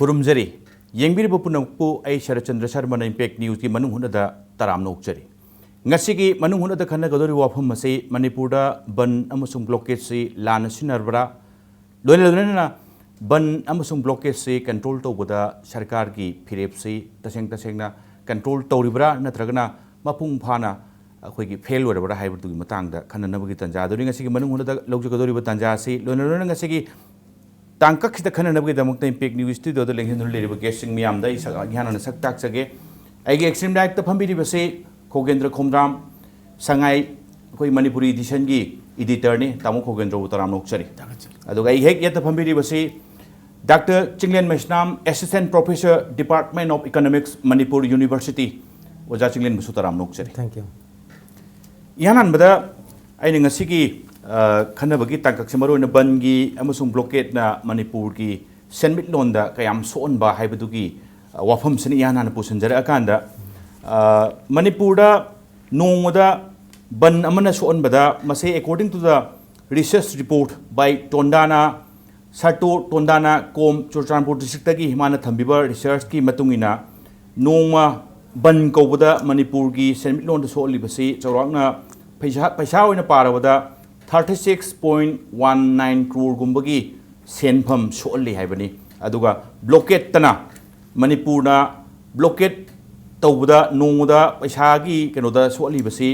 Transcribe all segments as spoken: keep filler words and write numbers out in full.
ꯈꯨꯔꯨꯝꯖꯔꯤ꯫ ꯌꯦꯡꯕꯤꯔꯤꯕ ꯄꯨꯝꯅꯃꯛꯄꯨ ꯑꯩ ꯁꯔꯠꯆꯟꯗ꯭ꯔ ꯁꯔꯃꯅ ꯏꯝꯄꯦꯛ ꯅ꯭ꯌꯨꯁꯀꯤ ꯃꯅꯨꯡ ꯍꯨꯠꯅꯗ ꯇꯔꯥꯝꯅ ꯑꯣꯛꯆꯔꯤ꯫ ꯉꯁꯤꯒꯤ ꯃꯅꯨꯡ ꯍꯨꯠꯅꯗ ꯈꯟꯅꯒꯗꯧꯔꯤꯕ ꯋꯥꯐꯝ ꯑꯁꯤ ꯃꯅꯤꯄꯨꯔꯗ ꯕꯟ ꯑꯃꯁꯨꯡ ꯕ꯭ꯂꯣꯀꯦꯠꯁꯤ ꯂꯥꯟꯅ ꯁꯤꯖꯤꯟꯅꯔꯕ꯭ꯔꯥ? ꯂꯣꯏꯅ ꯂꯣꯏꯅꯅ ꯕꯟ ꯑꯃꯁꯨꯡ ꯕ꯭ꯂꯣꯀꯦꯠꯁꯤ ꯀꯟꯇ꯭ꯔꯣꯜ ꯇꯧꯕꯗ ꯁꯔꯀꯥꯔꯒꯤ ꯐꯤꯔꯦꯞꯁꯤ ꯇꯁꯦꯡ ꯇꯁꯦꯡꯅ ꯀꯟꯇ꯭ꯔꯣꯜ ꯇꯧꯔꯤꯕ꯭ꯔꯥ ꯅꯠꯇ꯭ꯔꯒꯅ ꯃꯄꯨꯡ ꯐꯥꯅ ꯑꯩꯈꯣꯏꯒꯤ ꯐꯦꯜ ꯑꯣꯏꯔꯕ꯭ꯔꯥ ꯍꯥꯏꯕꯗꯨꯒꯤ ꯃꯇꯥꯡꯗ ꯈꯟꯅꯅꯕꯒꯤ ꯇꯥꯟꯖꯥ ꯑꯗꯨꯅꯤ ꯉꯁꯤꯒꯤ ꯃꯅꯨꯡ ꯍꯨꯠꯅꯗ ꯂꯧꯖꯒꯗꯧꯔꯤꯕ ꯇꯥꯟꯖꯥ ꯑꯁꯤ꯫ ꯂꯣꯏꯅ ꯂꯣꯏꯅꯅ ꯉꯁꯤꯒꯤ ꯇꯥꯡꯀꯛꯁꯤꯗ ꯈꯟꯅꯅꯕꯒꯤꯗꯃꯛꯇ ꯏꯝꯄꯦꯛ ꯅ꯭ꯌꯨꯁ ꯁ꯭ꯇꯨꯗꯤꯑꯣꯗ ꯂꯦꯡꯁꯤꯟꯗꯨꯅ ꯂꯩꯔꯤꯕ ꯒꯦꯁꯁꯤꯡ ꯃꯌꯥꯝꯗ ꯑꯩ ꯁꯛ-, ꯏꯍꯥꯟ ꯍꯥꯟꯅ ꯁꯛ ꯇꯥꯛꯆꯒꯦ꯫ ꯑꯩꯒꯤ ꯑꯦꯛꯁꯇ꯭ꯔꯤꯝ ꯔꯥꯏꯠꯇ ꯐꯝꯕꯤꯔꯤꯕꯁꯤ ꯈꯣꯒꯦꯟꯗ꯭ꯔ ꯈꯣꯝꯗ꯭ꯔꯥꯝ ꯁꯉꯥꯏ, ꯑꯩꯈꯣꯏ ꯃꯅꯤꯄꯨꯔꯤ ꯏꯗꯤꯁꯟꯒꯤ ꯏꯗꯤꯇꯔꯅꯤ, ꯇꯥꯃꯣ ꯈꯣꯒꯦꯟꯗ꯭ꯔꯕꯨ ꯇꯔꯥꯝꯅ ꯑꯣꯛꯆꯔꯤ꯫ ꯊꯥꯒꯠꯆꯔꯤ꯫ ꯑꯗꯨꯒ ꯑꯩ ꯍꯦꯛ ꯌꯦꯠꯇ ꯐꯝꯕꯤꯔꯤꯕꯁꯤ doctor Chinglen Meisnam, Assistant Professor, Department of Economics, Manipur University, ꯑꯣꯖꯥ ꯆꯤꯡꯂꯦꯟꯕꯨꯁꯨ ꯇꯔꯥꯝꯅ ꯑꯣꯛꯆꯔꯤ꯫ Thank you. ꯏꯍꯥꯟ ꯍꯥꯟꯕꯗ ꯑꯩꯅ ꯉꯁꯤꯒꯤ, ꯑ, ꯈꯟꯅꯕꯒꯤ ꯇꯥꯡꯀꯛꯁꯦ ꯃꯔꯨꯑꯣꯏꯅ ꯕꯟꯒꯤ ꯑꯃꯁꯨꯡ ꯕ꯭ꯂꯣꯀꯦꯠꯅ ꯃꯅꯤꯄꯨꯔꯒꯤ ꯁꯦꯟꯃꯤꯠꯂꯣꯟꯗ ꯀꯌꯥꯝ ꯁꯣꯛꯍꯟꯕ ꯍꯥꯏꯕꯗꯨꯒꯤ, ꯑ, ꯋꯥꯐꯝꯁꯤꯅ ꯏꯍꯥꯟ ꯍꯥꯟꯅ ꯄꯨꯁꯤꯟꯖꯔꯛꯑꯀꯥꯟꯗ, ꯑ, ꯃꯅꯤꯄꯨꯔꯗ ꯅꯣꯡꯃꯗ ꯕꯟ ꯑꯃꯅ ꯁꯣꯛꯍꯟꯕꯗ ꯃꯁꯤ according to the research report by ꯇꯣꯟꯗꯥꯅ ꯁꯥꯇꯣ ꯇꯣꯟꯗꯥꯅ ꯀꯣꯝ ꯆꯨꯔꯆꯥꯟꯄꯨꯔ ꯗꯤꯁꯇ꯭ꯔꯤꯛꯇꯒꯤ ꯃꯥꯅ ꯊꯝꯕꯤꯕ ꯔꯤꯁꯔꯆꯀꯤ ꯃꯇꯨꯡ ꯏꯟꯅ, ꯅꯣꯡꯃ ꯕꯟ ꯀꯧꯕꯗ ꯃꯅꯤꯄꯨꯔꯒꯤ ꯁꯦꯟꯃꯤꯠꯂꯣꯟꯗ ꯁꯣꯛꯍꯜꯂꯤꯕꯁꯤ ꯆꯥꯎꯔꯥꯛꯅ ꯄꯩꯁꯥ, ꯄꯩꯁꯥ ꯑꯣꯏꯅ ꯄꯥꯔꯕꯗ thirty six point one nine crore ꯒꯨꯝꯕꯒꯤ ꯁꯦꯟꯐꯝ ꯁꯣꯛꯍꯜꯂꯤ ꯍꯥꯏꯕꯅꯤ꯫ ꯑꯗꯨꯒ ꯕ꯭ꯂꯣꯀꯦꯠꯇꯅ ꯃꯅꯤꯄꯨꯔꯅ ꯕ꯭ꯂꯣꯀꯦꯠ ꯇꯧꯕꯗ ꯅꯣꯡꯃꯗ ꯄꯩꯁꯥꯒꯤ ꯀꯩꯅꯣꯗ ꯁꯣꯛꯍꯜꯂꯤꯕꯁꯤ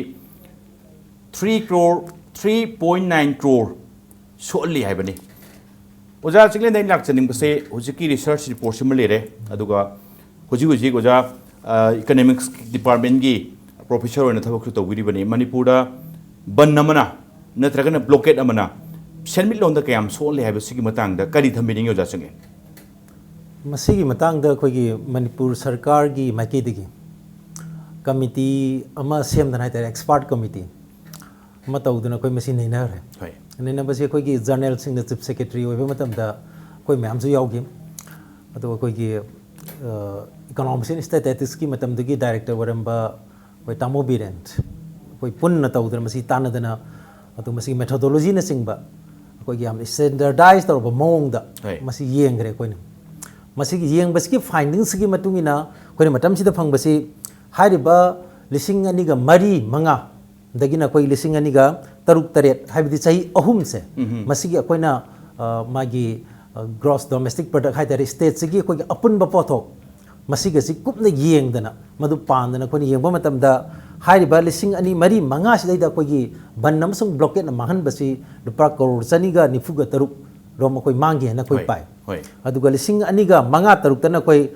three crore, three point nine crore ꯁꯣꯛꯍꯜꯂꯤ ꯍꯥꯏꯕꯅꯤ꯫ ꯑꯣꯖꯥ ꯆꯤꯡꯂꯦꯟꯗ ꯑꯩꯅ ꯂꯥꯛꯆꯅꯤꯡꯕꯁꯦ ꯍꯧꯖꯤꯛꯀꯤ ꯔꯤꯁꯔꯆ ꯔꯤꯄꯣꯔꯠꯁꯤꯃ ꯂꯩꯔꯦ, ꯑꯗꯨꯒ ꯍꯧꯖꯤꯛ ꯍꯧꯖꯤꯛ ꯑꯣꯖꯥ, ꯑ, ꯏꯀꯅꯣꯃꯤꯛꯁ ꯗꯤꯄꯥꯔꯠꯃꯦꯟꯒꯤ ꯄ꯭ꯔꯣꯐꯦꯁꯔ ꯑꯣꯏꯅ ꯊꯕꯛꯁꯨ ꯇꯧꯕꯤꯔꯤꯕꯅꯤ꯫ ꯃꯅꯤꯄꯨꯔꯗ ꯕꯟ ꯑꯃꯅ ꯅꯠꯇ꯭ꯔꯒꯅ ꯕ꯭ꯂꯣꯀꯦꯠ ꯑꯃꯅ ꯁꯦꯟꯃꯤꯠꯂꯣꯟꯗ ꯀꯌꯥꯝ ꯁꯣꯛꯍꯜꯂꯤ ꯍꯥꯏꯕꯁꯤꯒꯤ ꯃꯇꯥꯡꯗ ꯀꯔꯤ ꯊꯝꯕꯤꯅꯤꯡꯉꯤ ꯑꯣꯖꯥ ꯆꯤꯡꯂꯦꯟ? ꯃꯁꯤꯒꯤ ꯃꯇꯥꯡꯗ ꯑꯩꯈꯣꯏꯒꯤ ꯃꯅꯤꯄꯨꯔ ꯁꯔꯀꯥꯔꯒꯤ ꯃꯥꯏꯀꯩꯗꯒꯤ ꯀꯃꯤꯇꯤ ꯑꯃ ꯁꯦꯝꯗꯅ ꯍꯥꯏꯇꯥꯔꯦ, ꯑꯦꯛꯁꯄꯥꯔꯠ ꯀꯃꯤꯇꯤ ꯑꯃ ꯇꯧꯗꯨꯅ ꯑꯩꯈꯣꯏ ꯃꯁꯤ ꯅꯩꯅꯈ꯭ꯔꯦ꯫ ꯍꯣꯏ꯫ ꯅꯩꯅꯕꯁꯦ ꯑꯩꯈꯣꯏꯒꯤ ꯖꯔꯅꯦꯜꯁꯤꯡꯗ ꯆꯤꯐ ꯁꯦꯀ꯭ꯔꯦꯇꯔꯤ ꯑꯣꯏꯕ ꯃꯇꯝꯗ ꯑꯩꯈꯣꯏ ꯃꯌꯥꯝꯁꯨ ꯌꯥꯎꯈꯤ꯫ ꯑꯗꯨꯒ ꯑꯩꯈꯣꯏꯒꯤ, ꯑ, ꯏꯀꯣꯅꯣꯃꯤꯛꯁ ꯑꯦꯟ ꯁ꯭ꯇꯦꯇꯤꯁꯇꯤꯛꯁꯀꯤ ꯃꯇꯝꯗꯒꯤ ꯗꯥꯏꯔꯦꯛꯇꯔ ꯑꯣꯏꯔꯝꯕ ꯑꯩꯈꯣꯏ ꯇꯥꯃꯣ ꯕꯤꯔꯦꯟ, ꯑꯩꯈꯣꯏ ꯄꯨꯟꯅ ꯇꯧꯗꯅ ꯃꯁꯤ ꯇꯥꯟꯅꯗꯅ, ꯑꯗꯨ ꯃꯁꯤꯒꯤ ꯃꯦꯊꯣꯗꯣꯂꯣꯖꯤꯅꯆꯤꯡꯕ ꯑꯩꯈꯣꯏꯒꯤ ꯌꯥꯝꯅ ꯁ꯭ꯇꯦꯟꯗꯔꯗꯥꯏꯁ ꯇꯧꯔꯕ ꯃꯑꯣꯡꯗ ꯍꯣꯏ꯫ ꯃꯁꯤ ꯌꯦꯡꯈ꯭ꯔꯦ ꯑꯩꯈꯣꯏꯅ꯫ ꯃꯁꯤꯒꯤ ꯌꯦꯡꯕꯁꯤꯒꯤ ꯐꯥꯏꯟꯗꯤꯡꯁꯤꯒꯤ ꯃꯇꯨꯡ ꯏꯟꯅ ꯑꯩꯈꯣꯏꯅ ꯃꯇꯝꯁꯤꯗ ꯐꯪꯕꯁꯤ ꯍꯥꯏꯔꯤꯕ ꯂꯤꯁꯤꯡ ꯑꯅꯤꯒ ꯃꯔꯤ ꯃꯉꯥꯗꯒꯤꯅ ꯑꯩꯈꯣꯏ ꯂꯤꯁꯤꯡ ꯑꯅꯤꯒ ꯇꯔꯨꯛ ꯇꯔꯦꯠ, ꯍꯥꯏꯕꯗꯤ ꯆꯍꯤ ꯑꯍꯨꯝꯁꯦ, ꯃꯁꯤꯒꯤ ꯑꯩꯈꯣꯏꯅ, ꯑ, ꯃꯥꯒꯤ, ꯑ, gross domestic product ꯍꯥꯏ ꯇꯥꯔꯦ, ꯁ꯭ꯇꯦꯠꯁꯤꯒꯤ ꯑꯩꯈꯣꯏꯒꯤ ꯑꯄꯨꯟꯕ ꯄꯣꯠꯊꯣꯛ, ꯃꯁꯤꯒꯁꯤ ꯀꯨꯞꯅ ꯌꯦꯡꯗꯅ, ꯃꯗꯨ ꯄꯥꯟꯗꯅ ꯑꯩꯈꯣꯏꯅ ꯌꯦꯡꯕ ꯃꯇꯝꯗ, ꯍꯥꯏꯔꯤꯕ ꯂꯤꯁꯤꯡ ꯑꯅꯤ ꯃꯔꯤ ꯃꯉꯥꯁꯤꯗꯩꯗ ꯑꯩꯈꯣꯏꯒꯤ ꯕꯟ ꯑꯃꯁꯨꯡ ꯕ꯭ꯂꯣꯀꯦꯠꯅ ꯃꯥꯡꯍꯟꯕꯁꯤ ꯂꯨꯄꯥ ꯀꯔꯣꯔ ꯆꯅꯤꯒ ꯅꯤꯐꯨꯒ ꯇꯔꯨꯛ ꯔꯣꯝ ꯑꯩꯈꯣꯏ ꯃꯥꯡꯈꯤ ꯍꯥꯏꯅ ꯑꯩꯈꯣꯏ ꯍꯣꯏ, ꯄꯥꯏ꯫ ꯍꯣꯏ꯫ ꯑꯗꯨꯒ ꯂꯤꯁꯤꯡ ꯑꯅꯤꯒ ꯃꯉꯥ ꯇꯔꯨꯛꯇꯅ ꯑꯩꯈꯣꯏ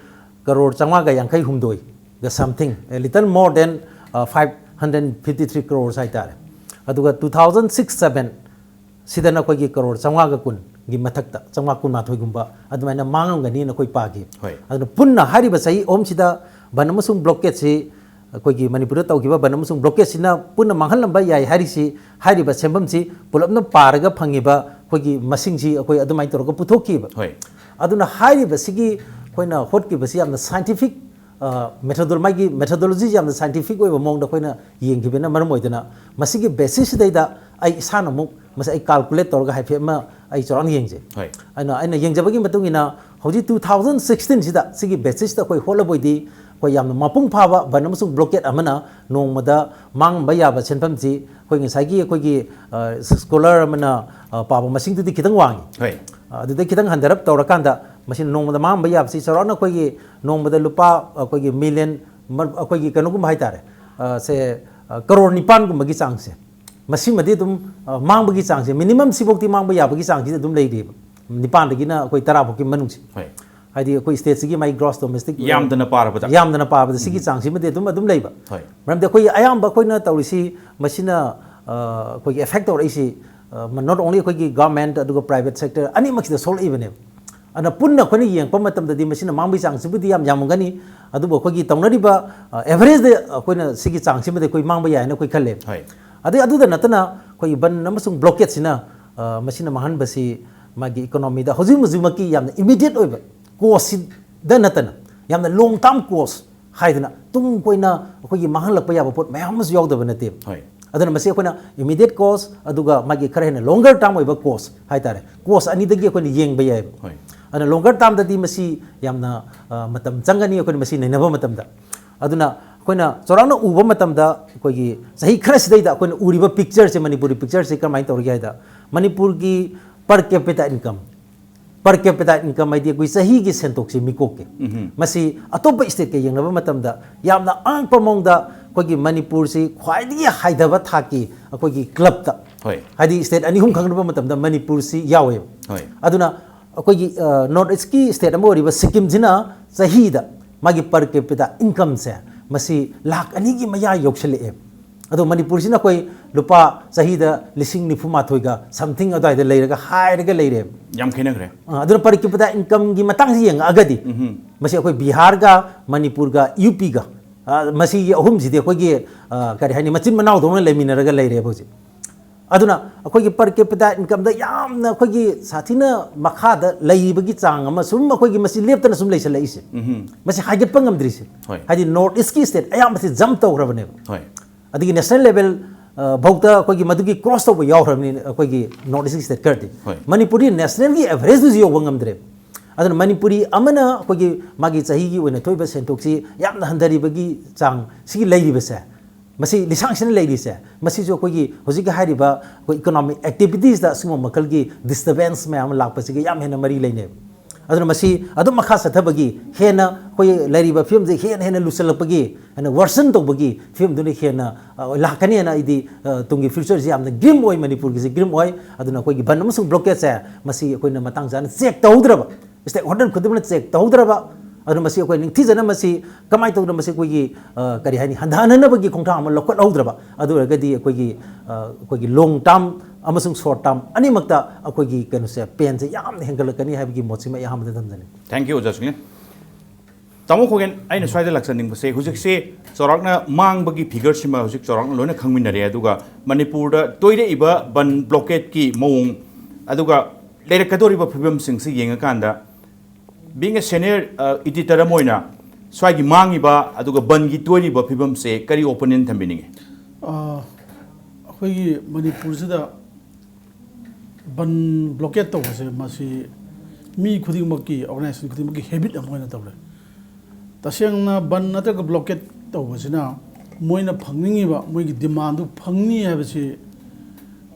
ꯀꯔꯣꯔ ꯆꯥꯝꯃꯉꯥꯒ ꯌꯥꯡꯈꯩ ꯍꯨꯝꯗꯣꯏꯒ something, a little more than, uh, five hundred fifty three crores ꯍꯥꯏꯇꯥꯔꯦ꯫ ꯑꯗꯨꯒ two thousand six seven ꯁꯤꯗꯅ ꯑꯩꯈꯣꯏꯒꯤ ꯀꯔꯣꯔ ꯆꯥꯝꯃꯉꯥꯒ ꯀꯨꯟꯒꯤ ꯃꯊꯛꯇ, ꯆꯥꯝꯃꯉꯥ ꯀꯨꯟꯃꯥꯊꯣꯏꯒꯨꯝꯕ ꯑꯗꯨꯃꯥꯏꯅ ꯃꯥꯡꯉꯝꯒꯅꯤꯅ ꯑꯩꯈꯣꯏ ꯄꯥꯈꯤ꯫ ꯍꯣꯏ꯫ ꯑꯗꯨꯅ ꯄꯨꯟꯅ ꯍꯥꯏꯔꯤꯕ ꯆꯍꯤ ꯑꯍꯨꯝꯁꯤꯗ ꯕꯟ ꯑꯃꯁꯨꯡ ꯕ꯭ꯂꯣꯀꯦꯠꯁꯤ ꯑꯩꯈꯣꯏꯒꯤ ꯃꯅꯤꯄꯨꯔꯗ ꯇꯧꯈꯤꯕ ꯕꯟ ꯑꯃꯁꯨꯡ ꯕ꯭ꯂꯣꯀꯦꯠꯁꯤꯅ ꯄꯨꯟꯅ ꯃꯥꯡꯍꯜꯂꯝꯕ ꯌꯥꯏ ꯍꯥꯏꯔꯤꯁꯤ, ꯍꯥꯏꯔꯤꯕ ꯁꯦꯟꯐꯝꯁꯤ ꯄꯨꯂꯞꯅ ꯄꯥꯔꯒ ꯐꯪꯉꯤꯕ ꯑꯩꯈꯣꯏꯒꯤ ꯃꯁꯤꯡꯁꯤ ꯑꯩꯈꯣꯏ ꯑꯗꯨꯃꯥꯏꯅ ꯇꯧꯔꯒ ꯄꯨꯊꯣꯛꯈꯤꯕ꯫ ꯍꯣꯏ꯫ ꯑꯗꯨꯅ ꯍꯥꯏꯔꯤꯕꯁꯤꯒꯤ ꯑꯩꯈꯣꯏꯅ ꯍꯣꯠꯈꯤꯕꯁꯤ ꯌꯥꯝꯅ scientific, ꯑ, method-, ꯃꯥꯒꯤ methodology ꯌꯥꯝꯅ scientific ꯑꯣꯏꯕ ꯃꯑꯣꯡꯗ ꯑꯩꯈꯣꯏꯅ ꯌꯦꯡꯈꯤꯕꯅ ꯃꯔꯝ ꯑꯣꯏꯗꯅ, ꯃꯁꯤꯒꯤ basis-ꯁꯤꯗꯩꯗ ꯑꯩ ꯏꯁꯥꯅ ꯑꯃꯨꯛ ꯃꯁꯤ ꯑꯩ calculate ꯇꯧꯔꯒ ꯍꯥꯏꯐꯦꯠ ꯑꯃ ꯑꯩ ꯆꯥꯎꯔꯥꯛꯅ ꯌꯦꯡꯖꯩ꯫ ꯍꯣꯏ꯫ ꯑꯩꯅ, ꯑꯩꯅ ꯌꯦꯡꯖꯕꯒꯤ ꯃꯇꯨꯡ ꯏꯟꯅ ꯍꯧꯖꯤꯛ two thousand sixteen-ꯁꯤꯗ ꯁꯤꯒꯤ basis-ꯇ ꯑꯩꯈꯣꯏ ꯍꯣꯠꯂꯕꯣꯏꯗꯤ ꯑꯩꯈꯣꯏ ꯌꯥꯝꯅ ꯃꯄꯨꯡ ꯐꯥꯕ ꯕꯟ ꯑꯃꯁꯨꯡ ꯕ꯭ꯂꯣꯀꯦꯠ ꯑꯃꯅ ꯅꯣꯡꯃꯗ ꯃꯥꯡꯉꯝꯕ ꯌꯥꯕ ꯁꯦꯟꯐꯝꯁꯤ ꯑꯩꯈꯣꯏ ꯉꯁꯥꯏꯒꯤ ꯑꯩꯈꯣꯏꯒꯤ, ꯑ, scholar ꯑꯃꯅ, ꯑ, ꯄꯥꯕ ꯃꯁꯤꯡꯗꯨꯗꯤ ꯈꯤꯇꯪ ꯋꯥꯡꯉꯤ꯫ ꯍꯣꯏ꯫ ꯑ, ꯑꯗꯨꯗꯩ ꯈꯤꯇꯪ ꯍꯟꯊꯔꯞ ꯇꯧꯔꯀꯥꯟꯗ ꯃꯁꯤꯅ ꯅꯣꯡꯃꯗ ꯃꯥꯡꯉꯝꯕ ꯌꯥꯕꯁꯤ ꯆꯥꯎꯔꯥꯛꯅ ꯑꯩꯈꯣꯏꯒꯤ ꯅꯣꯡꯃꯗ ꯂꯨꯄꯥ ꯑꯩꯈꯣꯏꯒꯤ ꯃꯤꯂꯤꯌꯟ ꯃ-, ꯑꯩꯈꯣꯏꯒꯤ ꯀꯩꯅꯣꯒꯨꯝꯕ ꯍꯥꯏꯇꯥꯔꯦ, ꯑ, ꯁꯦ, ꯑ, ꯀꯔꯣꯔ ꯅꯤꯄꯥꯟꯒꯨꯝꯕꯒꯤ ꯆꯥꯡꯁꯦ, ꯃꯁꯤꯃꯗꯤ ꯑꯗꯨꯝ, ꯑ, ꯃꯥꯡꯕꯒꯤ ꯆꯥꯡꯁꯦ, minimum ꯁꯤꯐꯧꯗꯤ ꯃꯥꯡꯕ ꯌꯥꯕꯒꯤ ꯆꯥꯡꯁꯤꯗ ꯑꯗꯨꯝ ꯂꯩꯔꯤꯕ, ꯅꯤꯄꯥꯟꯗꯒꯤꯅ ꯑꯩꯈꯣꯏ ꯇꯔꯥ ꯐꯥꯎꯒꯤ ꯃꯅꯨꯡꯁꯦ꯫ ꯍꯣꯏ꯫ ꯍꯥꯏꯗꯤ ꯑꯩꯈꯣꯏ state-ꯁꯤꯒꯤ ꯃꯥꯒꯤ gross domestic, ꯌꯥꯝꯗꯅ ꯄꯥꯔꯕꯗ꯫ ꯌꯥꯝꯗꯅ ꯄꯥꯕꯗ ꯁꯤꯒꯤ ꯎꯝ꯫ ꯆꯥꯡꯁꯤꯃꯗꯤ ꯑꯗꯨꯝ, ꯑꯗꯨꯝ ꯂꯩꯕ꯫ ꯍꯣꯏ꯫ ꯃꯔꯝꯗꯤ ꯑꯩꯈꯣꯏ ꯑꯌꯥꯝꯕ ꯑꯩꯈꯣꯏꯅ ꯇꯧꯔꯤꯁꯤ ꯃꯁꯤꯅ, ꯑ, ꯑꯩꯈꯣꯏꯒꯤ effect ꯇꯧꯔꯛꯏꯁꯤ, ꯑ, not only ꯑꯩꯈꯣꯏꯒꯤ government ꯑꯗꯨꯒ private sector ꯑꯅꯤꯃꯛꯁꯤꯗ ꯁꯣꯛꯂꯛꯏꯕꯅꯦꯕ꯫ ꯑꯗꯨꯅ ꯄꯨꯟꯅ ꯑꯩꯈꯣꯏꯅ ꯌꯦꯡꯉꯛꯄ ꯃꯇꯝꯗꯗꯤ ꯃꯁꯤꯅ ꯃꯥꯡꯕꯒꯤ ꯆꯥꯡꯁꯤꯕꯨꯗꯤ ꯌꯥꯝ ꯌꯥꯝꯃꯝꯒꯅꯤ, ꯑꯗꯨꯕꯨ ꯑꯩꯈꯣꯏꯒꯤ ꯇꯧꯅꯔꯤꯕ, ꯑ, average-ꯗ ꯑꯩꯈꯣꯏꯅ ꯁꯤꯒꯤ ꯆꯥꯡꯁꯤꯃꯗꯤ ꯑꯩꯈꯣꯏ ꯃꯥꯡꯕ ꯌꯥꯏ ꯍꯥꯏꯅ ꯑꯩꯈꯣꯏ ꯈꯜꯂꯦ꯫ ꯍꯣꯏ꯫ ꯑꯗꯩ ꯑꯗꯨꯗ ꯅꯠꯇꯅ ꯑꯩꯈꯣꯏꯒꯤ ꯕꯟ ꯑꯃꯁꯨꯡ ꯕ꯭ꯂꯣꯀꯦꯠꯁꯤꯅ, ꯑ, ꯃꯁꯤꯅ ꯃꯥꯡꯍꯟꯕꯁꯤ ꯃꯥꯒꯤ economy-ꯗ ꯍꯧꯖꯤꯛ ꯍꯧꯖꯤꯛꯃꯛꯀꯤ ꯌꯥꯝꯅ immediate ꯑꯣꯏꯕ cost-ꯁꯤꯗ ꯅꯠꯇꯅ ꯌꯥꯝꯅ long term cost ꯍꯥꯏꯗꯅ ꯇꯨꯡ ꯀꯣꯏꯅ ꯑꯩꯈꯣꯏꯒꯤ ꯃꯥꯡꯍꯜꯂꯛꯄ ꯌꯥꯕ ꯄꯣꯠ ꯃꯌꯥꯝ ꯑꯃꯁꯨ ꯌꯥꯎꯗꯕ ꯅꯠꯇꯦ꯫ ꯍꯣꯏ꯫ ꯑꯗꯨꯅ ꯃꯁꯤ ꯑꯩꯈꯣꯏꯅ immediate cost ꯑꯗꯨꯒ ꯃꯥꯒꯤ ꯈꯔ ꯍꯦꯟꯅ longer term ꯑꯣꯏꯕ cost ꯍꯥꯏꯇꯥꯔꯦ, cost ꯑꯅꯤꯗꯒꯤ ꯑꯩꯈꯣꯏꯅ ꯌꯦꯡꯕ ꯌꯥꯏꯕ꯫ ꯍꯣꯏ꯫ ꯑꯗꯨꯅ ꯂꯣꯡꯒꯔ ꯇꯥꯔꯝꯗꯗꯤ ꯃꯁꯤ ꯌꯥꯝꯅ ꯑ, ꯃꯇꯝ ꯆꯪꯒꯅꯤ ꯑꯩꯈꯣꯏꯅ ꯃꯁꯤ ꯅꯩꯅꯕ ꯃꯇꯝꯗ꯫ ꯑꯗꯨꯅ ꯑꯩꯈꯣꯏꯅ ꯆꯥꯎꯔꯥꯛꯅ ꯎꯕ ꯃꯇꯝꯗ ꯑꯩꯈꯣꯏꯒꯤ ꯆꯍꯤ ꯈꯔꯁꯤꯗꯩꯗ ꯑꯩꯈꯣꯏꯅ ꯎꯔꯤꯕ ꯄꯤꯛꯆꯔꯁꯦ, ꯃꯅꯤꯄꯨꯔꯤ ꯄꯤꯛꯆꯔꯁꯦ ꯀꯔꯝꯍꯥꯏꯅ ꯇꯧꯔꯤꯒꯦ ꯍꯥꯏꯗ, ꯃꯅꯤꯄꯨꯔꯒꯤ per capita income, per capita income ꯍꯥꯏꯗꯤ ꯑꯩꯈꯣꯏ ꯆꯍꯤꯒꯤ ꯁꯦꯟꯊꯣꯛꯁꯦ, ꯃꯤꯀꯣꯛꯀꯤ, ꯃꯁꯤ ꯑꯇꯣꯞꯄ ꯁ꯭ꯇꯦꯠꯀ ꯌꯦꯡꯅꯕ ꯃꯇꯝꯗ ꯌꯥꯝꯅ ꯑꯉꯛꯄ ꯃꯑꯣꯡꯗ ꯑꯩꯈꯣꯏꯒꯤ ꯃꯅꯤꯄꯨꯔꯁꯤ ꯈ꯭ꯋꯥꯏꯗꯒꯤ ꯍꯥꯏꯊꯕ ꯊꯥꯛꯀꯤ ꯑꯩꯈꯣꯏꯒꯤ ꯀ꯭ꯂꯕꯇ, ꯍꯣꯏ꯫ ꯍꯥꯏꯗꯤ ꯁ꯭ꯇꯦꯠ ꯑꯅꯤ ꯑꯍꯨꯝ ꯈꯪꯅꯕ ꯃꯇꯝꯗ ꯃꯅꯤꯄꯨꯔꯁꯤ ꯌꯥꯎꯋꯦꯕ꯫ ꯍꯣꯏ꯫ ꯑꯗꯨꯅ ꯑꯩꯈꯣꯏꯒꯤ ꯅꯣꯔꯠ ꯏꯁꯀꯤ ꯁ꯭ꯇꯦꯠ ꯑꯃ ꯑꯣꯏꯔꯤꯕ ꯁꯤꯛꯀꯤꯝꯁꯤꯅ ꯆꯍꯤꯗ ꯃꯥꯒꯤ per capita incomeꯁꯦ ꯃꯁꯤ ꯂꯥꯈ ꯑꯅꯤꯒꯤ ꯃꯌꯥ ꯌꯧꯁꯜꯂꯛꯑꯦ꯫ ꯑꯗꯣ ꯃꯅꯤꯄꯨꯔꯁꯤꯅ ꯑꯩꯈꯣꯏ ꯂꯨꯄꯥ ꯆꯍꯤꯗ ꯂꯤꯁꯤꯡ ꯅꯤꯐꯨ ꯃꯥꯊꯣꯏꯒ something ꯑꯗꯨꯋꯥꯏꯗ ꯂꯩꯔꯒ ꯍꯥꯏꯔꯒ ꯂꯩꯔꯦ꯫ ꯌꯥꯝ ꯈꯦꯠꯅꯈ꯭ꯔꯦ꯫ ꯑ, ꯑꯗꯨꯅ per capita incomeꯒꯤ ꯃꯇꯥꯡꯁꯤ ꯌꯦꯡꯉꯛꯑꯒꯗꯤ ꯃꯁꯤ ꯑꯩꯈꯣꯏ ꯕꯤꯍꯥꯔꯒ ꯃꯅꯤꯄꯨꯔꯒ ꯌꯨꯄꯤꯒ, ꯑ, ꯃꯁꯤꯒꯤ ꯑꯍꯨꯝꯁꯤꯗꯤ ꯑꯩꯈꯣꯏꯒꯤ, ꯑ, ꯀꯔꯤ ꯍꯥꯏꯅꯤ, ꯃꯆꯤꯟ ꯃꯅꯥꯎꯗꯧꯅ ꯂꯩꯃꯤꯟꯅꯔꯒ ꯂꯩꯔꯦꯕ ꯍꯧꯖꯤꯛ꯫ ꯑꯗꯨꯅ ꯑꯩꯈꯣꯏꯒꯤ per capita incomeꯗ ꯌꯥꯝꯅ ꯑꯩꯈꯣꯏꯒꯤ ꯁꯥꯊꯤꯅ ꯃꯈꯥꯗ ꯂꯩꯕꯒꯤ ꯆꯥꯡ ꯑꯃ ꯁꯨꯝ ꯑꯩꯈꯣꯏꯒꯤ ꯃꯁꯤ ꯂꯦꯞꯇꯅ ꯁꯨꯝ ꯂꯩꯁꯜꯂꯛꯏꯁꯦ, ꯃꯁꯤ ꯍꯥꯏꯒꯠꯄ ꯉꯝꯗ꯭ꯔꯤꯁꯦ꯫ ꯍꯣꯏ꯫ ꯍꯥꯏꯗꯤ ꯅꯣꯔꯠ ꯏꯁꯀꯤ ꯁ꯭ꯇꯦꯠ ꯑꯌꯥꯝꯕꯁꯤ ꯖꯝꯞ ꯇꯧꯈ꯭ꯔꯕꯅꯦꯕ꯫ ꯍꯣꯏ꯫ ꯑꯗꯒꯤ ꯅꯦꯁꯅꯦꯜ ꯂꯦꯚꯦꯜ ꯐꯥꯎꯗ ꯑꯩꯈꯣꯏꯒꯤ ꯃꯗꯨꯒꯤ ꯀ꯭ꯔꯣꯁ ꯇꯧꯕ ꯌꯥꯎꯈ꯭ꯔꯕꯅꯤ ꯑꯩꯈꯣꯏꯒꯤ ꯅꯣꯔꯠ ꯏꯁꯀꯤ ꯁ꯭ꯇꯦꯠ ꯈꯔꯗꯤ꯫ ꯍꯣꯏ꯫ ꯃꯅꯤꯄꯨꯔꯗꯤ ꯅꯦꯁꯅꯦꯜꯒꯤ ꯑꯦꯚꯔꯦꯖꯇꯨꯁꯨ ꯌꯧꯕ ꯉꯝꯗ꯭ꯔꯦ꯫ ꯑꯗꯨꯅ ꯃꯅꯤꯄꯨꯔꯤ ꯑꯃꯅ ꯑꯩꯈꯣꯏꯒꯤ ꯃꯥꯒꯤ ꯆꯍꯤꯒꯤ ꯑꯣꯏꯅ ꯊꯣꯛꯏꯕ ꯁꯦꯟꯊꯣꯛꯁꯤ ꯌꯥꯝꯅ ꯍꯟꯊꯔꯤꯕꯒꯤ ꯆꯥꯡ ꯁꯤꯒꯤ ꯂꯩꯔꯤꯕꯁꯦ, ꯃꯁꯤ ꯂꯤꯁꯥꯡꯁꯤꯟꯅ ꯂꯩꯔꯤꯁꯦ, ꯃꯁꯤꯁꯨ ꯑꯩꯈꯣꯏꯒꯤ ꯍꯧꯖꯤꯛꯀꯤ ꯍꯥꯏꯔꯤꯕ ꯑꯩꯈꯣꯏ ꯏꯀꯣꯅꯣꯃꯤꯛ ꯑꯦꯛꯇꯤꯚꯤꯇꯤꯁꯇ ꯑꯁꯤꯒꯨꯝꯕ ꯃꯈꯜꯒꯤ ꯗꯤꯁꯇꯔꯕꯦꯟꯁ ꯃꯌꯥꯝ ꯑꯃ ꯂꯥꯛꯄꯁꯤꯒ ꯌꯥꯝ ꯍꯦꯟꯅ ꯃꯔꯤ ꯂꯩꯅꯩ꯫ ꯑꯗꯨꯅ ꯃꯁꯤ ꯑꯗꯨꯝ ꯃꯈꯥ ꯆꯠꯊꯕꯒꯤ ꯍꯦꯟꯅ ꯑꯩꯈꯣꯏ ꯂꯩꯔꯤꯕ ꯐꯤꯕꯝꯁꯦ ꯍꯦꯟꯅ ꯍꯦꯟꯅ ꯂꯨꯁꯜꯂꯛꯄꯒꯤ, ꯍꯦꯟꯅ ꯋꯥꯔꯁꯟ ꯇꯧꯕꯒꯤ ꯐꯤꯕꯝꯗꯨꯅ ꯍꯦꯟꯅ, ꯑ, ꯂꯥꯛꯀꯅꯤ ꯍꯥꯏꯅ ꯑꯩꯗꯤ, ꯑ, ꯇꯨꯡꯒꯤ ꯐ꯭ꯌꯨꯆꯔꯁꯤ ꯌꯥꯝꯅ ꯒ꯭ꯔꯤꯝ ꯑꯣꯏ, ꯃꯅꯤꯄꯨꯔꯒꯤꯁꯤ ꯒ꯭ꯔꯤꯝ ꯑꯣꯏ꯫ ꯑꯗꯨꯅ ꯑꯩꯈꯣꯏꯒꯤ ꯕꯟ ꯑꯃꯁꯨꯡ ꯕ꯭ꯂꯣꯀꯦꯠꯁꯦ ꯃꯁꯤ ꯑꯩꯈꯣꯏꯅ ꯃꯇꯥꯡ ꯆꯥꯅ ꯆꯦꯛ ꯇꯧꯍꯧꯗ꯭ꯔꯕ, ꯁ꯭ꯇꯦꯛ ꯍꯣꯜꯗꯔ ꯈꯨꯗꯤꯡꯃꯛꯅ ꯆꯦꯛ ꯇꯧꯍꯧꯗ꯭ꯔꯕ, ꯑꯗꯨꯅ ꯃꯁꯤ ꯑꯩꯈꯣꯏ ꯅꯤꯡꯊꯤꯖꯅ ꯃꯁꯤ ꯀꯃꯥꯏꯅ ꯇꯧꯗꯅ ꯃꯁꯤ ꯑꯩꯈꯣꯏꯒꯤ, ꯑ, ꯀꯔꯤ ꯍꯥꯏꯅꯤ, ꯍꯟꯊꯍꯟꯅꯕꯒꯤ ꯈꯣꯡꯊꯥꯡ ꯑꯃ ꯂꯧꯈꯠꯍꯧꯗ꯭ꯔꯕ, ꯑꯗꯨ ꯑꯣꯏꯔꯒꯗꯤ ꯑꯩꯈꯣꯏꯒꯤ, ꯑ, ꯑꯩꯈꯣꯏꯒꯤ ꯂꯣꯡ ꯇꯥꯔꯝ ꯑꯃꯁꯨꯡ ꯁꯣꯔꯠ ꯇꯥꯔꯝ ꯑꯅꯤꯃꯛꯇ ꯑꯩꯈꯣꯏꯒꯤ ꯀꯩꯅꯣꯁꯦ, ꯄꯦꯟꯁꯦ ꯌꯥꯝꯅ ꯍꯦꯟꯒꯠꯂꯛꯀꯅꯤ ꯍꯥꯏꯕꯒꯤ ꯃꯣꯠꯁꯤꯃ ꯑꯩ ꯑꯍꯥꯟꯕꯗ ꯊꯝꯖꯅꯤꯡꯉꯤ꯫ Thank you, ꯑꯣꯖꯥ ꯁꯨꯅꯤꯜ꯫ ꯇꯥꯃꯣ ꯈꯣꯡꯉꯦꯟ, ꯑꯩꯅ ꯁ꯭ꯋꯥꯏꯗ ꯂꯥꯛꯆꯅꯤꯡꯕꯁꯦ, ꯍꯧꯖꯤꯛꯁꯦ ꯆꯥꯎꯔꯥꯛꯅ ꯃꯥꯡꯕꯒꯤ ꯐꯤꯒꯔꯁꯤꯃ ꯍꯧꯖꯤꯛ ꯆꯥꯎꯔꯥꯛꯅ ꯂꯣꯏꯅ ꯈꯪꯃꯤꯟꯅꯔꯦ, ꯑꯗꯨꯒ ꯃꯅꯤꯄꯨꯔꯗ ꯇꯣꯏꯔꯛꯏꯕ ꯕꯟ ꯕ꯭ꯂꯣꯀꯦꯠꯀꯤ ꯃꯑꯣꯡ, ꯑꯗꯨꯒ ꯂꯩꯔꯛꯀꯗꯧꯔꯤꯕ ꯐꯤꯕꯝꯁꯤꯡꯁꯤ ꯌꯦꯡꯉꯀꯥꯟꯗ, being a senior editor ꯑꯃ ꯑꯣꯏꯅ ꯁ꯭ꯋꯥꯏꯒꯤ ꯃꯥꯡꯉꯤꯕ ꯑꯗꯨꯒ ꯕꯟꯒꯤ ꯇꯣꯏꯔꯤꯕ ꯐꯤꯕꯝꯁꯦ ꯀꯔꯤ ꯑꯣꯄꯤꯅꯤꯌꯟ ꯊꯝꯕꯤꯅꯤꯡꯉꯤ? ꯑ, ꯑꯩꯈꯣꯏꯒꯤ ꯃꯅꯤꯄꯨꯔꯁꯤꯗ ꯕꯟ ꯕ꯭ꯂꯣꯀꯦꯠ ꯇꯧꯕꯁꯦ, ꯃꯁꯤ ꯃꯤ ꯈꯨꯗꯤꯡꯃꯛꯀꯤ, organization ꯈꯨꯗꯤꯡꯃꯛꯀꯤ habit ꯑꯃ ꯑꯣꯏꯅ ꯇꯧꯔꯦ꯫ ꯇꯁꯦꯡꯅ ꯕꯟ ꯅꯠꯇ꯭ꯔꯒ blockade ꯇꯧꯕꯁꯤꯅ ꯃꯣꯏꯅ ꯐꯪꯅꯤꯡꯉꯤꯕ ꯃꯣꯏꯒꯤ demandꯗꯨ ꯐꯪꯅꯤ ꯍꯥꯏꯕꯁꯤ,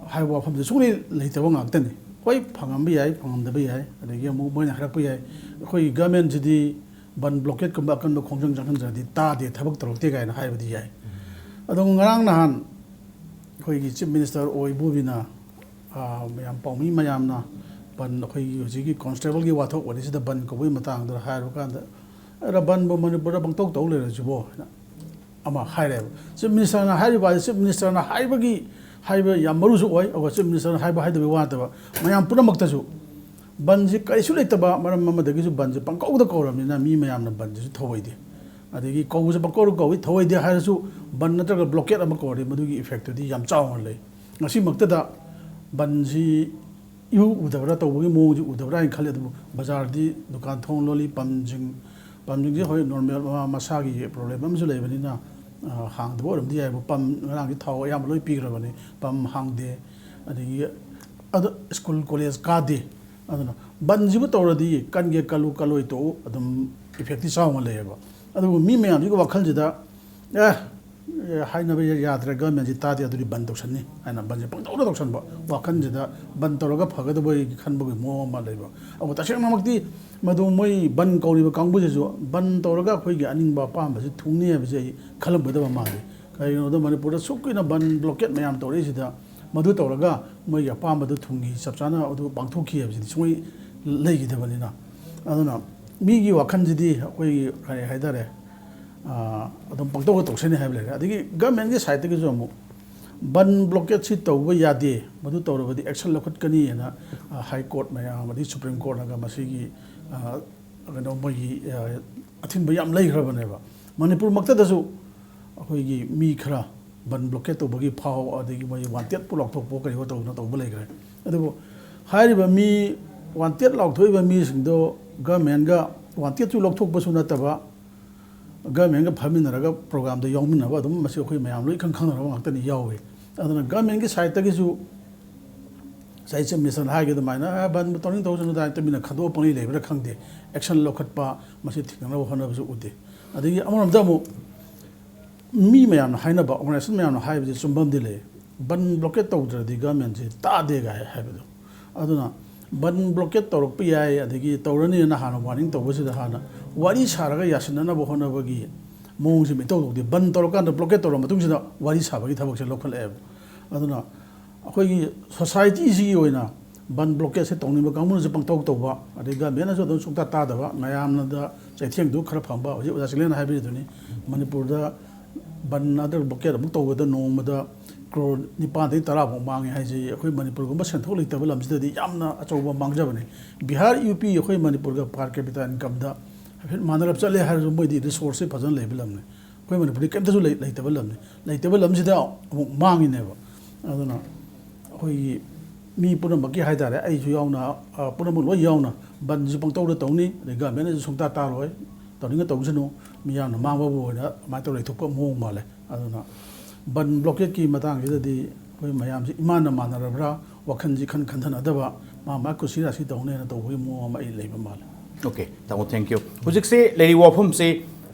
ꯍꯥꯏꯕ ꯋꯥꯐꯝꯁꯦ ꯁꯨꯡꯂꯩ ꯂꯩꯇꯕ ꯉꯥꯛꯇꯅꯤ꯫ ꯍꯣꯏ, ꯐꯪꯉꯝꯕ ꯌꯥꯏ, ꯐꯪꯉꯝꯗꯕ ꯌꯥꯏ, ꯑꯗꯒꯤ ꯑꯃꯨꯛ ꯃꯣꯏꯅ ꯍꯥꯏꯔꯛꯄ ꯌꯥꯏ, ꯑꯩꯈꯣꯏꯒꯤ governmentꯁꯤꯗꯤ ꯕꯟ blockade ꯀꯨꯝꯕ ꯑꯀꯟꯕ ꯈꯣꯡꯖꯪ ꯆꯪꯍꯟꯗ꯭ꯔꯗꯤ ꯇꯥꯗꯦ, ꯊꯕꯛ ꯇꯧꯔꯛꯇꯦ ꯀꯥꯏꯅ ꯍꯥꯏꯕꯗꯤ ꯌꯥꯏ꯫ ꯑꯗꯣ ꯉꯔꯥꯡ ꯅꯍꯥꯟ ꯑꯩꯈꯣꯏꯒꯤ Chief Minister ꯑꯣꯏꯕꯨꯕꯤꯅ, ꯑꯥ, ꯃꯌꯥꯝ ꯄꯥꯎꯃꯤ ꯃꯌꯥꯝꯅ ꯕꯟ, ꯑꯩꯈꯣꯏꯒꯤ ꯍꯧꯖꯤꯛꯀꯤ constableꯒꯤ ꯋꯥꯊꯣꯛ ꯋꯥꯔꯤꯁꯤꯗ ꯕꯟ ꯀꯧꯕꯒꯤ ꯃꯇꯥꯡꯗ ꯍꯥꯏꯔꯨ ꯀꯥꯟꯗ, "ꯑꯦꯔꯥ, ꯕꯟꯕꯨ ꯃꯅꯤꯄꯨꯔꯗ ꯄꯪꯇꯧ ꯇꯧ ꯂꯩꯔꯁꯤꯕꯣ?" ꯍꯥꯏꯅ ꯑꯃ ꯍꯥꯏꯔꯦꯕ꯫ Chief Ministerꯅ ꯍꯥꯏꯔꯤꯕ ꯍꯥꯏꯁꯦ, Chief Ministerꯅ ꯍꯥꯏꯕꯒꯤ, ꯍꯥꯏꯕ ꯌꯥꯝ ꯃꯔꯨꯁꯨ ꯑꯣꯏ, ꯑꯗꯨꯒ Chief Ministerꯅ ꯍꯥꯏꯕ ꯍꯥꯏꯗꯕꯒꯤ ꯋꯥ ꯅꯠꯇꯕ, ꯃꯌꯥꯝ ꯄꯨꯝꯅꯃꯛꯇꯁꯨ ꯕꯟꯁꯤ ꯀꯔꯤꯁꯨ ꯂꯩꯇꯕ ꯃꯔꯝ ꯑꯃꯗꯒꯤꯁꯨ ꯕꯟꯁꯤ ꯄꯪꯀꯧꯗ ꯀꯧꯔꯕꯅꯤꯅ ꯃꯤ ꯃꯌꯥꯝꯅ ꯕꯟꯁꯤꯁꯨ ꯊꯧꯑꯣꯏꯗꯦ꯫ ꯑꯗꯒꯤ ꯀꯧꯕꯁꯦ ꯄꯪꯀꯧꯗ ꯀꯧꯏ, ꯊꯧꯑꯣꯏꯗꯦ ꯍꯥꯏꯔꯁꯨ ꯕꯟ ꯅꯠꯇ꯭ꯔꯒ blockade ꯑꯃ ꯀꯧꯔꯗꯤ ꯃꯗꯨꯒꯤ effectꯇꯨꯗꯤ ꯌꯥꯝ ꯆꯥꯎꯅ ꯂꯩ꯫ ꯉꯁꯤꯃꯛꯇꯗ ꯕꯟꯁꯤ ꯏꯎ ꯎꯗꯕ꯭ꯔꯥ, ꯇꯧꯕꯒꯤ ꯃꯑꯣꯡꯁꯤ ꯎꯗꯕ꯭ꯔꯥ ꯍꯥꯏꯅ ꯈꯜꯂꯤ꯫ ꯑꯗꯨꯕꯨ ꯕꯖꯥꯔꯗꯤ ꯗꯨꯀꯥꯟ ꯊꯣꯡ ꯂꯣꯜꯂꯤ, ꯄꯝꯁꯤꯡ, ꯄꯝꯁꯤꯡꯁꯦ ꯍꯣꯏ normal ꯃꯁꯥꯒꯤ problem ꯑꯃꯁꯨ ꯂꯩꯕꯅꯤꯅ, ꯑ, ꯍꯥꯡꯗꯕ ꯑꯣꯏꯔꯝꯗꯤ ꯌꯥꯏꯕꯨ, ꯄꯝ ꯉꯔꯥꯡꯗꯤ ꯊꯥꯎ ꯑꯌꯥꯝꯕ ꯂꯣꯏ ꯄꯤꯈ꯭ꯔꯕꯅꯤ, ꯄꯝ ꯍꯥꯡꯗꯦ꯫ ꯑꯗꯒꯤ ꯑꯗꯣ school college ꯀꯥꯗꯦ꯫ ꯑꯗꯨꯅ ꯕꯟꯁꯤꯕꯨ ꯇꯧꯔꯗꯤ ꯀꯟꯒꯦ ꯀꯜꯂꯨ, ꯀꯜꯂꯣꯏ ꯇꯣꯛꯎ, ꯑꯗꯨꯝ effectꯇꯤ ꯆꯥꯎꯅ ꯂꯩꯌꯦꯕ꯫ ꯑꯗꯨꯕꯨ ꯃꯤ ꯃꯌꯥꯝꯁꯤꯒꯤ ꯋꯥꯈꯜꯁꯤꯗ, "ꯑꯦ, ꯑꯦ, ꯍꯥꯏꯅꯕ ꯌꯥ-, ꯌꯥꯗ꯭ꯔꯦ, governmentꯁꯤ ꯇꯥꯗꯦ, ꯑꯗꯨꯗꯤ ꯕꯟ ꯇꯧꯁꯟꯅꯤ" ꯍꯥꯏꯅ ꯕꯟꯁꯦ ꯄꯪꯇꯧꯗ ꯇꯧꯁꯟꯕ, ꯋꯥꯈꯜꯁꯤꯗ ꯕꯟ ꯇꯧꯔꯒ ꯐꯒꯗꯕꯒꯤ ꯈꯟꯕꯒꯤ ꯃꯑꯣꯡ ꯑꯃ ꯂꯩꯕ꯫ ꯑꯗꯨꯒ ꯇꯁꯦꯡꯅꯃꯛꯇꯤ ꯃꯗꯨ ꯃꯣꯏ ꯕꯟ ꯀꯧꯔꯤꯕ ꯀꯥꯡꯕꯨꯁꯤꯁꯨ ꯕꯟ ꯇꯧꯔꯒ ꯑꯩꯈꯣꯏꯒꯤ ꯑꯅꯤꯡꯕ ꯑꯄꯥꯝꯕꯁꯤ ꯊꯨꯡꯅꯤ ꯍꯥꯏꯕꯁꯦ ꯑꯩ ꯈꯜꯂꯝꯒꯗꯕ ꯃꯥꯜꯂꯤ꯫ ꯀꯔꯤꯒꯤꯅꯣꯗ ꯃꯅꯤꯄꯨꯔꯗ ꯁꯨꯛ ꯀꯨꯏꯅ ꯕꯟ blockade ꯃꯌꯥꯝ ꯇꯧꯔꯛꯏꯁꯤꯗ ꯃꯗꯨ ꯇꯧꯔꯒ ꯃꯣꯏꯒꯤ ꯑꯄꯥꯝꯕꯗꯨ ꯊꯨꯡꯈꯤ, ꯆꯞ ꯆꯥꯅ ꯑꯗꯨ ꯄꯥꯡꯊꯣꯛꯈꯤ ꯍꯥꯏꯕꯁꯤꯗꯤ ꯁꯨꯡꯂꯩ ꯂꯩꯈꯤꯗꯕꯅꯤꯅ꯫ ꯑꯗꯨꯅ ꯃꯤꯒꯤ ꯋꯥꯈꯜꯁꯤꯗꯤ ꯑꯩꯈꯣꯏꯒꯤ ꯀꯔꯤ ꯍꯥꯏꯇꯥꯔꯦ, ꯑꯥ, ꯑꯗꯨꯝ ꯄꯪꯇꯧꯗ ꯇꯧꯁꯅꯤ ꯍꯥꯏꯕ ꯂꯩꯔꯦ꯫ ꯑꯗꯒꯤ governmentꯀꯤ sideꯇꯒꯤꯁꯨ ꯑꯃꯨꯛ ꯕꯟ blockadeꯁꯤ ꯇꯧꯕ ꯌꯥꯗꯦ, ꯃꯗꯨ ꯇꯧꯔꯕꯗꯤ action ꯂꯧꯈꯠꯀꯅꯤ ꯍꯥꯏꯅ, ꯑꯥ, High Court ꯃꯌꯥꯝ ꯑꯃꯗꯤ Supreme Courtꯅꯒ ꯃꯁꯤꯒꯤ, ꯑꯥ, ꯀꯩꯅꯣ ꯃꯣꯏꯒꯤ, ꯑꯥ, ꯑꯊꯤꯡꯕ ꯌꯥꯝ ꯂꯩꯈ꯭ꯔꯕꯅꯦꯕ꯫ ꯃꯅꯤꯄꯨꯔꯃꯛꯇꯗꯁꯨ ꯑꯩꯈꯣꯏꯒꯤ ꯃꯤ ꯈꯔ ꯕꯟ blockade ꯇꯧꯕꯒꯤ ꯐꯥꯎ, ꯑꯗꯒꯤ ꯃꯣꯏ wanted ꯄꯨ ꯂꯥꯎꯊꯣꯛꯄ ꯀꯔꯤꯑꯣ ꯇꯧꯗꯅ ꯇꯧꯕ ꯂꯩꯈ꯭ꯔꯦ꯫ ꯑꯗꯨꯕꯨ ꯍꯥꯏꯔꯤꯕ ꯃꯤ wanted ꯂꯥꯎꯊꯣꯛꯏꯕ ꯃꯤꯁꯤꯡꯗꯣ governmentꯒ wantedꯁꯨ ꯂꯧꯊꯣꯛꯄꯁꯨ ꯅꯠꯇꯕ, governmentꯒ ꯐꯝꯃꯤꯟꯅꯔꯒ programꯗ ꯌꯥꯎꯃꯤꯟꯅꯕ ꯑꯗꯨꯝ ꯃꯁꯤ ꯑꯩꯈꯣꯏ ꯃꯌꯥꯝ ꯂꯣꯏ ꯈꯪ ꯈꯪꯅꯔꯕ ꯉꯥꯛꯇꯅꯤ ꯌꯥꯎꯋꯤ꯫ ꯑꯗꯨꯅ governmentꯀꯤ sideꯇꯒꯤꯁꯨ ꯉꯁꯥꯏ ꯆꯤꯐ ꯃꯤꯅꯤꯁꯇꯔꯅ ꯍꯥꯏꯒꯦ ꯑꯗꯨꯃꯥꯏꯅ "ꯑꯦ, ꯕꯟ ꯇꯧꯅꯤꯡ ꯇꯧꯁꯅꯨ" ꯍꯥꯏꯅ ꯇꯨꯃꯤꯟꯅ ꯈꯟꯗꯣꯛꯑ ꯄꯪꯂꯩ ꯂꯩꯕ꯭ꯔꯥ ꯈꯪꯗꯦ꯫ ꯑꯦꯛꯁꯟ ꯂꯧꯈꯠꯄ, ꯃꯁꯤ ꯊꯤꯡꯅꯅꯕ ꯍꯣꯠꯅꯕꯁꯨ ꯎꯗꯦ꯫ ꯑꯗꯒꯤ ꯑꯃꯔꯣꯝꯗ ꯑꯃꯨꯛ ꯃꯤ ꯃꯌꯥꯝꯅ ꯍꯥꯏꯅꯕ, ꯑꯣꯔꯒꯅꯥꯏꯖꯦꯁꯟ ꯃꯌꯥꯝꯅ ꯍꯥꯏꯕꯁꯦ ꯆꯨꯝꯕꯝꯗꯤ ꯂꯩ꯫ ꯕꯟ ꯕ꯭ꯂꯣꯀꯦꯠ ꯇꯧꯗ꯭ꯔꯗꯤ ꯒꯚꯔꯟꯃꯦꯟꯁꯦ ꯇꯥꯗꯦ ꯀꯥꯏ ꯍꯥꯏꯕꯗꯣ꯫ ꯑꯗꯨꯅ ꯕꯟ ꯕ꯭ꯂꯣꯀꯦꯠ ꯇꯧꯔꯛꯄ ꯌꯥꯏ, ꯑꯗꯒꯤ ꯇꯧꯔꯅꯤꯅ ꯍꯥꯟꯅ ꯋꯥꯔꯅꯤꯡ ꯇꯧꯕꯁꯤꯗ ꯍꯥꯟꯅ ꯋꯥꯔꯤ ꯁꯥꯔꯒ ꯌꯥꯁꯤꯟꯅꯅꯕ ꯍꯣꯠꯅꯕꯒꯤ ꯃꯑꯣꯡꯁꯤ ꯏꯇꯧ ꯇꯧꯗꯦ꯫ ꯕꯟ ꯇꯧꯔꯀꯥꯟꯗ, ꯕ꯭ꯂꯣꯀꯦꯠ ꯇꯧꯔ ꯃꯇꯨꯡꯁꯤꯗ ꯋꯥꯔꯤ ꯁꯥꯕꯒꯤ ꯊꯕꯛꯁꯦ ꯂꯧꯈꯠꯂꯛꯑꯦꯕ꯫ ꯑꯗꯨꯅ ꯑꯩꯈꯣꯏꯒꯤ ꯁꯣꯁꯥꯏꯇꯤꯁꯤꯒꯤ ꯑꯣꯏꯅ ꯕꯟ ꯕ꯭ꯂꯣꯀꯦꯠꯁꯦ ꯇꯧꯅꯤꯡꯕ ꯀꯥꯡꯕꯨꯅꯁꯨ ꯄꯪꯇꯧ ꯇꯧꯕ, ꯑꯗꯩ ꯒꯚꯔꯟꯃꯦꯟꯅꯁꯨ ꯑꯗꯨꯝ ꯁꯨꯡꯇꯥ ꯇꯥꯗꯕ, ꯃꯌꯥꯝꯅꯗ ꯆꯩꯊꯦꯡꯗꯨ ꯈꯔ ꯐꯪꯕ꯫ ꯍꯧꯖꯤꯛ ꯑꯣꯖꯥ ꯆꯤꯡꯂꯦꯟꯅ ꯍꯥꯏꯕꯤꯔꯤꯗꯨꯅꯤ, ꯃꯅꯤꯄꯨꯔꯗ ꯕꯟ ꯅꯠꯇ꯭ꯔꯒ ꯕ꯭ꯂꯣꯀꯦꯠ ꯑꯃꯨꯛ ꯇꯧꯕꯗ ꯅꯣꯡꯃꯗ ꯀ꯭ꯔꯣꯔ ꯅꯤꯄꯥꯟꯗꯒꯤ ꯇꯔꯥ ꯐꯥꯎ ꯃꯥꯡꯉꯦ ꯍꯥꯏꯁꯦ꯫ ꯑꯩꯈꯣꯏ ꯃꯅꯤꯄꯨꯔꯒꯨꯝꯕ ꯁꯦꯟꯊꯣꯛ ꯂꯩꯇꯕ ꯂꯝꯁꯤꯗꯗꯤ ꯌꯥꯝꯅ ꯑꯆꯧꯕ ꯃꯥꯡꯖꯕꯅꯤ꯫ ꯕꯤꯍꯥꯔ, ꯌꯨ ꯄꯤ, ꯑꯩꯈꯣꯏ ꯃꯅꯤꯄꯨꯔꯒ per capita incomeꯗ ꯍꯥꯏꯐꯦꯠ ꯃꯥꯟꯅꯔꯞ ꯆꯠꯂꯦ ꯍꯥꯏꯔꯁꯨ, ꯃꯣꯏꯗꯤ ꯔꯤꯁꯣꯔꯁꯁꯦ ꯐꯖꯅ ꯂꯩꯕ ꯂꯝꯅꯤ꯫ ꯑꯩꯈꯣꯏ ꯃꯅꯤꯄꯨꯔꯗꯤ ꯀꯩꯝꯇꯁꯨ ꯂꯩ-, ꯂꯩꯇꯕ ꯂꯝꯅꯤ꯫ ꯂꯩꯇꯕ ꯂꯝꯁꯤꯗ ꯑꯃꯨꯛ ꯃꯥꯡꯉꯤꯅꯦꯕ꯫ ꯑꯗꯨꯅ ꯑꯩꯈꯣꯏꯒꯤ ꯃꯤ ꯄꯨꯝꯅꯃꯛꯀꯤ ꯍꯥꯏ ꯇꯥꯔꯦ, ꯑꯩꯁꯨ ꯌꯥꯎꯅ, ꯑ, ꯄꯨꯝꯅꯃꯛ ꯂꯣꯏ ꯌꯥꯎꯅ ꯕꯟꯁꯤ ꯄꯪꯇꯧꯗ ꯇꯧꯅꯤ, ꯑꯗꯩ ꯒꯚꯔꯟꯃꯦꯟꯅꯁꯨ ꯁꯨꯡꯇꯥ ꯇꯥꯔꯣꯏ, ꯇꯧꯅꯤꯡꯉ ꯇꯧꯁꯅꯨ, ꯃꯤ ꯌꯥꯝꯅ ꯃꯥꯡꯕꯕꯨ ꯑꯣꯏꯅ ꯑꯗꯨꯃꯥꯏꯅ ꯇꯧꯔ ꯂꯩꯊꯣꯛꯄ ꯃꯑꯣꯡ ꯃꯥꯜꯂꯦ꯫ ꯑꯗꯨꯅ ꯕꯟ ꯕ꯭ꯂꯣꯀꯦꯠꯀꯤ ꯃꯇꯥꯡꯁꯤꯗꯗꯤ ꯑꯩꯈꯣꯏ ꯃꯌꯥꯝꯁꯤ ꯏꯃꯥꯟꯅ ꯃꯥꯟꯅꯔꯕ꯭ꯔꯥ, ꯋꯥꯈꯜꯁꯤ ꯈꯟ ꯈꯟꯊꯅꯗꯕ, ꯃꯥ ꯃꯥ ꯀꯨꯁꯤ ꯔꯥꯁꯤ ꯇꯧꯅꯦꯅ ꯇꯧꯕꯒꯤ ꯃꯑꯣꯡ ꯑꯃ ꯑꯩ ꯂꯩꯕ ꯃꯥꯜꯂꯦ꯫ ꯑꯣꯀꯦ, ꯇꯥꯃꯣ, thank you꯫ ꯍꯧꯖꯤꯛꯁꯦ ꯂꯩꯔꯤꯕ ꯋꯥꯐꯝꯁꯦ,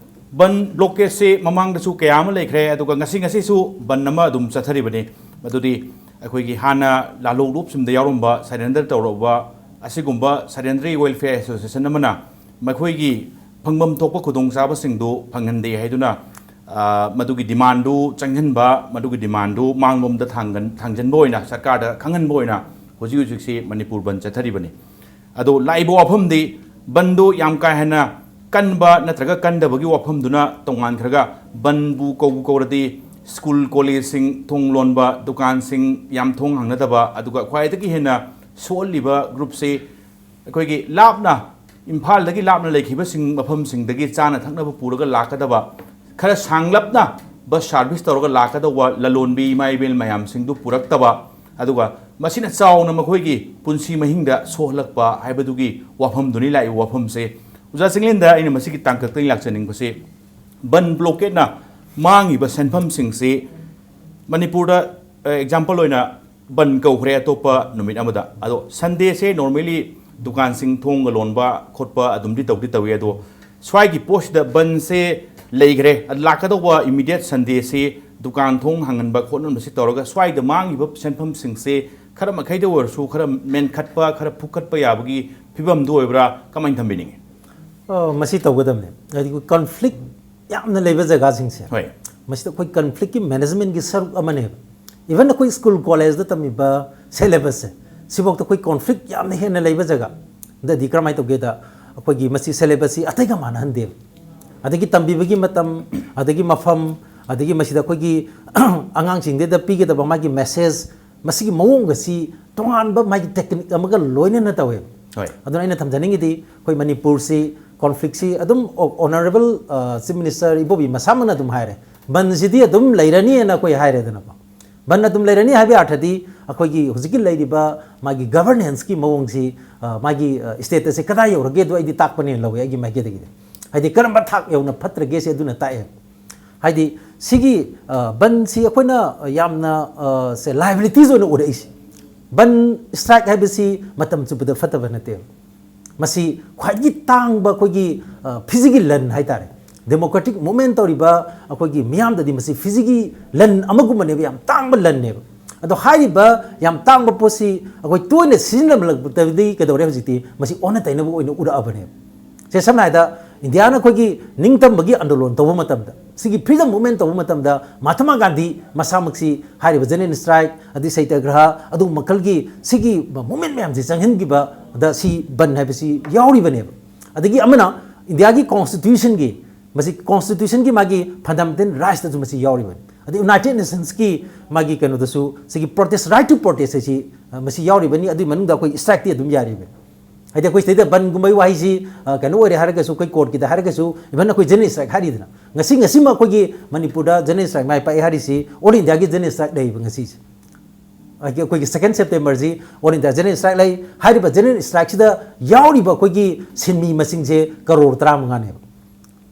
ꯕꯟ ꯕ꯭ꯂꯣꯀꯦꯠꯁꯦ ꯃꯃꯥꯡꯗꯁꯨ ꯀꯌꯥ ꯑꯃ ꯂꯩꯈ꯭ꯔꯦ, ꯑꯗꯨꯒ ꯉꯁꯤ, ꯉꯁꯤꯁꯨ ꯕꯟ ꯑꯃ ꯑꯗꯨꯝ ꯆꯠꯊꯔꯤꯕꯅꯤ꯫ ꯃꯗꯨꯗꯤ ꯑꯩꯈꯣꯏꯒꯤ ꯍꯥꯟꯅ ꯂꯥꯂꯣꯡ ꯂꯨꯞꯁꯤꯡꯗ ꯌꯥꯎꯔꯝꯕ, ꯁꯔꯦꯟꯗꯔ ꯇꯧꯔꯛꯄ ꯑꯁꯤꯒꯨꯝꯕ ꯁꯔꯦꯟꯗꯔꯤ ꯋꯦꯜꯐꯤꯌꯔ ꯑꯦꯁꯣꯁꯤꯌꯦꯁꯟ ꯑꯃꯅ ꯃꯈꯣꯏꯒꯤ ꯐꯪꯐꯝ ꯊꯣꯛꯄ ꯈꯨꯗꯣꯡꯆꯥꯕꯁꯤꯡꯗꯨ ꯐꯪꯍꯟꯗꯦ ꯍꯥꯏꯗꯨꯅ, ꯑ, ꯃꯗꯨꯒꯤ ꯗꯤꯃꯥꯟꯗꯨ ꯆꯪꯍꯟꯕ, ꯃꯗꯨꯒꯤ ꯗꯤꯃꯥꯟꯗꯨ ꯃꯥꯡꯂꯣꯝꯗ ꯊꯥꯡꯒꯟ-, ꯊꯥꯡꯖꯟꯕ ꯑꯣꯏꯅ, ꯁꯔꯀꯥꯔꯗ ꯈꯪꯍꯟꯕ ꯑꯣꯏꯅ ꯍꯧꯖꯤꯛ ꯍꯧꯖꯤꯛꯁꯤ ꯃꯅꯤꯄꯨꯔ ꯕꯟ ꯆꯠꯊꯔꯤꯕꯅꯤ꯫ ꯑꯗꯣ ꯂꯥꯛꯏꯕ ꯋꯥꯐꯝꯗꯤ, ꯕꯟꯗꯨ ꯌꯥꯝ ꯀꯥ ꯍꯦꯟꯅ ꯀꯟꯕ ꯅꯠꯇ꯭ꯔꯒ ꯀꯟꯗꯕꯒꯤ ꯋꯥꯐꯝꯗꯨꯅ ꯇꯣꯉꯥꯟꯈ꯭ꯔꯒ, ꯕꯟꯕꯨ ꯀꯧꯕꯨ ꯀꯧꯔꯗꯤ ꯁ꯭ꯀꯨꯜ ꯀꯣꯂꯦꯖꯁꯤꯡ ꯊꯣꯡ ꯂꯣꯟꯕ, ꯗꯨꯀꯥꯟꯁꯤꯡ ꯌꯥꯝ ꯊꯣꯡ ꯍꯥꯡꯅꯗꯕ, ꯑꯗꯨꯒ ꯈ꯭ꯋꯥꯏꯗꯒꯤ ꯍꯦꯟꯅ ꯁꯣꯛꯍꯜꯂꯤꯕ ꯒ꯭ꯔꯨꯞꯁꯤ ꯑꯩꯈꯣꯏꯒꯤ ꯂꯥꯞꯅ, ꯏꯝꯐꯥꯜꯗꯒꯤ ꯂꯥꯞꯅ ꯂꯩꯈꯤꯕꯁꯤꯡ, ꯃꯐꯝꯁꯤꯡꯗꯒꯤ ꯆꯥꯅ ꯊꯛꯅꯕ ꯄꯨꯔꯒ ꯂꯥꯛꯀꯗꯕ, ꯈꯔ ꯁꯥꯡꯂꯞꯅ ꯕꯁ ꯁꯥꯔꯚꯤꯁ ꯇꯧꯔꯒ ꯂꯥꯛꯀꯗꯧꯕ ꯂꯂꯣꯟꯕꯤ ꯏꯃꯥ ꯏꯕꯦꯜ ꯃꯌꯥꯝꯁꯤꯡꯗꯨ ꯄꯨꯔꯛꯇꯕ, ꯑꯗꯨꯒ ꯃꯁꯤꯅ ꯆꯥꯎꯅ ꯃꯈꯣꯏꯒꯤ ꯄꯨꯟꯁꯤ ꯃꯍꯤꯡꯗ ꯁꯣꯛꯍꯜꯂꯛꯄ ꯍꯥꯏꯕꯗꯨꯒꯤ ꯋꯥꯐꯝꯗꯨꯅꯤ ꯂꯥꯛꯏꯕ ꯋꯥꯐꯝꯁꯦ꯫ ꯑꯣꯖꯥ ꯆꯤꯡꯂꯦꯟꯗ ꯑꯩꯅ ꯃꯁꯤꯒꯤ ꯇꯥꯡꯀꯛꯇ ꯑꯩꯅ ꯂꯥꯛꯆꯅꯤꯡꯕꯁꯦ, ꯕꯟ ꯕ꯭ꯂꯣꯀꯦꯠꯅ ꯃꯥꯡꯉꯤꯕ ꯁꯦꯟꯐꯝꯁꯤꯡꯁꯤ ꯃꯅꯤꯄꯨꯔꯗ, ꯑ, ꯑꯦꯛꯖꯥꯝꯄꯜ ꯑꯣꯏꯅ ꯕꯟ ꯀꯧꯈ꯭ꯔꯦ ꯑꯇꯣꯞꯄ ꯅꯨꯃꯤꯠ ꯑꯃꯗ꯫ ꯑꯗꯣ ꯁꯟꯗꯦꯁꯦ ꯅꯣꯔꯃꯦꯂꯤ ꯗꯨꯀꯥꯟꯁꯤꯡ ꯊꯣꯡꯒ ꯂꯣꯟꯕ ꯈꯣꯠꯄ ꯑꯗꯨꯝꯗꯤ ꯇꯧꯗꯤ ꯇꯧꯏ꯫ ꯑꯗꯣ ꯁ꯭ꯋꯥꯏꯒꯤ ꯄꯣꯠꯁꯤꯗ ꯕꯟꯁꯦ ꯂꯩꯈ꯭ꯔꯦ, ꯑꯗ ꯂꯥꯛꯀꯗꯧꯕ ꯏꯃꯤꯗꯤꯌꯦꯠ ꯁꯟꯗꯦꯁꯤ ꯗꯨꯀꯥꯟ ꯊꯣꯡ ꯍꯥꯡꯍꯟꯕ ꯈꯣꯠꯍꯟꯕꯁꯤ ꯇꯧꯔꯒ ꯁ꯭ꯋꯥꯏꯗ ꯃꯥꯡꯉꯤꯕ ꯁꯦꯟꯐꯝꯁꯤꯡꯁꯦ ꯈꯔ ꯃꯈꯩꯗ ꯑꯣꯏꯔꯁꯨ ꯈꯔ ꯃꯦꯟꯈꯠꯄ, ꯈꯔ ꯐꯨꯀꯠꯄ ꯌꯥꯕꯒꯤ ꯐꯤꯕꯝꯗꯨ ꯑꯣꯏꯕ꯭ꯔꯥ, ꯀꯃꯥꯏꯅ ꯊꯝꯕꯤꯅꯤꯡꯉꯤ? ꯑ, ꯃꯁꯤ ꯇꯧꯒꯗꯕꯅꯦ꯫ ꯍꯥꯏꯗꯤ ꯑꯩꯈꯣꯏ ꯀꯟꯐ꯭ꯂꯤꯛ ꯌꯥꯝꯅ ꯂꯩꯕ ꯖꯒꯥꯁꯤꯡꯁꯦ, ꯍꯣꯏ꯫ ꯃꯁꯤꯗ ꯑꯩꯈꯣꯏ ꯀꯟꯐ꯭ꯂꯤꯛꯀꯤ ꯃꯦꯅꯦꯖꯃꯦꯟꯒꯤ ꯁꯔꯨꯛ ꯑꯃꯅꯦꯕ꯫ ꯏꯚꯟ ꯑꯩꯈꯣꯏ ꯁ꯭ꯀꯨꯜ ꯀꯣꯂꯦꯖꯇ ꯇꯝꯃꯤꯕ ꯁꯦꯂꯦꯕꯁꯁꯦ, ꯁꯤꯐꯥꯎꯗ ꯑꯩꯈꯣꯏ ꯀꯣꯟꯐ꯭ꯂꯤꯛ ꯌꯥꯝꯅ ꯍꯦꯟꯅ ꯂꯩꯕ ꯖꯒꯥ꯫ ꯑꯗꯗꯤ ꯀꯔꯝꯍꯥꯏꯅ ꯇꯧꯒꯦꯗ, ꯑꯩꯈꯣꯏꯒꯤ ꯃꯁꯤ ꯁꯦꯂꯦꯕꯁꯁꯤ ꯑꯇꯩꯒ ꯃꯥꯟꯅꯍꯟꯗꯦꯕ꯫ ꯑꯗꯒꯤ ꯇꯝꯕꯤꯕꯒꯤ ꯃꯇꯝ, ꯑꯗꯒꯤ ꯃꯐꯝ, ꯑꯗꯒꯤ ꯃꯁꯤꯗ ꯑꯩꯈꯣꯏꯒꯤ ꯑꯉꯥꯡꯁꯤꯡꯗꯨꯗ ꯄꯤꯒꯗꯕ ꯃꯥꯒꯤ ꯃꯦꯁꯦꯖ, ꯃꯁꯤꯒꯤ ꯃꯑꯣꯡ ꯑꯁꯤ ꯇꯣꯉꯥꯟꯕ ꯃꯥꯒꯤ ꯇꯦꯛꯅꯤꯛ ꯑꯃꯒ ꯂꯣꯏꯅꯅ ꯇꯧꯋꯦꯕ꯫ ꯍꯣꯏ꯫ ꯑꯗꯨꯅ ꯑꯩꯅ ꯊꯝꯖꯅꯤꯡꯉꯤꯗꯤ, ꯑꯩꯈꯣꯏ ꯃꯅꯤꯄꯨꯔꯁꯤ ꯀꯣꯟꯐ꯭ꯂꯤꯛꯁꯤ ꯑꯗꯨꯝ ꯑꯣꯅꯔꯦꯕꯜ ꯆꯤꯐ ꯃꯤꯅꯤꯁꯇꯔ ꯏꯕꯣꯕꯤ ꯃꯁꯥꯃꯛꯅ ꯑꯗꯨꯝ ꯍꯥꯏꯔꯦ, ꯕꯟꯁꯤꯗꯤ ꯑꯗꯨꯝ ꯂꯩꯔꯅꯤꯅ ꯑꯩꯈꯣꯏ ꯍꯥꯏꯔꯦꯗꯅꯀꯣ꯫ ꯕꯟ ꯑꯗꯨꯝ ꯂꯩꯔꯅꯤ ꯍꯥꯏꯕꯒꯤ ꯑꯥꯔꯊꯗꯤ ꯑꯩꯈꯣꯏꯒꯤ ꯍꯧꯖꯤꯛꯀꯤ ꯂꯩꯔꯤꯕ ꯃꯥꯒꯤ ꯒꯚꯔꯅꯦꯟꯁꯀꯤ ꯃꯑꯣꯡꯁꯤ, ꯑ, ꯃꯥꯒꯤ ꯁ꯭ꯇꯦꯇꯁꯁꯦ ꯀꯗꯥꯏ ꯌꯧꯔꯒꯦꯗꯣ ꯑꯩꯗꯤ ꯇꯥꯛꯄꯅꯦꯅ ꯂꯧꯋꯦ ꯑꯩꯒꯤ ꯃꯥꯏꯀꯩꯗꯒꯤꯗꯤ꯫ ꯍꯥꯏꯗꯤ ꯀꯔꯝꯕ ꯊꯥꯛ ꯌꯧꯅ ꯐꯠꯇ꯭ꯔꯒꯦꯁꯦ ꯑꯗꯨꯅ ꯇꯥꯛꯑꯦ꯫ ꯍꯥꯏꯗꯤ ꯁꯤꯒꯤ, ꯑ, ꯕꯟꯁꯤ ꯑꯩꯈꯣꯏꯅ ꯌꯥꯝꯅ, ꯑ, ꯁꯦ ꯂꯥꯏꯕꯤꯂꯤꯇꯤꯁ ꯑꯣꯏꯅ ꯎꯔꯛꯏꯁꯦ꯫ ꯕꯟ ꯁ꯭ꯇ꯭ꯔꯥꯏꯛ ꯍꯥꯏꯕꯁꯤ ꯃꯇꯝ ꯆꯨꯞꯄꯗ ꯐꯠꯇꯕ ꯅꯠꯇꯦꯕ꯫ ꯃꯁꯤ ꯈ꯭ꯋꯥꯏꯗꯒꯤ ꯇꯥꯡꯕ ꯑꯩꯈꯣꯏꯒꯤ, ꯑ, ꯐꯤꯖꯤꯒꯤ ꯂꯟ ꯍꯥꯏꯇꯥꯔꯦ꯫ ꯗꯦꯃꯣꯀ꯭ꯔꯦꯇꯤꯛ ꯃꯨꯞꯃꯦꯟ ꯇꯧꯔꯤꯕ ꯑꯩꯈꯣꯏꯒꯤ ꯃꯤꯌꯥꯝꯗꯗꯤ ꯃꯁꯤ ꯐꯤꯖꯤꯒꯤ ꯂꯟ ꯑꯃꯒꯨꯝꯕꯅꯦꯕ, ꯌꯥꯝ ꯇꯥꯡꯕ ꯂꯟꯅꯦꯕ꯫ ꯑꯗꯣ ꯍꯥꯏꯔꯤꯕ ꯌꯥꯝ ꯇꯥꯡꯕ ꯄꯣꯠꯁꯤ ꯑꯩꯈꯣꯏ ꯇꯣꯏꯅ ꯁꯤꯖꯤꯟꯅꯕꯗꯤ ꯀꯩꯗꯧꯔꯦ, ꯍꯧꯖꯤꯛꯇꯤ ꯃꯁꯤ ꯑꯣꯟꯅ ꯇꯩꯅꯕ ꯑꯣꯏꯅ ꯎꯔꯛꯑꯕꯅꯦꯕ꯫ ꯁꯦ ꯁꯝꯅ ꯍꯥꯏꯗ, ꯏꯟꯗꯤꯌꯥꯅ ꯑꯩꯈꯣꯏꯒꯤ ꯅꯤꯡꯇꯝꯕꯒꯤ ꯑꯟꯗꯣꯂꯣꯟ ꯇꯧꯕ ꯃꯇꯝꯗ, ꯁꯤꯒꯤ ꯐ꯭ꯔꯤꯗꯝ ꯃꯨꯞꯃꯦꯟ ꯇꯧꯕ ꯃꯇꯝꯗ ꯃꯍꯥꯇꯃꯥ ꯒꯥꯟꯙꯤ ꯃꯁꯥꯃꯛꯁꯤ ꯍꯥꯏꯔꯤꯕ ꯖꯦꯅꯔꯦꯜ ꯁ꯭ꯇ꯭ꯔꯥꯏꯛ, ꯑꯗꯩ ꯁꯩꯇꯒ꯭ꯔꯍ, ꯑꯗꯨꯒꯨꯝꯕ ꯃꯈꯜꯒꯤ ꯁꯤꯒꯤ ꯃꯨꯞꯃꯦꯟ ꯃꯌꯥꯝꯁꯤ ꯆꯪꯍꯟꯈꯤꯕꯗ ꯁꯤ ꯕꯟ ꯍꯥꯏꯕꯁꯤ ꯌꯥꯎꯔꯤꯕꯅꯦꯕ꯫ ꯑꯗꯒꯤ ꯑꯃꯅ ꯏꯟꯗꯤꯌꯥꯒꯤ ꯀꯣꯟꯁꯇꯤꯇ꯭ꯌꯨꯁꯟꯒꯤ, ꯃꯁꯤ ꯀꯣꯟꯁꯇꯤꯇ꯭ꯌꯨꯁꯟꯒꯤ ꯃꯥꯒꯤ ꯐꯟꯗꯥꯃꯦꯟꯇꯦꯜ ꯔꯥꯏꯠꯁꯇꯁꯨ ꯃꯁꯤ ꯌꯥꯎꯔꯤꯕꯅꯤ꯫ ꯑꯗꯩ ꯌꯨꯅꯥꯏꯇꯦꯗ ꯅꯦꯁꯟꯁꯀꯤ ꯃꯥꯒꯤ ꯀꯩꯅꯣꯗꯁꯨ ꯁꯤꯒꯤ ꯄ꯭ꯔꯣꯇꯦꯁ, ꯔꯥꯏꯠ ꯇꯨ ꯄ꯭ꯔꯣꯇꯦꯁ ꯍꯥꯏꯁꯤ, ꯑ, ꯃꯁꯤ ꯌꯥꯎꯔꯤꯕꯅꯤ꯫ ꯑꯗꯨꯒꯤ ꯃꯅꯨꯡꯗ ꯑꯩꯈꯣꯏ ꯁ꯭ꯇ꯭ꯔꯥꯏꯛꯇꯤ ꯑꯗꯨꯝ ꯌꯥꯔꯤꯕꯅꯤ꯫ ꯍꯥꯏꯗꯤ ꯑꯩꯈꯣꯏ ꯁꯤꯗꯩꯗ ꯕꯟꯒꯨꯝꯕꯒꯤ ꯋꯥꯍꯩꯁꯤ, ꯑ, ꯀꯩꯅꯣ ꯑꯣꯏꯔꯦ ꯍꯥꯏꯔꯒꯁꯨ, ꯑꯩꯈꯣꯏ ꯀꯣꯔꯠꯀꯤꯗ ꯍꯥꯏꯔꯒꯁꯨ, ꯏꯚꯟ ꯑꯩꯈꯣꯏ ꯖꯦꯅꯔꯦꯜ ꯁ꯭ꯇ꯭ꯔꯥꯏꯛ ꯍꯥꯏꯔꯤꯗꯅ, ꯉꯁꯤ, ꯉꯁꯤꯃꯛ ꯑꯩꯈꯣꯏꯒꯤ ꯃꯅꯤꯄꯨꯔꯗ ꯖꯦꯅꯔꯦꯜ ꯁ꯭ꯇ꯭ꯔꯥꯏꯛ ꯃꯥꯏ ꯄꯥꯛꯑꯦ ꯍꯥꯏꯔꯤꯁꯤ ꯑꯣꯜ ꯏꯟꯗꯤꯌꯥꯒꯤ ꯖꯦꯅꯔꯦꯜ ꯁ꯭ꯇ꯭ꯔꯥꯏꯛ ꯂꯩꯌꯦꯕ ꯉꯁꯤꯁꯦ꯫ ꯑꯩꯈꯣꯏꯒꯤ, ꯑꯩꯈꯣꯏꯒꯤ ꯁꯦꯀꯦꯟ ꯁꯦꯞꯇꯦꯝꯕꯔꯁꯤ ꯑꯣꯜ ꯏꯟꯗꯤꯌꯥ ꯖꯦꯅꯔꯦꯜ ꯁ꯭ꯇ꯭ꯔꯥꯏꯛ ꯂꯩ꯫ ꯍꯥꯏꯔꯤꯕ ꯖꯦꯅꯔꯦꯜ ꯁ꯭ꯇ꯭ꯔꯥꯏꯛꯁꯤꯗ ꯌꯥꯎꯔꯤꯕ ꯑꯩꯈꯣꯏꯒꯤ ꯁꯤꯟꯃꯤ ꯃꯁꯤꯡꯁꯦ ꯀꯔꯣꯔ ꯇꯔꯥꯃꯉꯥꯅꯦꯕ꯫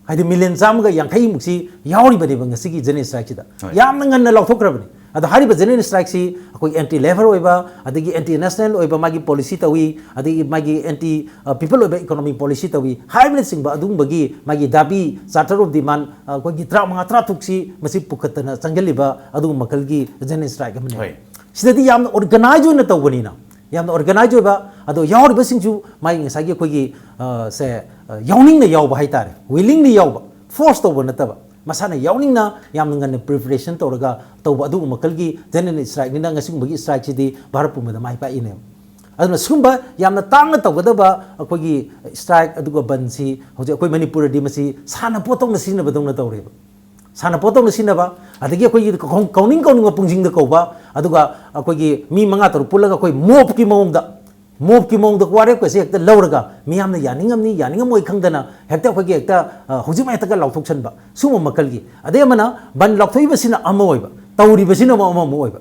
ꯍꯥꯏꯗꯤ ꯃꯤꯂꯤꯌꯟ ꯆꯥꯝꯃꯒ ꯌꯥꯡꯈꯩꯃꯨꯛꯁꯤ ꯌꯥꯎꯔꯤꯕꯅꯦꯕ ꯉꯁꯤꯒꯤ ꯖꯦꯅꯔꯦꯜ ꯁ꯭ꯇ꯭ꯔꯥꯏꯛꯁꯤꯗ꯫ ꯍꯣꯏ꯫ ꯌꯥꯝꯅ ꯉꯟꯅ ꯂꯥꯎꯊꯣꯛꯈ꯭ꯔꯕꯅꯤ꯫ ꯑꯗꯣ ꯍꯥꯏꯔꯤꯕ general strike ꯁꯤ ꯑꯩꯈꯣꯏ ꯑꯦꯟꯇꯤ ꯂꯦꯕꯔ ꯑꯣꯏꯕ, ꯑꯗꯒꯤ ꯑꯦꯟꯇꯤ ꯅꯦꯁꯅꯦꯜ ꯑꯣꯏꯕ ꯃꯥꯒꯤ ꯄꯣꯂꯤꯁꯤ ꯇꯧꯏ, ꯑꯗꯒꯤ ꯃꯥꯒꯤ ꯑꯦꯟꯇꯤ ꯄꯤꯄꯜ ꯑꯣꯏꯕ ꯏꯀꯣꯅꯣꯃꯤ ꯄꯣꯂꯤꯁꯤ ꯇꯧꯏ ꯍꯥꯏꯕꯅꯆꯤꯡꯕ ꯑꯗꯨꯒꯨꯝꯕꯒꯤ ꯃꯥꯒꯤ ꯗꯥꯕꯤ, ꯆꯥꯔꯇꯔ ꯑꯣꯐ ꯗꯤꯃꯥꯟ ꯑꯩꯈꯣꯏꯒꯤ ꯇꯔꯥꯃꯉꯥ ꯇꯔꯥꯇꯔꯨꯛꯁꯤ ꯃꯁꯤ ꯄꯨꯈꯠꯇꯅ ꯆꯪꯁꯤꯜꯂꯤꯕ ꯑꯗꯨꯒꯨꯝꯕ ꯃꯈꯜꯒꯤ general strike ꯑꯃꯅꯤ꯫ ꯍꯣꯏ꯫ ꯁꯤꯗꯗꯤ ꯌꯥꯝꯅ ꯑꯣꯔꯒꯅꯥꯏꯖ ꯑꯣꯏꯅ ꯇꯧꯕꯅꯤꯅ, ꯌꯥꯝꯅ ꯑꯣꯔꯒꯅꯥꯏꯖ ꯑꯣꯏꯕ, ꯑꯗꯣ ꯌꯥꯎꯔꯤꯕꯁꯤꯡꯁꯨ ꯃꯥꯒꯤ ꯉꯁꯥꯏꯒꯤ ꯑꯩꯈꯣꯏꯒꯤ ꯑ, ꯁꯦ ꯑ, ꯌꯥꯎꯅꯤꯡꯅ ꯌꯥꯎꯕ ꯍꯥꯏꯇꯥꯔꯦ, ꯋꯤꯂꯤꯡꯂꯤ ꯌꯥꯎꯕ, ꯐꯣꯔꯁ ꯇꯧꯕ ꯅꯠꯇꯕ, ꯃꯁꯥꯅ ꯌꯥꯎꯅꯤꯡꯅ ꯌꯥꯝꯅ ꯉꯟꯅ ꯄ꯭ꯔꯤꯄꯔꯦꯁꯟ ꯇꯧꯔꯒ ꯇꯧꯕ ꯑꯗꯨꯒꯨꯝꯕ ꯃꯈꯜꯒꯤ ꯖꯦꯅꯔꯦꯜ ꯏꯁꯇ꯭ꯔꯥꯏꯛꯅꯤꯅ ꯉꯁꯤꯒꯨꯝꯕꯒꯤ ꯏꯁꯇ꯭ꯔꯥꯏꯛꯁꯤꯗꯤ ꯚꯥꯔꯠ ꯄꯨꯝꯕꯗ ꯃꯥꯏ ꯄꯥꯛꯏꯅꯦ꯫ ꯑꯗꯨꯅ ꯁꯤꯒꯨꯝꯕ ꯌꯥꯝꯅ ꯇꯥꯡꯅ ꯇꯧꯒꯗꯕ ꯑꯩꯈꯣꯏꯒꯤ ꯏꯁꯇ꯭ꯔꯥꯏꯛ ꯑꯗꯨꯒ ꯕꯟꯁꯤ ꯍꯧꯖꯤꯛ ꯑꯩꯈꯣꯏ ꯃꯅꯤꯄꯨꯔꯗꯗꯤ ꯃꯁꯤ ꯁꯥꯟꯅꯄꯣꯠꯇꯧꯅ ꯁꯤꯖꯤꯟꯅꯕꯗꯧꯅ ꯇꯧꯔꯦꯕ꯫ ꯁꯥꯟꯅꯄꯣꯠꯇꯧꯅ ꯁꯤꯖꯤꯟꯅꯕ, ꯑꯗꯒꯤ ꯑꯩꯈꯣꯏꯒꯤ ꯀꯧ-, ꯀꯧꯅꯤꯡ ꯀꯧꯅꯤꯡꯕ ꯄꯨꯡꯁꯤꯡꯗ ꯀꯧꯕ, ꯑꯗꯨꯒ ꯑꯩꯈꯣꯏꯒꯤ ꯃꯤ ꯃꯉꯥ ꯇꯔꯨꯛ ꯄꯨꯜꯂꯒ ꯑꯩꯈꯣꯏ ꯃꯣꯞꯀꯤ ꯃꯑꯣꯡꯗ, ꯃꯣꯞꯀꯤ ꯃꯑꯣꯡꯗ ꯋꯥꯔꯦꯞꯀꯁꯦ ꯍꯦꯛꯇ ꯂꯧꯔꯒ ꯃꯤꯌꯥꯝꯅ ꯌꯥꯅꯤꯡꯉꯝꯅꯤ ꯌꯥꯅꯤꯡꯉꯝꯃꯣꯏ ꯈꯪꯗꯅ ꯍꯦꯛꯇ ꯑꯩꯈꯣꯏꯒꯤ ꯍꯦꯛꯇ, ꯑ, ꯍꯧꯖꯤꯛꯃꯛ ꯍꯦꯛꯇꯒ ꯂꯥꯎꯊꯣꯛꯁꯟꯕ ꯁꯤꯒꯨꯝꯕ ꯃꯈꯜꯒꯤ꯫ ꯑꯗꯩ ꯑꯃꯅ ꯕꯟ ꯂꯥꯎꯊꯣꯛꯏꯕꯁꯤꯅ ꯑꯃ ꯑꯣꯏꯕ, ꯇꯧꯔꯤꯕꯁꯤꯅ ꯑꯃ, ꯑꯃꯃꯨꯛ ꯑꯣꯏꯕ꯫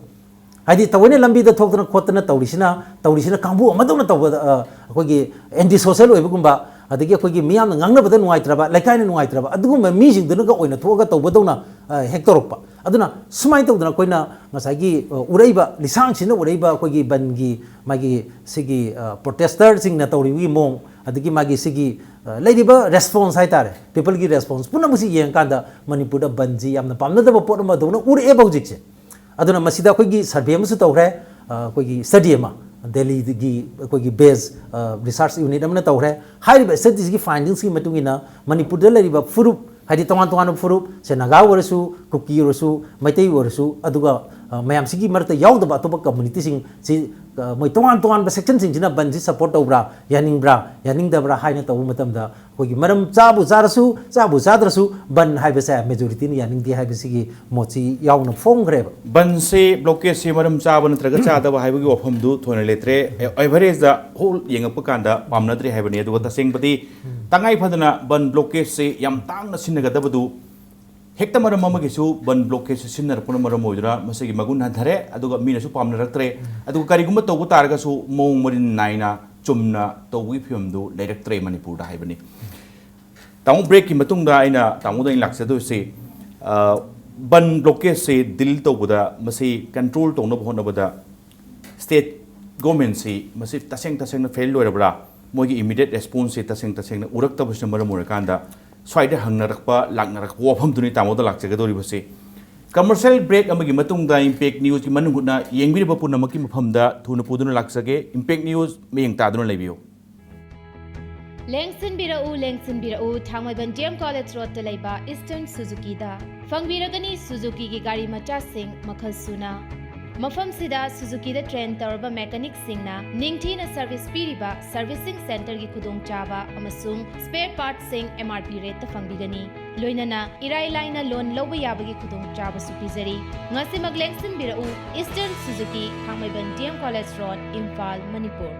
ꯍꯥꯏꯗꯤ ꯊꯑꯣꯏꯅ ꯂꯝꯕꯤꯗ ꯊꯣꯛꯇꯅ ꯈꯣꯠꯇꯅ ꯇꯧꯔꯤꯁꯤꯅ, ꯇꯧꯔꯤꯁꯤꯅ ꯀꯥꯡꯕꯨ ꯑꯃꯗꯧꯅ ꯇꯧꯕ, ꯑ, ꯑꯩꯈꯣꯏꯒꯤ ꯑꯦꯟꯇꯤ ꯁꯣꯁꯦꯜ ꯑꯣꯏꯕꯒꯨꯝꯕ, ꯑꯗꯒꯤ ꯑꯩꯈꯣꯏꯒꯤ ꯃꯤꯌꯥꯝꯅ ꯉꯥꯡꯅꯕꯗ ꯅꯨꯡꯉꯥꯏꯇ꯭ꯔꯕ, ꯂꯩꯀꯥꯏꯅ ꯅꯨꯡꯉꯥꯏꯇ꯭ꯔꯕ ꯑꯗꯨꯒꯨꯝꯕ ꯃꯤꯁꯤꯡꯗꯨꯅꯒ ꯑꯣꯏꯅ ꯊꯣꯛꯑꯒ ꯇꯧꯕꯗꯧꯅ, ꯑ, ꯍꯦꯛ ꯇꯧꯔꯛꯄ꯫ ꯑꯗꯨꯅ ꯁꯨꯃꯥꯏꯅ ꯇꯧꯗꯅ ꯑꯩꯈꯣꯏꯅ ꯉꯁꯥꯏꯒꯤ, ꯑ, ꯎꯔꯛꯏꯕ, ꯂꯤꯁꯥꯡꯁꯤꯟꯅ ꯎꯔꯛꯏꯕ ꯑꯩꯈꯣꯏꯒꯤ ꯕꯟꯒꯤ ꯃꯥꯒꯤ ꯁꯤꯒꯤ, ꯑ, ꯄ꯭ꯔꯣꯇꯦꯁꯇꯔꯁꯤꯡꯅ ꯇꯧꯔꯤꯕꯒꯤ ꯃꯑꯣꯡ, ꯑꯗꯒꯤ ꯃꯥꯒꯤ ꯁꯤꯒꯤ, ꯑ, ꯂꯩꯔꯤꯕ ꯔꯦꯁꯄꯣꯟꯁ ꯍꯥꯏꯇꯥꯔꯦ, ꯄꯤꯄꯜꯒꯤ ꯔꯦꯁꯄꯣꯟꯁ ꯄꯨꯝꯅꯃꯛꯁꯤ ꯌꯦꯡꯉꯀꯥꯟꯗ ꯃꯅꯤꯄꯨꯔꯗ ꯕꯟꯁꯤ ꯌꯥꯝꯅ ꯄꯥꯝꯅꯗꯕ ꯄꯣꯠ ꯑꯃꯗꯧꯅ ꯎꯔꯛꯑꯦꯕ ꯍꯧꯖꯤꯛꯁꯦ꯫ ꯑꯗꯨꯅ ꯃꯁꯤꯗ ꯑꯩꯈꯣꯏꯒꯤ ꯁꯔꯚꯦ ꯑꯃꯁꯨ ꯇꯧꯈ꯭ꯔꯦ, ꯑ, ꯑꯩꯈꯣꯏꯒꯤ ꯁ꯭ꯇꯗꯤ ꯑꯃ, ꯗꯦꯜꯂꯤꯗꯒꯤ ꯑꯩꯈꯣꯏꯒꯤ ꯕꯦꯁ, ꯑ, ꯔꯤꯁꯔꯆ ꯌꯨꯅꯤꯠ ꯑꯃꯅ ꯇꯧꯈ꯭ꯔꯦ꯫ ꯍꯥꯏꯔꯤꯕ ꯁ꯭ꯇꯗꯤꯁꯤꯒꯤ ꯐꯥꯏꯟꯗꯤꯡꯁꯀꯤ ꯃꯇꯨꯡ ꯏꯟꯅ ꯃꯅꯤꯄꯨꯔꯗ ꯂꯩꯔꯤꯕ ꯐꯨꯔꯨꯞ, ꯍꯥꯏꯗꯤ ꯇꯣꯉꯥꯟ ꯇꯣꯉꯥꯟꯕ ꯐꯨꯔꯨꯞ, ꯁꯦ ꯅꯥꯒꯥ ꯑꯣꯏꯔꯁꯨ, ꯀꯨꯀꯤ ꯑꯣꯏꯔꯁꯨ, ꯃꯩꯇꯩ ꯑꯣꯏꯔꯁꯨ, ꯑꯗꯨꯒ, ꯑ, ꯃꯌꯥꯝꯁꯤꯒꯤ ꯃꯔꯛꯇ ꯌꯥꯎꯗꯕ ꯑꯇꯣꯞꯄ ꯀꯝꯃꯨꯅꯤꯇꯤꯁꯤꯡ ꯁꯤ, ꯑ, ꯃꯣꯏ ꯇꯣꯉꯥꯟ ꯇꯣꯉꯥꯟꯕ ꯁꯦꯛꯁꯟꯁꯤꯡꯁꯤꯅ ꯕꯟꯁꯤ ꯁꯞꯄꯣꯔꯠ ꯇꯧꯕ꯭ꯔꯥ, ꯌꯥꯅꯤꯡꯕ꯭ꯔꯥ, ꯌꯥꯅꯤꯡꯗꯕ꯭ꯔꯥ ꯍꯥꯏꯅ ꯇꯧꯕ ꯃꯇꯝꯗ ꯑꯩꯈꯣꯏꯒꯤ ꯃꯔꯝ ꯆꯥꯕꯨ ꯆꯥꯔꯁꯨ, ꯆꯥꯕꯨ ꯆꯥꯗ꯭ꯔꯁꯨ ꯕꯟ ꯍꯥꯏꯕꯁꯦ ꯃꯦꯖꯣꯔꯤꯇꯤꯅ ꯌꯥꯅꯤꯡꯗꯦ ꯍꯥꯏꯕꯁꯤꯒꯤ ꯃꯣꯠꯁꯤ ꯌꯥꯎꯅ ꯐꯣꯡꯈ꯭ꯔꯦꯕ꯫ ꯕꯟꯁꯦ, ꯕ꯭ꯂꯣꯀꯦꯠꯁꯦ ꯃꯔꯝ ꯆꯥꯕ ꯅꯠꯇ꯭ꯔꯒ ꯆꯥꯗꯕ ꯍꯥꯏꯕꯒꯤ ꯋꯥꯐꯝꯗꯨ ꯊꯣꯏꯅ ꯂꯩꯇ꯭ꯔꯦ꯫ ꯑꯦ-, ꯑꯦꯚꯔꯦꯖꯇ ꯍꯣꯜ ꯌꯦꯡꯉꯛꯄ ꯀꯥꯟꯗ ꯄꯥꯝꯅꯗ꯭ꯔꯦ ꯍꯥꯏꯕꯅꯤ꯫ ꯑꯗꯨꯒ ꯇꯁꯦꯡꯕꯗꯤ ꯇꯉꯥꯏ ꯐꯗꯅ ꯕꯟ ꯕ꯭ꯂꯣꯀꯦꯠꯁꯦ ꯌꯥꯝ ꯇꯥꯡꯅ ꯁꯤꯖꯤꯟꯅꯒꯗꯕꯗꯨ ꯍꯦꯛꯇ ꯃꯔꯝ ꯑꯃꯒꯤꯁꯨ ꯕꯟ ꯕ꯭ꯂꯣꯀꯦꯠꯁꯦ ꯁꯤꯖꯤꯟꯅꯔꯛꯄꯅ ꯃꯔꯝ ꯑꯣꯏꯗꯨꯅ ꯃꯁꯤꯒꯤ ꯃꯒꯨꯟ ꯍꯟꯊꯔꯦ, ꯑꯗꯨꯒ ꯃꯤꯅꯁꯨ ꯄꯥꯝꯅꯔꯛꯇ꯭ꯔꯦ꯫ ꯑꯗꯨꯒ ꯀꯔꯤꯒꯨꯝꯕ ꯇꯧꯕ ꯇꯥꯔꯒꯁꯨ ꯃꯑꯣꯡ ꯃꯔꯤꯟ ꯅꯥꯏꯅ ꯆꯨꯝꯅ ꯇꯧꯕꯒꯤ ꯐꯤꯕꯝꯗꯨ ꯂꯩꯔꯛꯇ꯭ꯔꯦ ꯃꯅꯤꯄꯨꯔꯗ ꯍꯥꯏꯕꯅꯤ꯫ ꯇꯥꯃꯣ, ꯕ꯭ꯔꯦꯛꯀꯤ ꯃꯇꯨꯡꯗ ꯑꯩꯅ ꯇꯥꯃꯣꯗ ꯑꯩꯅ ꯂꯥꯛꯆꯗꯣꯏꯁꯤ, ꯑ, ꯕꯟ ꯕ꯭ꯂꯣꯀꯦꯖꯁꯤ ꯗꯤꯜ ꯇꯧꯕꯗ, ꯃꯁꯤ ꯀꯟꯇ꯭ꯔꯣꯜ ꯇꯧꯅꯕ ꯍꯣꯠꯅꯕꯗ ꯁ꯭ꯇꯦꯠ ꯒꯣꯔꯃꯦꯟꯁꯤ ꯃꯁꯤ ꯇꯁꯦꯡ ꯇꯁꯦꯡꯅ ꯐꯦꯜ ꯑꯣꯏꯔꯕ꯭ꯔꯥ? ꯃꯣꯏꯒꯤ ꯏꯃꯤꯗꯤꯌꯦꯠ ꯔꯦꯁꯄꯣꯟꯁꯁꯤ ꯇꯁꯦꯡ ꯇꯁꯦꯡꯅ ꯎꯔꯛꯇꯕꯁꯤꯅ ꯃꯔꯝ ꯑꯣꯏꯔꯀꯥꯟꯗ ꯁ꯭ꯋꯥꯏꯗ ꯍꯪꯅꯔꯛꯄ, ꯂꯥꯛꯅꯔꯛꯄ ꯋꯥꯐꯝꯗꯨꯅꯤ ꯇꯥꯃꯣꯗ ꯂꯥꯛꯆꯒꯗꯧꯔꯤꯕꯁꯤ꯫ ꯀꯃꯔꯁꯤꯌꯦꯜ ꯕ꯭ꯔꯦꯛ ꯑꯃꯒꯤ ꯃꯇꯨꯡꯗ ꯏꯝꯄꯦꯛ ꯅ꯭ꯌꯨꯁꯀꯤ ꯃꯅꯨꯡ ꯍꯨꯠꯅ ꯌꯦꯡꯕꯤꯔꯤꯕ ꯄꯨꯝꯅꯃꯛꯀꯤ ꯃꯐꯝꯗ ꯊꯨꯅ ꯄꯨꯗꯨꯅ ꯂꯥꯛꯆꯒꯦ꯫ ꯏꯝꯄꯦꯛ ꯅ꯭ꯌꯨꯁ ꯃꯤꯠꯌꯦꯡ ꯇꯥꯗꯨꯅ ꯂꯩꯕꯤꯌꯨ꯫ ꯂꯦꯡꯁꯤꯟꯕꯤꯔꯛꯎ, ꯂꯦꯡꯁꯤꯟꯕꯤꯔꯛꯎ, ꯊꯥꯡꯃꯩꯕꯟ ꯗꯤ ꯑꯦꯝ ꯀꯣꯂꯦꯖ ꯔꯣꯗꯇ ꯂꯩꯕ ꯏꯁꯇꯔꯟ ꯁꯨꯖꯨꯀꯤꯗ꯫ ꯐꯪꯕꯤꯔꯒꯅꯤ ꯁꯨꯖꯨꯀꯤꯒꯤ ꯒꯥꯔꯤ ꯃꯆꯥꯁꯤꯡ ꯃꯈꯜ ꯁꯨꯅ꯫ ꯃꯐꯝꯁꯤꯗ ꯁꯨꯖꯨꯀꯤꯗ ꯇ꯭ꯔꯦꯟ ꯇꯧꯔꯕ ꯃꯦꯀꯥꯅꯤꯛꯁꯤꯡꯅ ꯅꯤꯡꯊꯤꯅ ꯁꯔꯚꯤꯁ ꯄꯤꯔꯤꯕ ꯁꯔꯚꯤꯁꯤꯡ ꯁꯦꯟꯇꯔꯒꯤ ꯈꯨꯗꯣꯡꯆꯥꯕ ꯑꯃꯁꯨꯡ ꯁ꯭ꯄꯦꯌꯔ ꯄꯥꯔꯠꯁꯤꯡ ꯑꯦꯝ ꯑꯥꯔ ꯄꯤ ꯔꯦꯠꯇ ꯐꯪꯕꯤꯒꯅꯤ꯫ ꯂꯣꯏꯅꯅ ꯏꯔꯥꯏ ꯂꯥꯏꯅ ꯂꯣꯟ ꯂꯧꯕ ꯌꯥꯕꯒꯤ ꯈꯨꯗꯣꯡꯆꯥꯕꯁꯨ ꯄꯤꯖꯔꯤ꯫ ꯉꯁꯤꯃꯛ ꯂꯦꯡꯁꯤꯟꯕꯤꯔꯛꯎ, ꯏꯁꯇꯔꯟ ꯁꯨꯖꯨꯀꯤ, Thangmeiband D M college road, Imphal, Manipur.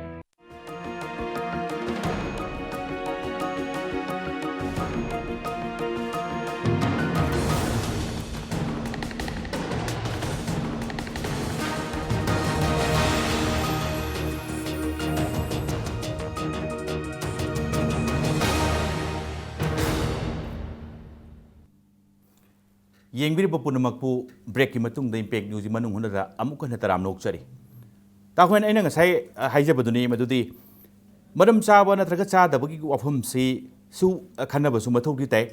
ꯌꯦꯡꯕꯤꯔꯤꯕ ꯄꯨꯝꯅꯃꯛꯄꯨ ꯕ꯭ꯔꯦꯛꯀꯤ ꯃꯇꯨꯡꯗ ꯏꯝꯄꯦꯛ ꯅ꯭ꯌꯨꯁꯀꯤ ꯃꯅꯨꯡ ꯍꯨꯠꯅꯗ ꯑꯃꯨꯛ ꯍꯟꯅ ꯇꯔꯥꯝꯅ ꯑꯣꯛꯆꯔꯤ꯫ ꯇꯥꯈꯣꯏꯅ ꯑꯩꯅ ꯉꯁꯥꯏ, ꯑ, ꯍꯥꯏꯖꯕꯗꯨꯅꯤ, ꯃꯗꯨꯗꯤ ꯃꯔꯝ ꯆꯥꯕ ꯅꯠꯇ꯭ꯔꯒ ꯆꯥꯗꯕꯒꯤ ꯋꯥꯐꯝꯁꯤꯁꯨ, ꯑ, ꯈꯟꯅꯕꯁꯨ ꯃꯊꯧꯗꯤ ꯇꯥꯏ꯫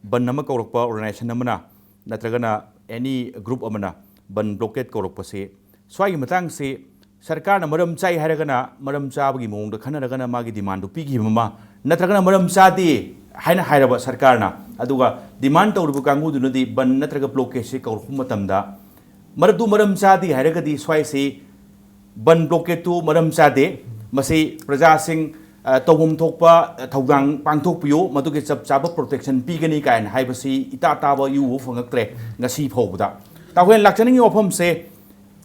ꯕꯟ ꯑꯃ ꯀꯧꯔꯛꯄ ꯑꯣꯔꯒꯅꯥꯏꯖꯦꯁꯟ ꯑꯃꯅ ꯅꯠꯇ꯭ꯔꯒꯅ ꯑꯦꯅꯤ ꯒ꯭ꯔꯨꯞ ꯑꯃꯅ ꯕꯟ ꯕ꯭ꯂꯣꯀꯦꯠ ꯀꯧꯔꯛꯄꯁꯤ, ꯁ꯭ꯋꯥꯏꯒꯤ ꯃꯇꯥꯡꯁꯤ ꯁꯔꯀꯥꯔꯅ ꯃꯔꯝ ꯆꯥꯏ ꯍꯥꯏꯔꯒꯅ ꯃꯔꯝ ꯆꯥꯕꯒꯤ ꯃꯑꯣꯡꯗ ꯈꯟꯅꯔꯒꯅ ꯃꯥꯒꯤ ꯗꯤꯃꯥꯟꯗꯨ ꯄꯤꯈꯤꯕ ꯑꯃ, ꯅꯠꯇ꯭ꯔꯒꯅ ꯃꯔꯝ ꯆꯥꯗꯦ ꯍꯥꯏꯅ ꯍꯥꯏꯔꯕ ꯁꯔꯀꯥꯔꯅ, ꯑꯗꯨꯒ ꯗꯤꯃꯥꯟ ꯇꯧꯔꯤꯕ ꯀꯥꯡꯕꯨꯗꯨꯅꯗꯤ ꯕꯟ ꯅꯠꯇ꯭ꯔꯒ ꯕ꯭ꯂꯣꯀꯦꯠꯁꯤ ꯀꯧꯔꯛꯄ ꯃꯇꯝꯗ ꯃꯔꯛꯇꯨ ꯃꯔꯝ ꯆꯥꯗꯦ ꯍꯥꯏꯔꯒꯗꯤ ꯁ꯭ꯋꯥꯏꯁꯤ ꯕꯟ ꯕ꯭ꯂꯣꯀꯦꯠꯇꯨ ꯃꯔꯝ ꯆꯥꯗꯦ, ꯃꯁꯤ ꯄ꯭ꯔꯖꯥꯁꯤꯡ, ꯑ, ꯇꯧꯐꯝ ꯊꯣꯛꯄ, ꯑ, ꯊꯧꯗꯥꯡ ꯄꯥꯡꯊꯣꯛꯄꯤꯌꯨ, ꯃꯗꯨꯒꯤ ꯆꯞ ꯆꯥꯕ ꯄ꯭ꯔꯣꯇꯦꯛꯁꯟ ꯄꯤꯒꯅꯤ ꯀꯥꯏꯅ ꯍꯥꯏꯕꯁꯤ ꯏꯇꯥ ꯇꯥꯕ ꯏꯎ ꯎꯕ ꯐꯪꯉꯛꯇ꯭ꯔꯦ ꯉꯁꯤ ꯐꯥꯎꯕꯗ꯫ ꯇꯥꯈꯣꯏꯅ ꯂꯥꯛꯆꯅꯤꯡꯉꯤ ꯋꯥꯐꯝꯁꯦ,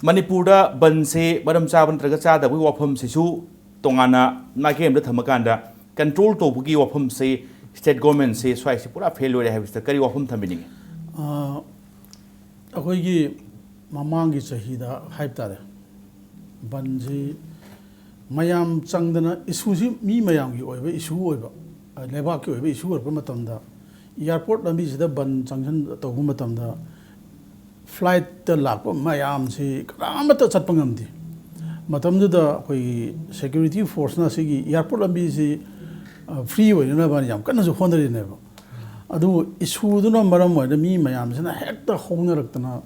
ꯃꯅꯤꯄꯨꯔꯗ ꯕꯟꯁꯦ ꯃꯔꯝ ꯆꯥꯕ ꯅꯠꯇ꯭ꯔꯒ ꯆꯥꯗꯕꯒꯤ ꯋꯥꯐꯝꯁꯤꯁꯨ ꯇꯣꯉꯥꯟꯅ ꯃꯥꯏꯀꯩ ꯑꯃꯗ ꯊꯝꯃꯀꯥꯟꯗ, ꯀꯟꯇ꯭ꯔꯣꯜ ꯇꯧꯕꯒꯤ ꯋꯥꯐꯝꯁꯦ ꯁ꯭ꯇꯦꯠ ꯒꯣꯔꯃꯦꯟꯁꯦ ꯁ꯭ꯋꯥꯏꯁꯦ ꯄꯨꯔꯥ ꯐꯦꯜ ꯑꯣꯏꯔꯦ ꯍꯥꯏꯕꯁꯤꯗ ꯀꯔꯤ ꯋꯥꯐꯝ ꯊꯝꯕꯤꯅꯤꯡꯉꯤ? ꯑ, ꯑꯩꯈꯣꯏꯒꯤ ꯃꯃꯥꯡꯒꯤ ꯆꯍꯤꯗ ꯍꯥꯏꯕ ꯇꯥꯔꯦ, ꯕꯟꯁꯤ ꯃꯌꯥꯝ ꯆꯪꯗꯅ, ꯏꯁꯨꯁꯤ ꯃꯤ ꯃꯌꯥꯝꯒꯤ ꯑꯣꯏꯕ ꯏꯁꯨ ꯑꯣꯏꯕ, ꯑ, ꯂꯩꯕꯥꯛꯀꯤ ꯑꯣꯏꯕ ꯏꯁꯨ ꯑꯣꯏꯔꯛꯄ ꯃꯇꯝꯗ, ꯑꯦꯌꯥꯔꯄꯣꯔꯠ ꯂꯝꯕꯤꯁꯤꯗ ꯕꯟ ꯆꯪꯁꯟ ꯇꯧꯕ ꯃꯇꯝꯗ, ꯐ꯭ꯂꯥꯏꯠꯇ ꯂꯥꯛꯄ ꯃꯌꯥꯝꯁꯤ ꯀꯅꯥꯃꯠꯇ ꯆꯠꯄ ꯉꯝꯗꯦ꯫ ꯃꯇꯝꯗꯨꯗ ꯑꯩꯈꯣꯏꯒꯤ ꯁꯦꯀ꯭ꯌꯨꯔꯤꯇꯤ ꯐꯣꯔꯁꯅ ꯁꯤꯒꯤ ꯑꯦꯌꯥꯔꯄꯣꯔꯠ ꯂꯝꯕꯤꯁꯤ ꯐ꯭ꯔꯤ ꯑꯣꯏꯅꯅꯕ ꯌꯥꯝ ꯀꯟꯅꯁꯨ ꯍꯣꯠꯅꯔꯤꯅꯦꯕ꯫ ꯑꯗꯨꯕꯨ ꯏꯁꯨꯗꯨꯅ ꯃꯔꯝ ꯑꯣꯏꯔꯒ ꯃꯤ ꯃꯌꯥꯝꯁꯤꯅ ꯍꯦꯛꯇ ꯍꯧꯅꯔꯛꯇꯅ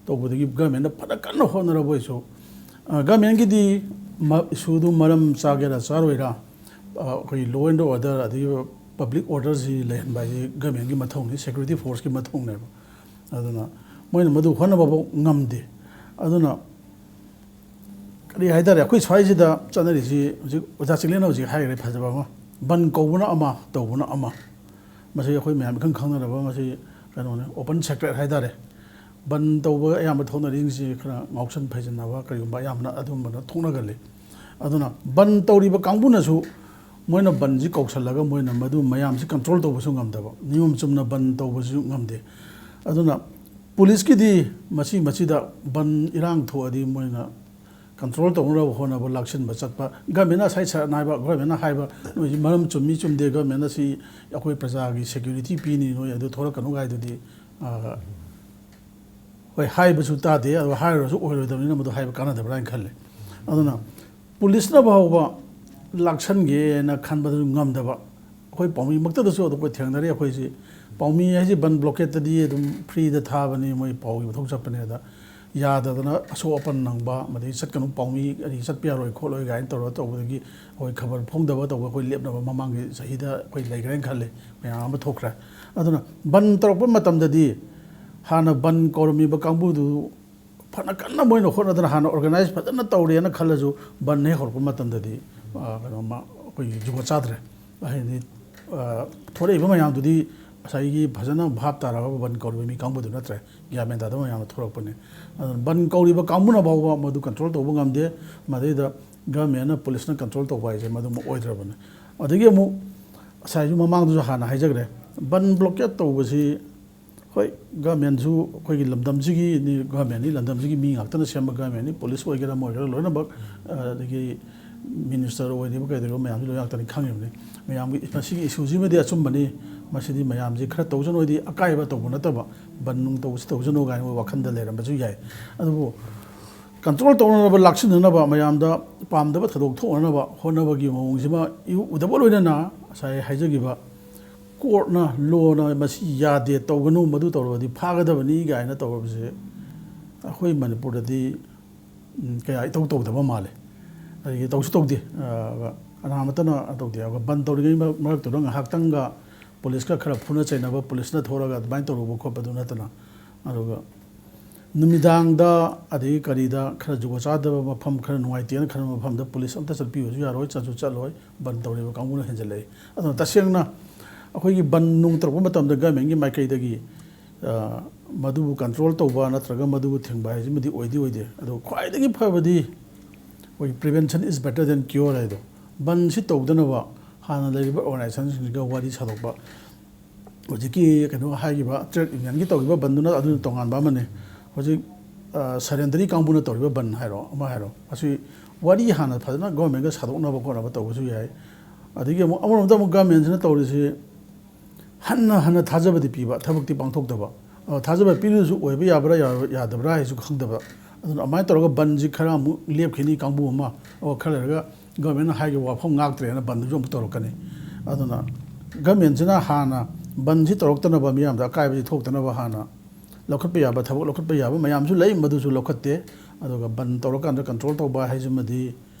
ꯇꯧꯕꯗꯒꯤ ꯒꯃꯦꯟꯅ ꯐꯅ ꯀꯟꯅ ꯍꯣꯠꯅꯔꯕ ꯑꯣꯏꯁꯨ, ꯒꯃꯦꯟꯒꯤꯗꯤ ꯏꯁꯨꯗꯨ ꯃꯔꯝ ꯆꯥꯒꯦꯔꯥ ꯆꯥꯔꯣꯏꯔꯥ, ꯑꯩꯈꯣꯏ law and order ꯑꯗꯒꯤ ꯄꯕ꯭ꯂꯤꯛ ꯑꯣꯔꯗꯔꯁꯤ ꯂꯩꯍꯟꯕ ꯍꯥꯏꯁꯤ ꯒꯃꯦꯟꯒꯤ ꯃꯊꯧꯅꯤ, ꯁꯦꯀ꯭ꯌꯨꯔꯤꯇꯤ ꯐꯣꯔꯁꯀꯤ ꯃꯊꯧꯅꯦꯕ꯫ ꯑꯗꯨꯅ ꯃꯣꯏꯅ ꯃꯗꯨ ꯍꯣꯠꯅꯕꯐꯥꯎ ꯉꯝꯗꯦ꯫ ꯑꯗꯨꯅ ꯀꯔꯤ ꯍꯥꯏꯇꯥꯔꯦ, ꯑꯩꯈꯣꯏ ꯁ꯭ꯋꯥꯏꯁꯤꯗ ꯆꯠꯅꯔꯤꯁꯤ ꯍꯧꯖꯤꯛ ꯑꯣꯖꯥ ꯆꯤꯡꯂꯦꯟꯅ ꯍꯧꯖꯤꯛ ꯍꯥꯏꯈ꯭ꯔꯦ ꯐꯖꯕ ꯑꯃ, ꯕꯟ ꯀꯧꯕꯅ ꯑꯃ, ꯇꯧꯕꯅ ꯑꯃ꯫ ꯃꯁꯤ ꯑꯩꯈꯣꯏ ꯃꯌꯥꯝ ꯏꯈꯪ ꯈꯪꯅꯔꯕ, ꯃꯁꯤ ꯀꯩꯅꯣꯅꯤ, open secret ꯍꯥꯏꯇꯥꯔꯦ꯫ ꯕꯟ ꯇꯧꯕ ꯑꯌꯥꯝꯕ ꯊꯣꯛꯅꯔꯤꯁꯤꯡꯁꯤ ꯈꯔ ꯉꯥꯎꯁꯟ ꯐꯩꯖꯟꯅꯕ ꯀꯔꯤꯒꯨꯝꯕ ꯑꯌꯥꯝꯕꯅ ꯑꯗꯨꯝꯕꯅ ꯊꯣꯛꯅꯒꯜꯂꯤ꯫ ꯑꯗꯨꯅ ꯕꯟ ꯇꯧꯔꯤꯕ ꯀꯥꯡꯕꯨꯅꯁꯨ ꯃꯣꯏꯅ ꯕꯟꯁꯤ ꯀꯧꯁꯜꯂꯒ ꯃꯣꯏꯅ ꯃꯗꯨ ꯃꯌꯥꯝꯁꯤ ꯀꯟꯇ꯭ꯔꯣꯜ ꯇꯧꯕꯁꯨ ꯉꯝꯗꯕ, ꯅꯤꯌꯣꯝ ꯆꯨꯝꯅ ꯕꯟ ꯇꯧꯕꯁꯨ ꯉꯝꯗꯦ꯫ ꯑꯗꯨꯅ ꯄꯨꯂꯤꯁꯀꯤꯗꯤ ꯃꯁꯤ ꯃꯁꯤꯗ ꯕꯟ ꯏꯔꯥꯡ ꯊꯣꯛꯑꯗꯤ ꯃꯣꯏꯅ ꯀꯟꯇ꯭ꯔꯣꯜ ꯇꯧꯅꯅꯕ ꯍꯣꯠꯅꯕ, ꯂꯥꯛꯁꯤꯟꯕ ꯆꯠꯄ, ꯒꯃꯦꯟꯅ ꯉꯁꯥꯏ ꯁꯥꯔꯅ ꯍꯥꯏꯕ, ꯒꯃꯦꯟꯅ ꯍꯥꯏꯕ ꯅꯣꯏꯁꯤ ꯃꯔꯝ ꯆꯨꯝꯃꯤ ꯆꯨꯝꯗꯦ, ꯒꯃꯦꯟꯅ ꯁꯤ ꯑꯩꯈꯣꯏ ꯄ꯭ꯔꯖꯥꯒꯤ ꯁꯦꯀ꯭ꯌꯨꯔꯤꯇꯤ ꯄꯤꯅꯤ, ꯅꯣꯏ ꯑꯗꯨ ꯊꯣꯔꯛꯀꯅꯨ ꯍꯥꯏꯗꯨꯗꯤ, ꯑ, ꯍꯣꯏ, ꯍꯥꯏꯕꯁꯨ ꯇꯥꯗꯦ, ꯑꯗꯣ ꯍꯥꯏꯔꯨꯔꯁꯨ ꯑꯣꯏꯔꯣꯏꯗꯕꯅꯤꯅ ꯃꯗꯨ ꯍꯥꯏꯕ ꯀꯥꯟꯅꯗꯕ꯭ꯔꯥ ꯍꯥꯏꯅ ꯈꯜꯂꯦ꯫ ꯑꯗꯨꯅ ꯄꯨꯂꯤꯁꯅ ꯐꯥꯎꯕ ꯂꯥꯛꯁꯟꯒꯦꯅ ꯈꯟꯕꯗꯨ ꯉꯝꯗꯕ, ꯑꯩꯈꯣꯏ ꯄꯥꯎꯃꯤꯃꯛꯇꯗꯁꯨ ꯑꯗꯨꯝ ꯑꯩꯈꯣꯏ ꯊꯦꯡꯅꯔꯤ꯫ ꯑꯩꯈꯣꯏꯁꯤ ꯄꯥꯎꯃꯤ ꯍꯥꯏꯁꯤ ꯕꯟ ꯕ꯭ꯂꯣꯀꯦꯠꯇꯗꯤ ꯑꯗꯨꯝ ꯐ꯭ꯔꯤꯗ ꯊꯥꯕꯅꯤ, ꯃꯣꯏ ꯄꯥꯎꯒꯤ ꯃꯊꯧ ꯆꯠꯄꯅꯦ꯫ ꯑꯗ ꯌꯥꯗꯗꯅ ꯑꯁꯣꯛ ꯑꯄꯟ ꯅꯪꯕ, ꯑꯃꯗꯤ ꯆꯠꯀꯅꯨ, ꯄꯥꯎꯃꯤ ꯑꯅꯤ ꯆꯠꯄ ꯌꯥꯔꯣꯏ ꯈꯣꯠꯂꯣꯏ ꯀꯥꯏꯅ ꯇꯧꯔꯒ ꯇꯧꯕꯗꯒꯤ ꯑꯩꯈꯣꯏ ꯈꯕꯔ ꯐꯣꯡꯗꯕ ꯇꯧꯕ ꯑꯩꯈꯣꯏ ꯂꯦꯞꯅꯕ ꯃꯃꯥꯡꯒꯤ ꯆꯍꯤꯗ ꯑꯩꯈꯣꯏ ꯂꯩꯈ꯭ꯔꯦꯅ ꯈꯜꯂꯤ, ꯃꯌꯥꯝ ꯑꯃ ꯊꯣꯛꯈ꯭ꯔꯦ꯫ ꯑꯗꯨꯅ ꯕꯟ ꯇꯧꯔꯛꯄ ꯃꯇꯝꯗꯗꯤ ꯍꯥꯟꯅ ꯕꯟ ꯀꯧꯔꯝꯃꯤꯕ ꯀꯥꯡꯕꯨꯗꯨ ꯐꯅ ꯀꯟꯅ ꯃꯣꯏꯅ ꯍꯣꯠꯅꯗꯅ ꯍꯥꯟꯅ ꯑꯣꯔꯒꯅꯥꯏꯖ ꯐꯖꯅ ꯇꯧꯔꯦꯅ ꯈꯜꯂꯁꯨ, ꯕꯟ ꯍꯦꯛ ꯍꯧꯔꯛꯄ ꯃꯇꯝꯗꯗꯤ, ꯑ, ꯀꯩꯅꯣ, ꯃ-, ꯑꯩꯈꯣꯏꯒꯤ ꯖꯨꯒꯣꯠ ꯆꯥꯗ꯭ꯔꯦ꯫ ꯍꯥꯏꯗꯤ, ꯑ, ꯊꯣꯛꯂꯛꯏꯕ ꯃꯌꯥꯝꯗꯨꯗꯤ ꯉꯁꯥꯏꯒꯤ ꯐꯖꯅ ꯚꯥꯞ ꯇꯥꯔꯒ ꯕꯟ ꯀꯧꯔꯤꯕ ꯃꯤ ꯀꯥꯡꯕꯨꯗꯨ ꯅꯠꯇ꯭ꯔꯦ, ꯒ꯭ꯌꯥꯟ ꯃꯦꯟ ꯇꯥꯗꯕ ꯃꯌꯥꯝ ꯑꯃ ꯊꯣꯛꯂꯛꯄꯅꯦ꯫ ꯑꯗꯨꯅ ꯕꯟ ꯀꯧꯔꯤꯕ ꯀꯥꯡꯕꯨꯅ ꯐꯥꯎꯕ ꯃꯗꯨ ꯀꯟꯇ꯭ꯔꯣꯜ ꯇꯧꯕ ꯉꯝꯗꯦ, ꯃꯗꯩꯗ ꯒꯃꯦꯟꯅ, ꯄꯨꯂꯤꯁꯅ ꯀꯟꯇ꯭ꯔꯣꯜ ꯇꯧꯕ ꯍꯥꯏꯁꯦ ꯃꯗꯨꯃꯛ ꯑꯣꯏꯗ꯭ꯔꯕꯅꯦ꯫ ꯑꯗꯒꯤ ꯑꯃꯨꯛ ꯉꯁꯥꯏꯁꯨ ꯃꯃꯥꯡꯗꯁꯨ ꯍꯥꯟꯅ ꯍꯥꯏꯖꯈ꯭ꯔꯦ, ꯕꯟ ꯕ꯭ꯂꯣꯀꯦꯠ ꯇꯧꯕꯁꯤ ꯍꯣꯏ, ꯒꯃꯦꯟꯁꯨ ꯑꯩꯈꯣꯏꯒꯤ ꯂꯝꯗꯝꯁꯤꯒꯤ, ꯒꯃꯦꯟꯅꯤ, ꯂꯝꯗꯝꯁꯤꯒꯤ ꯃꯤ ꯉꯥꯛꯇꯅ ꯁꯦꯝꯕ ꯒꯃꯦꯟꯅꯤ, ꯄꯨꯂꯤꯁ ꯑꯣꯏꯒꯦꯔꯥ ꯑꯃ ꯑꯣꯏꯒꯦꯔꯥ ꯂꯣꯏꯅꯃꯛ, ꯑꯗꯒꯤ ꯃꯤꯅꯤꯁꯇꯔ ꯑꯣꯏꯔꯤꯕ ꯀꯩꯗꯧꯔꯤꯕ ꯃꯌꯥꯝꯁꯤ ꯂꯣꯏ ꯉꯥꯛꯇꯅꯤ ꯈꯪꯉꯤꯕꯅꯤ꯫ ꯃꯌꯥꯝꯒꯤ ꯃꯁꯤꯒꯤ ꯏꯁꯨꯁꯤꯃꯗꯤ ꯑꯆꯨꯝꯕꯅꯤ꯫ ꯃꯁꯤꯗꯤ ꯃꯌꯥꯝꯁꯤ ꯈꯔ ꯇꯧꯁꯅꯨ ꯍꯥꯏꯗꯤ ꯑꯀꯥꯏꯕ ꯇꯧꯕ ꯅꯠꯇꯕ, ꯕꯟ ꯅꯨꯡ ꯇꯧꯕꯁꯤ ꯇꯧꯁꯅꯨ ꯀꯥꯏꯅ ꯃꯣꯏ ꯋꯥꯈꯜꯗ ꯂꯩꯔꯝꯕꯁꯨ ꯌꯥꯏ꯫ ꯑꯗꯨꯕꯨ ꯀꯟꯇ꯭ꯔꯣꯜ ꯇꯧꯅꯅꯕ, ꯂꯥꯛꯁꯤꯟꯅꯅꯕ, ꯃꯌꯥꯝꯗ ꯄꯥꯝꯗꯕ ꯊꯧꯗꯣꯛ ꯊꯣꯛꯅꯅꯕ ꯍꯣꯠꯅꯕꯒꯤ ꯃꯑꯣꯡꯁꯤꯃ ꯏꯎ-, ꯎꯗꯕ ꯂꯣꯏꯅꯅ ꯉꯁꯥꯏ ꯍꯥꯏꯖꯈꯤꯕ ꯀꯣꯔꯠꯅ, ꯂꯣꯅ ꯃꯁꯤ ꯌꯥꯗꯦ, ꯇꯧꯒꯅꯨ, ꯃꯗꯨ ꯇꯧꯔꯕꯗꯤ ꯐꯥꯒꯗꯕꯅꯤ ꯀꯥꯏꯅ ꯇꯧꯔꯕꯁꯦ ꯑꯩꯈꯣꯏ ꯃꯅꯤꯄꯨꯔꯗꯗꯤ ꯎꯝ, ꯀꯌꯥ ꯏꯇꯧ ꯇꯧꯗꯕ ꯃꯥꯜꯂꯦ꯫ ꯑꯗꯒꯤ ꯇꯧꯁꯨ ꯇꯧꯗꯦ꯫ ꯑ, ꯀꯅꯥꯃꯠꯇꯅ ꯇꯧꯗꯦ꯫ ꯑꯗꯨꯒ ꯕꯟ ꯇꯧꯔꯤꯉꯩ ꯃꯔꯛ-, ꯃꯔꯛꯇꯨꯗ ꯉꯥꯏꯍꯥꯛꯇꯪꯒ ꯄꯨꯂꯤꯁꯀ ꯈꯔ ꯐꯨꯅ ꯆꯩꯅꯕ, ꯄꯨꯂꯤꯁꯅ ꯊꯣꯛꯂꯒ ꯑꯗꯨꯃꯥꯏꯅ ꯇꯧꯔꯨꯕ ꯈꯣꯠꯄꯗꯨ ꯅꯠꯇꯅ, ꯑꯗꯨꯒ ꯅꯨꯃꯤꯗꯥꯡꯗ ꯑꯗꯒꯤ ꯀꯔꯤꯗ ꯈꯔ ꯖꯨꯒꯣꯠ ꯆꯥꯗꯕ ꯃꯐꯝ, ꯈꯔ ꯅꯨꯡꯉꯥꯏꯇꯦꯅ ꯈꯟꯕ ꯃꯐꯝꯗ ꯄꯨꯂꯤꯁ ꯑꯝꯇ ꯆꯠꯄꯤꯕꯁꯨ ꯌꯥꯔꯣꯏ, ꯆꯠꯁꯨ ꯆꯠꯂꯣꯏ, ꯕꯟ ꯇꯧꯔꯤꯕ ꯀꯥꯡꯕꯨꯅ ꯍꯦꯟꯖꯜꯂꯛꯏ꯫ ꯑꯗꯨꯅ ꯇꯁꯦꯡꯅ ꯑꯩꯈꯣꯏꯒꯤ ꯕꯟ ꯅꯨꯡ ꯇꯧꯔꯛꯄ ꯃꯇꯝꯗ ꯒꯃꯦꯟꯒꯤ ꯃꯥꯏꯀꯩꯗꯒꯤ ꯑ, ꯃꯗꯨꯕꯨ ꯀꯟꯇ꯭ꯔꯣꯜ ꯇꯧꯕ ꯅꯠꯇ꯭ꯔꯒ ꯃꯗꯨꯕꯨ ꯊꯤꯡꯕ ꯍꯥꯏꯁꯤꯃꯗꯤ ꯑꯣꯏꯗꯤ ꯑꯣꯏꯗꯦ꯫ ꯑꯗꯣ ꯈ꯭ꯋꯥꯏꯗꯒꯤ ꯐꯕꯗꯤ ꯑꯩꯈꯣꯏꯒꯤ prevention is better than cure ꯍꯥꯏꯗꯣ, ꯕꯟꯁꯤ ꯇꯧꯗꯅꯕ ꯍꯥꯟꯅ ꯂꯩꯔꯤꯕ organizationꯁꯤꯡꯁꯤꯒ ꯋꯥꯔꯤ ꯁꯥꯗꯣꯛꯄ꯫ ꯍꯧꯖꯤꯛꯀꯤ ꯀꯩꯅꯣ ꯍꯥꯏꯈꯤꯕ trade unionꯒꯤ ꯇꯧꯈꯤꯕ ꯕꯟꯗꯨꯅ ꯑꯗꯨꯅ ꯇꯣꯉꯥꯟꯕ ꯑꯃꯅꯤ꯫ ꯍꯧꯖꯤꯛ, ꯑ, ꯁꯦꯗꯦꯟꯇꯔꯤ ꯀꯥꯡꯕꯨꯅ ꯇꯧꯔꯤꯕ ꯕꯟ ꯍꯥꯏꯔꯣ, ꯑꯃ ꯍꯥꯏꯔꯣ, ꯃꯁꯤ ꯋꯥꯔꯤ ꯍꯥꯟꯅ ꯐꯖꯅ ꯒꯣꯔꯃꯦꯟꯒ ꯁꯥꯗꯣꯛꯅꯕ ꯈꯣꯠꯅꯕ ꯇꯧꯕꯁꯨ ꯌꯥꯏ꯫ ꯑꯗꯒꯤ ꯑꯃꯨꯛ ꯑꯃꯔꯣꯝꯗ ꯑꯃꯨꯛ ꯒꯣꯔꯃꯦꯟꯁꯤꯅ ꯇꯧꯔꯤꯁꯤ ꯍꯟꯅ ꯍꯟꯅ ꯊꯥꯖꯕꯗꯤ ꯄꯤꯕ, ꯊꯕꯛꯇꯤ ꯄꯥꯡꯊꯣꯛꯇꯕ꯫ ꯑ, ꯊꯥꯖꯕ ꯄꯤꯔꯁꯨ ꯑꯣꯏꯕ ꯌꯥꯕ꯭ꯔꯥ ꯌꯥ-, ꯌꯥꯗꯕ꯭ꯔꯥ ꯍꯥꯏꯁꯨ ꯈꯪꯗꯕ꯫ ꯑꯗꯨꯅ ꯑꯗꯨꯃꯥꯏꯅ ꯇꯧꯔꯒ ꯕꯟꯁꯤ ꯈꯔ ꯑꯃꯨꯛ ꯂꯦꯞꯈꯤꯅꯤ ꯀꯥꯡꯕꯨ ꯑꯃ, ꯑꯣ, ꯈꯔ ꯂꯩꯔꯒ ꯒꯣꯔꯃꯦꯟꯅ ꯍꯥꯏꯈꯤꯕ ꯋꯥꯐꯝ ꯉꯥꯛꯇ꯭ꯔꯦꯅ ꯕꯟꯗꯨꯁꯨ ꯑꯃꯨꯛ ꯇꯧꯔꯛꯀꯅꯤ꯫ ꯑꯗꯨꯅ ꯒꯣꯔꯃꯦꯟꯁꯤꯅ ꯍꯥꯟꯅ ꯕꯟꯁꯤ ꯇꯧꯔꯛꯇꯅꯕ, ꯃꯤꯌꯥꯝꯗ ꯑꯀꯥꯏꯕꯁꯤ ꯊꯣꯛꯇꯅꯕ ꯍꯥꯟꯅ ꯂꯧꯈꯠꯄ ꯌꯥꯕ ꯊꯕꯛ ꯂꯧꯈꯠꯄ ꯌꯥꯕ ꯃꯌꯥꯝꯁꯨ ꯂꯩ, ꯃꯗꯨꯁꯨ ꯂꯧꯈꯠꯇꯦ꯫ ꯑꯗꯨꯒ ꯕꯟ ꯇꯧꯔꯀꯥꯟꯗ ꯀꯟꯇ꯭ꯔꯣꯜ ꯇꯧꯕ ꯍꯥꯏꯁꯤꯃꯗꯤ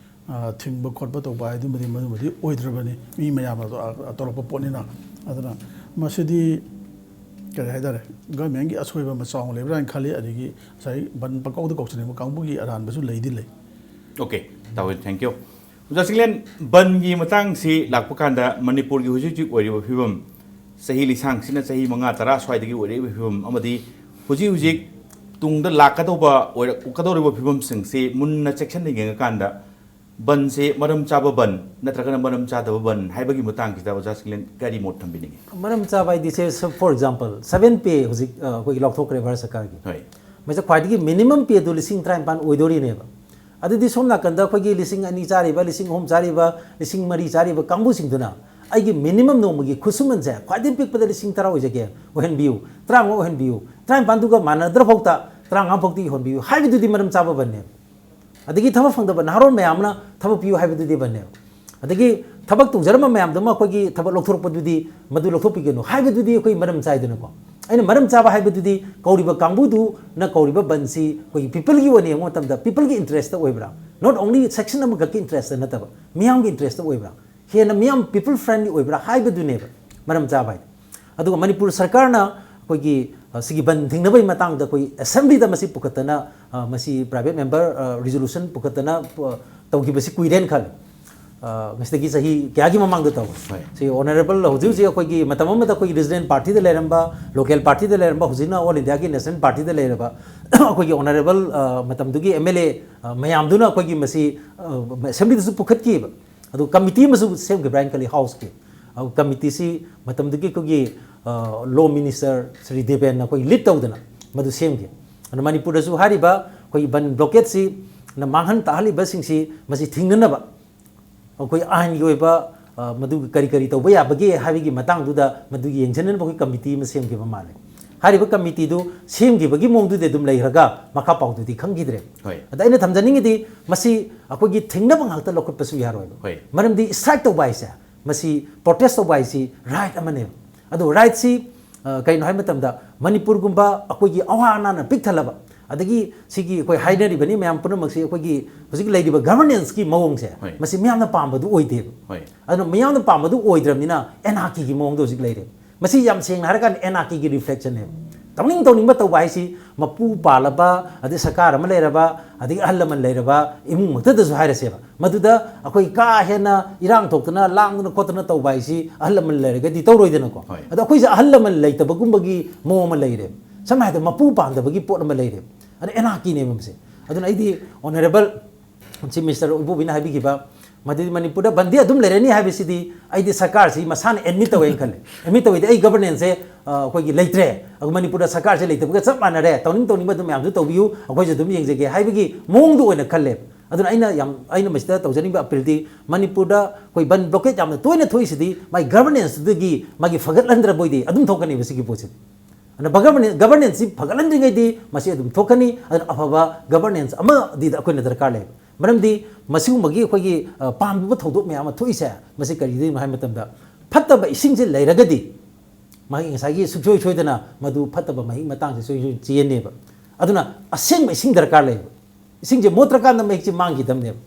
ꯑ, ꯊꯤꯡꯕ ꯈꯣꯠꯄ ꯇꯧꯕ ꯍꯥꯏꯗꯨꯃꯗꯤ ꯃꯗꯨꯃꯗꯤ ꯑꯣꯏꯗ꯭ꯔꯕꯅꯤ꯫ ꯃꯤ ꯃꯌꯥꯝꯅ ꯇꯧ-, ꯑ, ꯇꯧꯔꯛꯄ ꯄꯣꯠꯅꯤꯅ꯫ ꯑꯗꯨꯅ ꯃꯁꯤꯗꯤ ꯀꯔꯤ ꯍꯥꯏꯇꯥꯔꯦ, ꯒꯣꯔꯃꯦꯟꯒꯤ ꯑꯁꯣꯏꯕ ꯑꯃ ꯆꯥꯎꯅ ꯂꯩꯕ꯭ꯔꯥ ꯍꯥꯏꯅ ꯈꯜꯂꯤ꯫ ꯑꯗꯒꯤ ꯉꯁꯥꯏ ꯕꯟ ꯄꯪꯀꯧꯗ ꯀꯧꯁꯤꯟꯅꯤꯡꯕ ꯀꯥꯡꯕꯨꯒꯤ ꯑꯔꯥꯟꯕꯁꯨ ꯂꯩꯗꯤ ꯂꯩ꯫ Okay, ꯇꯥꯎꯋꯦ, thank you꯫ ꯑꯣꯖꯥ ꯆꯤꯡꯂꯦꯟ, ꯕꯟꯒꯤ ꯃꯇꯥꯡꯁꯤ ꯂꯥꯛꯄ ꯀꯥꯟꯗ ꯃꯅꯤꯄꯨꯔꯒꯤ ꯍꯧꯖꯤꯛ ꯍꯧꯖꯤꯛ ꯑꯣꯏꯔꯤꯕ ꯐꯤꯕꯝ, ꯆꯍꯤ ꯂꯤꯁꯥꯡꯁꯤꯅ ꯆꯍꯤ ꯃꯉꯥ ꯇꯔꯥ ꯁ꯭ꯋꯥꯏꯗꯒꯤ ꯑꯣꯏꯔꯛꯏꯕ ꯐꯤꯕꯝ ꯑꯃꯗꯤ ꯍꯧꯖꯤꯛ ꯍꯧꯖꯤꯛ ꯇꯨꯡꯗ ꯂꯥꯛꯀꯗꯧꯕ, ꯑꯣꯏꯔꯛꯀꯗꯧꯔꯤꯕ ꯐꯤꯕꯝꯁꯤꯡꯁꯤ ꯃꯨꯟꯅ ꯆꯦꯛꯁꯤꯟꯅ ꯌꯦꯡꯉꯀꯥꯟꯗ ꯕꯟꯁꯦ ꯃꯔꯝ ꯆꯥꯕ ꯕꯟ ꯅꯠꯇ꯭ꯔꯒꯅ ꯃꯔꯝ ꯆꯥꯗꯕ ꯕꯟ ꯍꯥꯏꯕꯒꯤ ꯃꯇꯥꯡꯁꯤꯗ ꯑꯣꯖꯥ ꯆꯤꯡꯂꯦꯟ ꯀꯔꯤ ꯃꯣꯠ ꯊꯝꯕꯤꯅꯤꯡꯉꯤ? ꯃꯔꯝ ꯆꯥꯕ ꯍꯥꯏꯗꯤ ꯁꯦ, for example, seven pay ꯍꯧꯖꯤꯛ, ꯑ, ꯑꯩꯈꯣꯏꯒꯤ ꯂꯥꯎꯊꯣꯛꯈ꯭ꯔꯦ ꯚꯥꯔꯠ ꯁꯔꯀꯥꯔꯒꯤ꯫ ꯍꯣꯏ꯫ ꯃꯁꯤ ꯈ꯭ꯋꯥꯏꯗꯒꯤ minimum pay ꯗꯨ ꯂꯤꯁꯤꯡ ꯇꯔꯥꯅꯤꯄꯥꯟ ꯑꯣꯏꯗꯣꯔꯤꯅꯦꯕ꯫ ꯑꯗꯨꯗꯤ ꯁꯣꯝ ꯅꯥꯀꯟꯗ ꯑꯩꯈꯣꯏꯒꯤ ꯂꯤꯁꯤꯡ ꯑꯅꯤ ꯆꯥꯔꯤꯕ, ꯂꯤꯁꯤꯡ ꯑꯍꯨꯝ ꯆꯥꯔꯤꯕ, ꯂꯤꯁꯤꯡ ꯃꯔꯤ ꯆꯥꯔꯤꯕ ꯀꯥꯡꯕꯨꯁꯤꯡꯗꯨꯅ ꯑꯩꯒꯤ ꯃꯤꯅꯤꯃꯝ ꯅꯣꯡꯃꯒꯤ ꯈꯨꯠꯁꯨꯃꯟꯁꯦ ꯈ꯭ꯋꯥꯏꯗꯒꯤ ꯄꯤꯛꯄꯗ ꯂꯤꯁꯤꯡ ꯇꯔꯥ ꯑꯣꯏꯖꯒꯦ, ꯑꯣꯏꯍꯟꯕꯤꯌꯨ, ꯇꯔꯥꯃꯉꯥ ꯑꯣꯏꯍꯟꯕꯤꯌꯨ, ꯇꯔꯥꯅꯤꯄꯥꯟꯗꯨꯒ ꯃꯥꯟꯅꯗ꯭ꯔ ꯐꯥꯎꯗ ꯇꯔꯥꯃꯉꯥ ꯐꯥꯎꯗ ꯌꯧꯍꯟꯕꯤꯌꯨ ꯍꯥꯏꯕꯗꯨꯗꯤ ꯃꯔꯝ ꯆꯥꯕ ꯕꯟꯅꯦꯕ꯫ ꯑꯗꯒꯤ ꯊꯕꯛ ꯐꯪꯗꯕ ꯅꯍꯥꯔꯣꯜ ꯃꯌꯥꯝ ꯑꯃꯅ ꯊꯕꯛ ꯄꯤꯌꯨ ꯍꯥꯏꯕꯗꯨꯗꯤ ꯕꯟꯅꯦꯕ꯫ ꯑꯗꯒꯤ ꯊꯕꯛ ꯇꯧꯖꯔꯝꯕ ꯃꯌꯥꯝꯗꯨꯃ ꯑꯩꯈꯣꯏꯒꯤ ꯊꯕꯛ ꯂꯧꯊꯣꯔꯛꯄꯗꯨꯗꯤ ꯃꯗꯨ ꯂꯧꯊꯣꯛꯄꯤꯒꯅꯨ ꯍꯥꯏꯕꯗꯨꯗꯤ ꯑꯩꯈꯣꯏ ꯃꯔꯝ ꯆꯥꯏꯗꯅꯀꯣ꯫ ꯑꯩꯅ ꯃꯔꯝ ꯆꯥꯕ ꯍꯥꯏꯕꯗꯨꯗꯤ ꯀꯧꯔꯤꯕ ꯀꯥꯡꯕꯨꯗꯨꯅ ꯀꯧꯔꯤꯕ ꯕꯟꯁꯤ ꯑꯩꯈꯣꯏꯒꯤ ꯄꯤꯄꯜꯒꯤ ꯑꯣꯏꯅ ꯌꯦꯡꯕ ꯃꯇꯝꯗ ꯄꯤꯄꯜꯒꯤ ꯏꯟꯇꯔꯦꯁꯇ ꯑꯣꯏꯕ꯭ꯔꯥ, not only section ꯑꯃꯈꯛꯀꯤ ꯏꯟꯇꯔꯦꯁꯇ ꯅꯠꯇꯕ ꯃꯤꯌꯥꯝꯒꯤ ꯏꯟꯇꯔꯦꯁꯇ ꯑꯣꯏꯕ꯭ꯔꯥ, ꯍꯦꯟꯅ ꯃꯤꯌꯥꯝ ꯄꯤꯄꯜ ꯐ꯭ꯔꯦꯟꯂꯤ ꯑꯣꯏꯕ꯭ꯔꯥ ꯍꯥꯏꯕꯗꯨꯅꯦꯕ ꯃꯔꯝ ꯆꯥꯕ ꯍꯥꯏꯗꯤ꯫ ꯑꯗꯨꯒ ꯃꯅꯤꯄꯨꯔ ꯁꯔꯀꯥꯔꯅ ꯑꯩꯈꯣꯏꯒꯤ ꯑ, ꯁꯤꯒꯤ ꯕꯟ ꯊꯤꯡꯅꯕꯒꯤ ꯃꯇꯥꯡꯗ ꯑꯩꯈꯣꯏ ꯑꯦꯁꯦꯝꯕ꯭ꯂꯤꯗ ꯃꯁꯤ ꯄꯨꯈꯠꯇꯅ ꯑ, ꯃꯁꯤ ꯄ꯭ꯔꯥꯏꯚꯦꯠ ꯃꯦꯝꯕꯔ ꯔꯤꯖꯣꯂꯨꯁꯟ ꯄꯨꯈꯠꯇꯅ ꯑ, ꯇꯧꯈꯤꯕꯁꯤ ꯀꯨꯏꯔꯦꯅ ꯈꯜꯂꯦ꯫ ꯑ, ꯉꯁꯤꯗꯒꯤ ꯆꯍꯤ ꯀꯌꯥꯒꯤ ꯃꯃꯥꯡꯗ ꯇꯧꯔꯦ꯫ ꯍꯣꯏ꯫ ꯁꯤ ꯑꯣꯅꯔꯦꯕꯜ ꯍꯧꯖꯤꯛ ꯍꯧꯖꯤꯛ ꯑꯩꯈꯣꯏꯒꯤ ꯃꯇꯝ ꯑꯃꯗ ꯑꯩꯈꯣꯏꯒꯤ ꯔꯤꯖꯅꯦꯜ ꯄꯥꯔꯇꯤꯗ ꯂꯩꯔꯝꯕ, ꯂꯣꯀꯦꯜ ꯄꯥꯔꯇꯤꯗ ꯂꯩꯔꯝꯕ, ꯍꯧꯖꯤꯛꯅ ꯑꯣꯜ ꯏꯟꯗꯤꯌꯥꯒꯤ ꯅꯦꯁꯅꯦꯜ ꯄꯥꯔꯇꯤꯗ ꯂꯩꯔꯕ ꯑꯩꯈꯣꯏꯒꯤ ꯑꯣꯅꯔꯦꯕꯜ ꯃꯇꯝꯗꯨꯒꯤ ꯑꯦꯝ ꯑꯦꯜ ꯑꯦ ꯃꯌꯥꯝꯗꯨꯅ ꯑꯩꯈꯣꯏꯒꯤ ꯃꯁꯤ ꯑꯦꯁꯦꯝꯕ꯭ꯂꯤꯗꯁꯨ ꯄꯨꯈꯠꯈꯤꯕ꯫ ꯑꯗꯨ ꯀꯃꯤꯇꯤ ꯑꯃꯁꯨ ꯁꯦꯝꯈꯤꯕ꯭ꯔꯥ ꯍꯥꯏꯅ ꯈꯜꯂꯤ ꯍꯥꯎꯁꯀꯤ꯫ ꯑꯗꯨ ꯀꯃꯤꯇꯤꯁꯤ ꯃꯇꯝꯗꯨꯒꯤ ꯑꯩꯈꯣꯏꯒꯤ ꯂꯣ ꯃꯤꯅꯤꯁꯇꯔ ꯁ꯭ꯔꯤ ꯗꯦꯕꯦꯟꯅ ꯑꯩꯈꯣꯏ ꯂꯤꯗ ꯇꯧꯗꯅ ꯃꯗꯨ ꯁꯦꯝꯈꯤ꯫ ꯑꯗꯨꯅ ꯃꯅꯤꯄꯨꯔꯗꯁꯨ ꯍꯥꯏꯔꯤꯕ ꯑꯩꯈꯣꯏꯒꯤ ꯕꯟ ꯕ꯭ꯂꯣꯀꯦꯠꯁꯤ ꯅ ꯃꯥꯡꯍꯟ ꯇꯥꯍꯜꯂꯤꯕꯁꯤꯡꯁꯤ ꯃꯁꯤ ꯊꯤꯡꯅꯅꯕ ꯑꯩꯈꯣꯏ ꯑꯥꯏꯟꯒꯤ ꯑꯣꯏꯕ ꯑ, ꯃꯗꯨ ꯀꯔꯤ ꯀꯔꯤ ꯇꯧꯕ ꯌꯥꯕꯒꯦ ꯍꯥꯏꯕꯒꯤ ꯃꯇꯥꯡꯗꯨꯗ ꯃꯗꯨ ꯌꯦꯡꯁꯤꯟꯅꯅꯕ ꯑꯩꯈꯣꯏ ꯀꯃꯤꯇꯤ ꯑꯃ ꯁꯦꯝꯈꯤꯕ ꯃꯥꯜꯂꯦ꯫ ꯍꯥꯏꯔꯤꯕ ꯀꯃꯤꯇꯤꯗꯨ ꯁꯦꯝꯈꯤꯕꯒꯤ ꯃꯑꯣꯡꯗꯨꯗꯤ ꯑꯗꯨꯝ ꯂꯩꯈ꯭ꯔꯒ ꯃꯈꯥ ꯄꯥꯎꯗꯨꯗꯤ ꯈꯪꯈꯤꯗ꯭ꯔꯦ꯫ ꯍꯣꯏ꯫ ꯑꯗ ꯑꯩꯅ ꯊꯝꯖꯅꯤꯡꯉꯤꯗꯤ ꯃꯁꯤ ꯑꯩꯈꯣꯏꯒꯤ ꯊꯤꯡꯅꯕ ꯉꯥꯛꯇ ꯂꯧꯈꯠꯄꯁꯨ ꯌꯥꯔꯣꯏꯕ꯫ ꯍꯣꯏ꯫ ꯃꯔꯝꯗꯤ ꯁ꯭ꯇ꯭ꯔꯥꯏꯛ ꯇꯧꯕ ꯍꯥꯏꯁꯦ ꯃꯁꯤ ꯄ꯭ꯔꯣꯇꯦꯁ ꯇꯧꯕ ꯍꯥꯏꯁꯤ ꯔꯥꯏꯠ ꯑꯃꯅꯦꯕ꯫ ꯑꯗꯣ ꯔꯥꯏꯠꯁꯤ ꯑ, ꯀꯩꯅꯣ ꯍꯥꯏꯕ ꯃꯇꯝꯗ ꯃꯅꯤꯄꯨꯔꯒꯨꯝꯕ ꯑꯩꯈꯣꯏꯒꯤ ꯑꯋꯥ ꯑꯅꯥꯅ ꯄꯤꯛ ꯊꯜꯂꯕ ꯑꯗꯒꯤ ꯁꯤꯒꯤ ꯑꯩꯈꯣꯏ ꯍꯥꯏꯅꯔꯤꯕꯅꯤ ꯃꯌꯥꯝ ꯄꯨꯝꯅꯃꯛꯁꯤ ꯑꯩꯈꯣꯏꯒꯤ ꯍꯧꯖꯤꯛ ꯂꯩꯔꯤꯕ ꯒꯚꯔꯅꯦꯟꯁꯀꯤ ꯃꯑꯣꯡꯁꯦ ꯍꯣꯏ꯫ ꯃꯁꯤ ꯃꯤꯌꯥꯝꯅ ꯄꯥꯝꯕꯗꯨ ꯑꯣꯏꯗꯦꯕ꯫ ꯍꯣꯏ꯫ ꯑꯗꯨꯅ ꯃꯤꯌꯥꯝꯅ ꯄꯥꯝꯕꯗꯨ ꯑꯣꯏꯗ꯭ꯔꯕꯅꯤꯅ ꯑꯦꯅꯥꯔꯀꯤꯒꯤ ꯃꯑꯣꯡꯗ ꯍꯧꯖꯤꯛ ꯂꯩꯔꯦ꯫ ꯃꯁꯤ ꯌꯥꯝ ꯁꯦꯡꯅ ꯍꯥꯏꯔꯀꯥꯟꯗ ꯑꯦꯅꯥꯔꯀꯤꯒꯤ ꯔꯤꯐ꯭ꯂꯦꯛꯁꯟꯅꯦꯕ꯫ ꯇꯧꯅꯤꯡ ꯇꯧꯅꯤꯡꯕ ꯇꯧꯕ ꯍꯥꯏꯁꯤ ꯃꯄꯨ ꯄꯥꯜꯂꯕ ꯑꯗꯩ ꯁꯔꯀꯥꯔ ꯑꯃ ꯂꯩꯔꯕ ꯑꯗꯒꯤ ꯑꯍꯜ ꯂꯃꯟ ꯂꯩꯔꯕ ꯏꯃꯨꯡꯃꯛꯇꯗꯁꯨ ꯍꯥꯏꯔꯁꯦꯕ꯫ ꯃꯗꯨꯗ ꯑꯩꯈꯣꯏ ꯀꯥ ꯍꯦꯟꯅ ꯏꯔꯥꯡ ꯊꯣꯛꯇꯅ ꯂꯥꯡꯗꯅ ꯈꯣꯠꯇꯅ ꯇꯧꯕ ꯍꯥꯏꯁꯤ ꯑꯍꯜ ꯂꯃꯟ ꯂꯩꯔꯒꯗꯤ ꯇꯧꯔꯣꯏꯗꯅꯀꯣ꯫ ꯍꯣꯏ꯫ ꯑꯗꯣ ꯑꯩꯈꯣꯏꯁꯦ ꯑꯍꯜ ꯂꯃꯟ ꯂꯩꯇꯕꯒꯨꯝꯕꯒꯤ ꯃꯑꯣꯡ ꯑꯃ ꯂꯩꯔꯦ꯫ ꯁꯝꯅ ꯍꯥꯏꯔꯕꯗ ꯃꯄꯨ ꯄꯥꯟꯗꯕꯒꯤ ꯄꯣꯠ ꯑꯃ ꯂꯩꯔꯦ꯫ ꯑꯗ ꯑꯦꯅꯥꯔꯀꯤꯅꯦꯕ ꯃꯁꯦ꯫ ꯑꯗꯨꯅ ꯑꯩꯗꯤ ꯑꯣꯅꯔꯦꯕꯜ ꯆꯤꯐ ꯃꯤꯅꯤꯁꯇꯔ ꯎꯕꯣꯕꯤꯅ ꯍꯥꯏꯕꯤꯈꯤꯕ ꯃꯗꯨꯗꯤ ꯃꯅꯤꯄꯨꯔꯗ ꯕꯟꯗꯤ ꯑꯗꯨꯝ ꯂꯩꯔꯅꯤ ꯍꯥꯏꯕꯁꯤꯗꯤ ꯑꯩꯗꯤ ꯁꯔꯀꯥꯔꯁꯤ ꯃꯁꯥꯅ ꯑꯦꯗꯃꯤꯠ ꯇꯧꯋꯦꯅ ꯈꯜꯂꯦ꯫ ꯑꯦꯗꯃꯤꯠ ꯇꯧꯋꯦꯗꯤ ꯑꯩ ꯒꯕꯔꯅꯦꯟꯁꯁꯦ ꯑ, ꯑꯩꯈꯣꯏꯒꯤ ꯂꯩꯇ꯭ꯔꯦ꯫ ꯑꯗꯨ ꯃꯅꯤꯄꯨꯔꯗ ꯁꯔꯀꯥꯔꯁꯦ ꯂꯩꯇꯕꯒ ꯆꯞ ꯃꯥꯟꯅꯔꯦ꯫ ꯇꯧꯅꯤꯡ ꯇꯧꯅꯤꯡꯕ ꯑꯗꯨꯝ ꯃꯌꯥꯝꯁꯨ ꯇꯧꯕꯤꯌꯨ, ꯑꯩꯈꯣꯏꯁꯨ ꯑꯗꯨꯝ ꯌꯦꯡꯖꯒꯦ ꯍꯥꯏꯕꯒꯤ ꯃꯑꯣꯡꯗ ꯑꯣꯏꯅ ꯈꯜꯂꯦ꯫ ꯑꯗꯨꯅ ꯑꯩꯅ ꯌꯥꯝ ꯑꯩꯅ ꯃꯁꯤꯗ ꯇꯧꯖꯅꯤꯡꯕ ꯑꯄꯤꯜꯗꯤ, ꯃꯅꯤꯄꯨꯔꯗ ꯑꯩꯈꯣꯏ ꯕꯟ ꯕ꯭ꯂꯣꯀꯦꯠ ꯌꯥꯝꯅ ꯇꯣꯏꯅ ꯊꯣꯛꯏꯁꯤꯗꯤ ꯃꯥꯒꯤ ꯒꯚꯔꯅꯦꯟꯁꯇꯨꯗꯒꯤ ꯃꯥꯒꯤ ꯐꯒꯠꯍꯟꯗ꯭ꯔꯕꯣꯏꯗꯤ ꯑꯗꯨꯝ ꯊꯣꯛꯀꯅꯦꯕ ꯁꯤꯒꯤ ꯄꯣꯠꯁꯤꯗꯤ꯫ ꯑꯗꯨꯅ ꯒꯚꯔꯅꯦꯟꯁꯁꯤ ꯐꯒꯠꯍꯟꯗ꯭ꯔꯤꯉꯩꯗꯤ ꯃꯁꯤ ꯑꯗꯨꯝ ꯊꯣꯛꯀꯅꯤ꯫ ꯑꯗꯨꯅ ꯑꯐꯕ ꯒꯚꯔꯅꯦꯟꯁ ꯑꯃꯗꯤ ꯑꯩꯈꯣꯏꯅ ꯗꯔꯀꯥꯔ ꯂꯩꯕ꯫ ꯃꯔꯝꯗꯤ ꯃꯁꯤꯒꯨꯝꯕꯒꯤ ꯑꯩꯈꯣꯏꯒꯤ ꯄꯥꯝꯗꯕ ꯊꯧꯗꯣꯛ ꯃꯌꯥꯝ ꯑꯃ ꯊꯣꯛꯏꯁꯦ, ꯃꯁꯤ ꯀꯔꯤꯒꯤꯅꯣ ꯍꯥꯏꯕ ꯃꯇꯝꯗ, ꯐꯠꯇꯕ ꯏꯁꯤꯡꯁꯦ ꯂꯩꯔꯒꯗꯤ ꯃꯥꯒꯤ ꯉꯁꯥꯏꯒꯤ ꯁꯨꯡꯁꯣꯏ ꯁꯣꯏꯗꯅ ꯃꯗꯨ ꯐꯠꯇꯕ ꯃꯍꯤꯛ ꯃꯇꯥꯡꯁꯦ ꯁꯣꯏ ꯁꯣꯏ ꯆꯦꯟꯅꯦꯕ꯫ ꯑꯗꯨꯅ ꯑꯁꯦꯡꯕ ꯏꯁꯤꯡ ꯗꯔꯀꯥꯔ ꯂꯩꯌꯦꯕ꯫ ꯏꯁꯤꯡꯁꯦ ꯃꯣꯠꯇ꯭ꯔꯀꯥꯟꯗ ꯃꯍꯤꯛꯁꯦ ꯃꯥꯡꯈꯤꯗꯕꯅꯦꯕ꯫